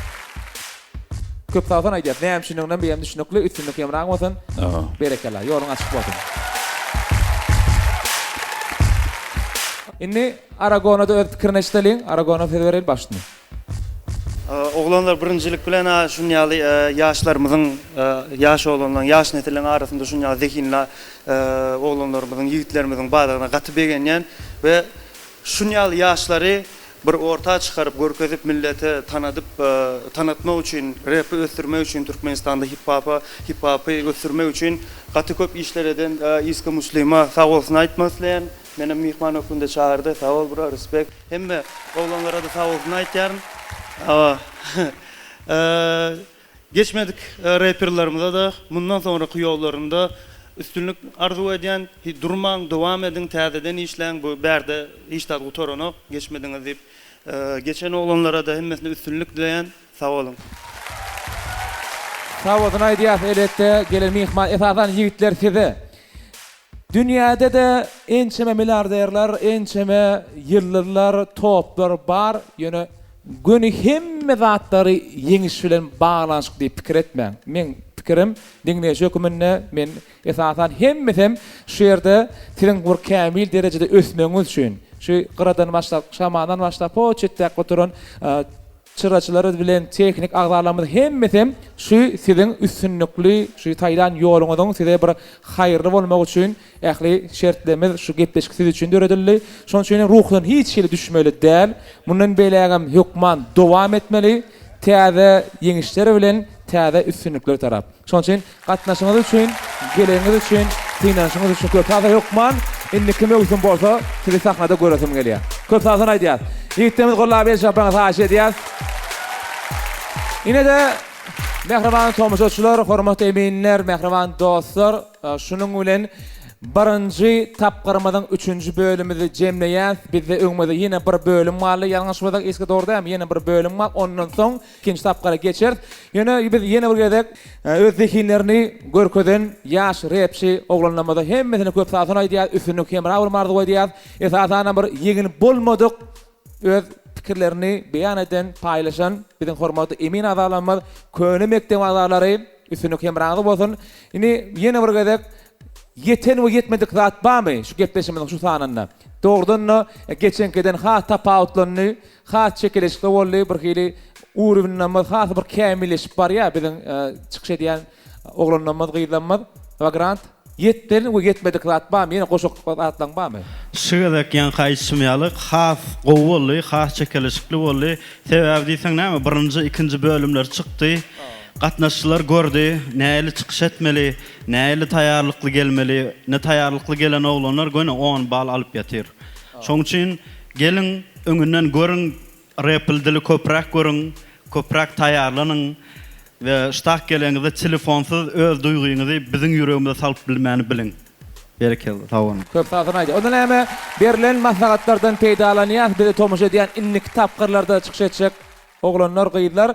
Köp sag bolsun aýdýas. Näme üçindiginem biýem düşnükli. Üstünlik hemraň bolsun. Aha. Berekella. Ýoluň açyk bolsun. Indi Aragona-da öz pikirini eşideliň. Aragona söz bereli başyny. Oglanlar birinjilik bilen a şun ýaly ýaşlarymyzyň ýaş oglanlaryň ýaş nesiliň arasynda şun ýaly zehinli oglanlarymyzyň ýigitlerimiziň bardygyna gaty begenýän we şun ýaly ýaşlary bir orta çykaryp görkezip millete tanadyp tanatmak üçin repi ösdürmek üçin Türkmenistanda hip hapa hip hapy ösdürmek üçin gaty köp işler eden Iska Muslima sag bolsun aýtmak isleýän menem myhman hökmünde çagyrdy sag bol bro respekt. Hemme oglanlarada sagbolsun aýtýaryn. Hawa. Geçmedik reperlarymyzada mundan soňraky ýollarynda üstünlik arzuw edýän. Durmaň, dowam ediň, täzeden işläň. Bu bärde hiç zat gutaranok, geçmediňiz diýip. Geçen oglanlarada hemmesine üstünlik dileýän. Sag boluň. Sagbolsun aýdýas elbetde gelen myhman esasan ýigitler size. Dünýäde-de ençeme milliarderler, ençeme ýyldyzlar, toplar bar, ýöne göni hemme zatlary ýeňiş bilen baglanyşyk diýip pikir etmäň. Meň pikirim, diňleýji höküminde men esasan hemmesem şu ýerde siziň bir kämil derejede ösmegiňiz üçin, şu gyradan başlap, şamandan başlap, ho çetdäki oturan Çyraçylar bilen tehnik agzalarymyz hemmesem şu siziň üstünlikli şu saýlan ýoluňyzyň size bir haýyrly bolmagy üçin ähli şertlerimiz şu gepleşik siz üçin döredildi. Şonuň üçin hem ruhdan hiç hili düşmeli däl. Mundan beýlägem hökman dowam etmeli. Täze ýeňişler bilen täze üstünlikler tarap. Şonuň üçin Gatnaşyňyz üçin, geleniňiz üçin, synanyşyňyz üçin köp sag hökman indiki möwsüm bolsa sizi sahnada göresim gelýär. Köp sag bolsun aýdýas. Ýigitlerimiz gollap el çarpmagyňyzy haýyş edýäs. Ine-de mähriban tomaşaçylar, hormatly eminler, mähriban dostlar, şunuň bilen birinji tapgyrymyzyň üçünji bölümimizi jemleýäs. Bizde öňümizde ýene bir bölüm galdy. Ýalňyşmasak, Iski dogry dälmi? Ýene bir bölüm bar. Ondan soň Ikinji tapgyra geçeris. Ýöne biz ýene bir gezek öz zehinlerini görkezen ýaş repçi oglanlarymyza hemmesine köp sagbolsun aýdýarys, üstünlik hemra bolmagy arzuw edýäris. Esasanam bir ýeňil bolmadyk öz pikirlerini beýan eden, paýlaşan biziň hormatly emin agzalarymyz, köne mekdebiň agzalary üstünlik hemraňyz bolsun. Indi ýene bir gezek ýeten we ýetmedik zat barmy şu gepleşigimiziň şu sanynda? Dogrudan-da geçeňkiden has tapawutlandy. Has çekeleşikli boldy, bir hili uruwinlerimiz has bir kämilleşip barýar biziň çykyş edýän oglanlarymyz, gyzlarymyz. Vagrant, ýetden we ýetmedik zat barmy, ýene goşak zatlaň barmy? Şu gezek ýaňky aýdyşym ýaly has gowy boldy, has çekeleşikli boldy. Sebäbi diýseň näme, birinji, ikinji bölümler çykdy. Gatnaşyjylar gördi, nähili çykyş etmeli, nähili taýýarlykly gelmeli. Ine taýýarlykly gelen oglanlar göni on bal alyp ýatyr. Şoň üçin geliň öňünden görüň repl dili köpräk görüň köpräk taýýarlanyň we ştak geleňizde telefonsyz öz duýgyňyzy biziň ýüregimize salyp bilmäni biliň. Berekella sag boluň. Köp sagbolsun aýdýar. Onda näme berlen maslahatlardan peýdalanýas bize tomaşa edýän indiki tapgyrlarda çykyş etjek oglanlar gyzlar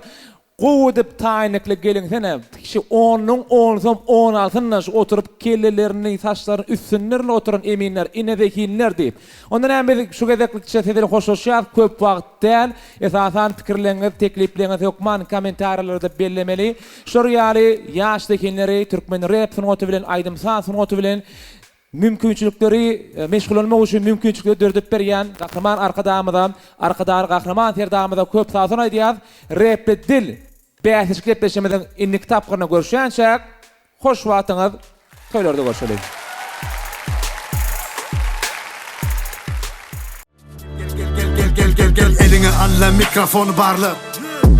Gowy edip taýnykly geliňsene. Kişi onnuň onsam on alsynda şu oturyp kellelerini saçlaryny üstünlerinde oturan eminler ine zehinler diýip. Onda näme biz şu gezeklikçe siz bilen hoşlaşýas köp wagt däl. Esasan pikirleňiz teklipleňiz hökman kommentariýalarda bellemeli. Şular ýaly ýaş zehinleri türkmen rep sungaty bilen aýdym saz sungaty bilen. Mümkinçilikleri meşgullanmak üçin mümkinçilikleri döredip berýän Gahryman Arkadagymyza, Arkadagly Gahryman Serdarymyza köp sagbolsun aýdýarys. Repli dil bäsleşik gepleşigimiziň indiki tapgyrynda görüşýänçäk, hoş wagtyňyz, toýlarda görşeliň! Gel gel gel eliňe alla mikrofony barla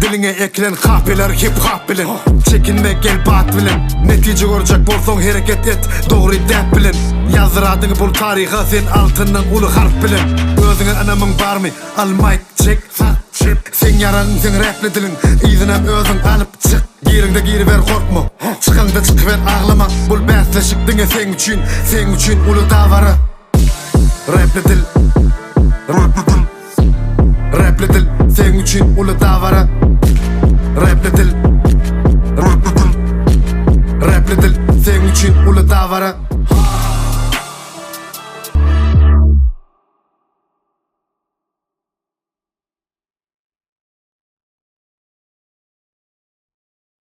Diliňe ekilen kapeler hip hop bilen Çekinme gel bat bilen Netije görjek bolsaň hereket et dogry däp bilen Ýazdyr adyňy bul taryha sen altyndan uly harp bilen Özüňe ynamyň barmy al maýk çek sag çep Seň ýaragyň seň räpli diliň yzynam özüň alyp çyk Giriňde giriber gorkma Çykaňda çykyber aglama Bul bäsleşik diňe seň üçin Seň üçin uly dabara Rapli dil Rapli dil Rapli dil Seň üçin uly dabara Rapli dil.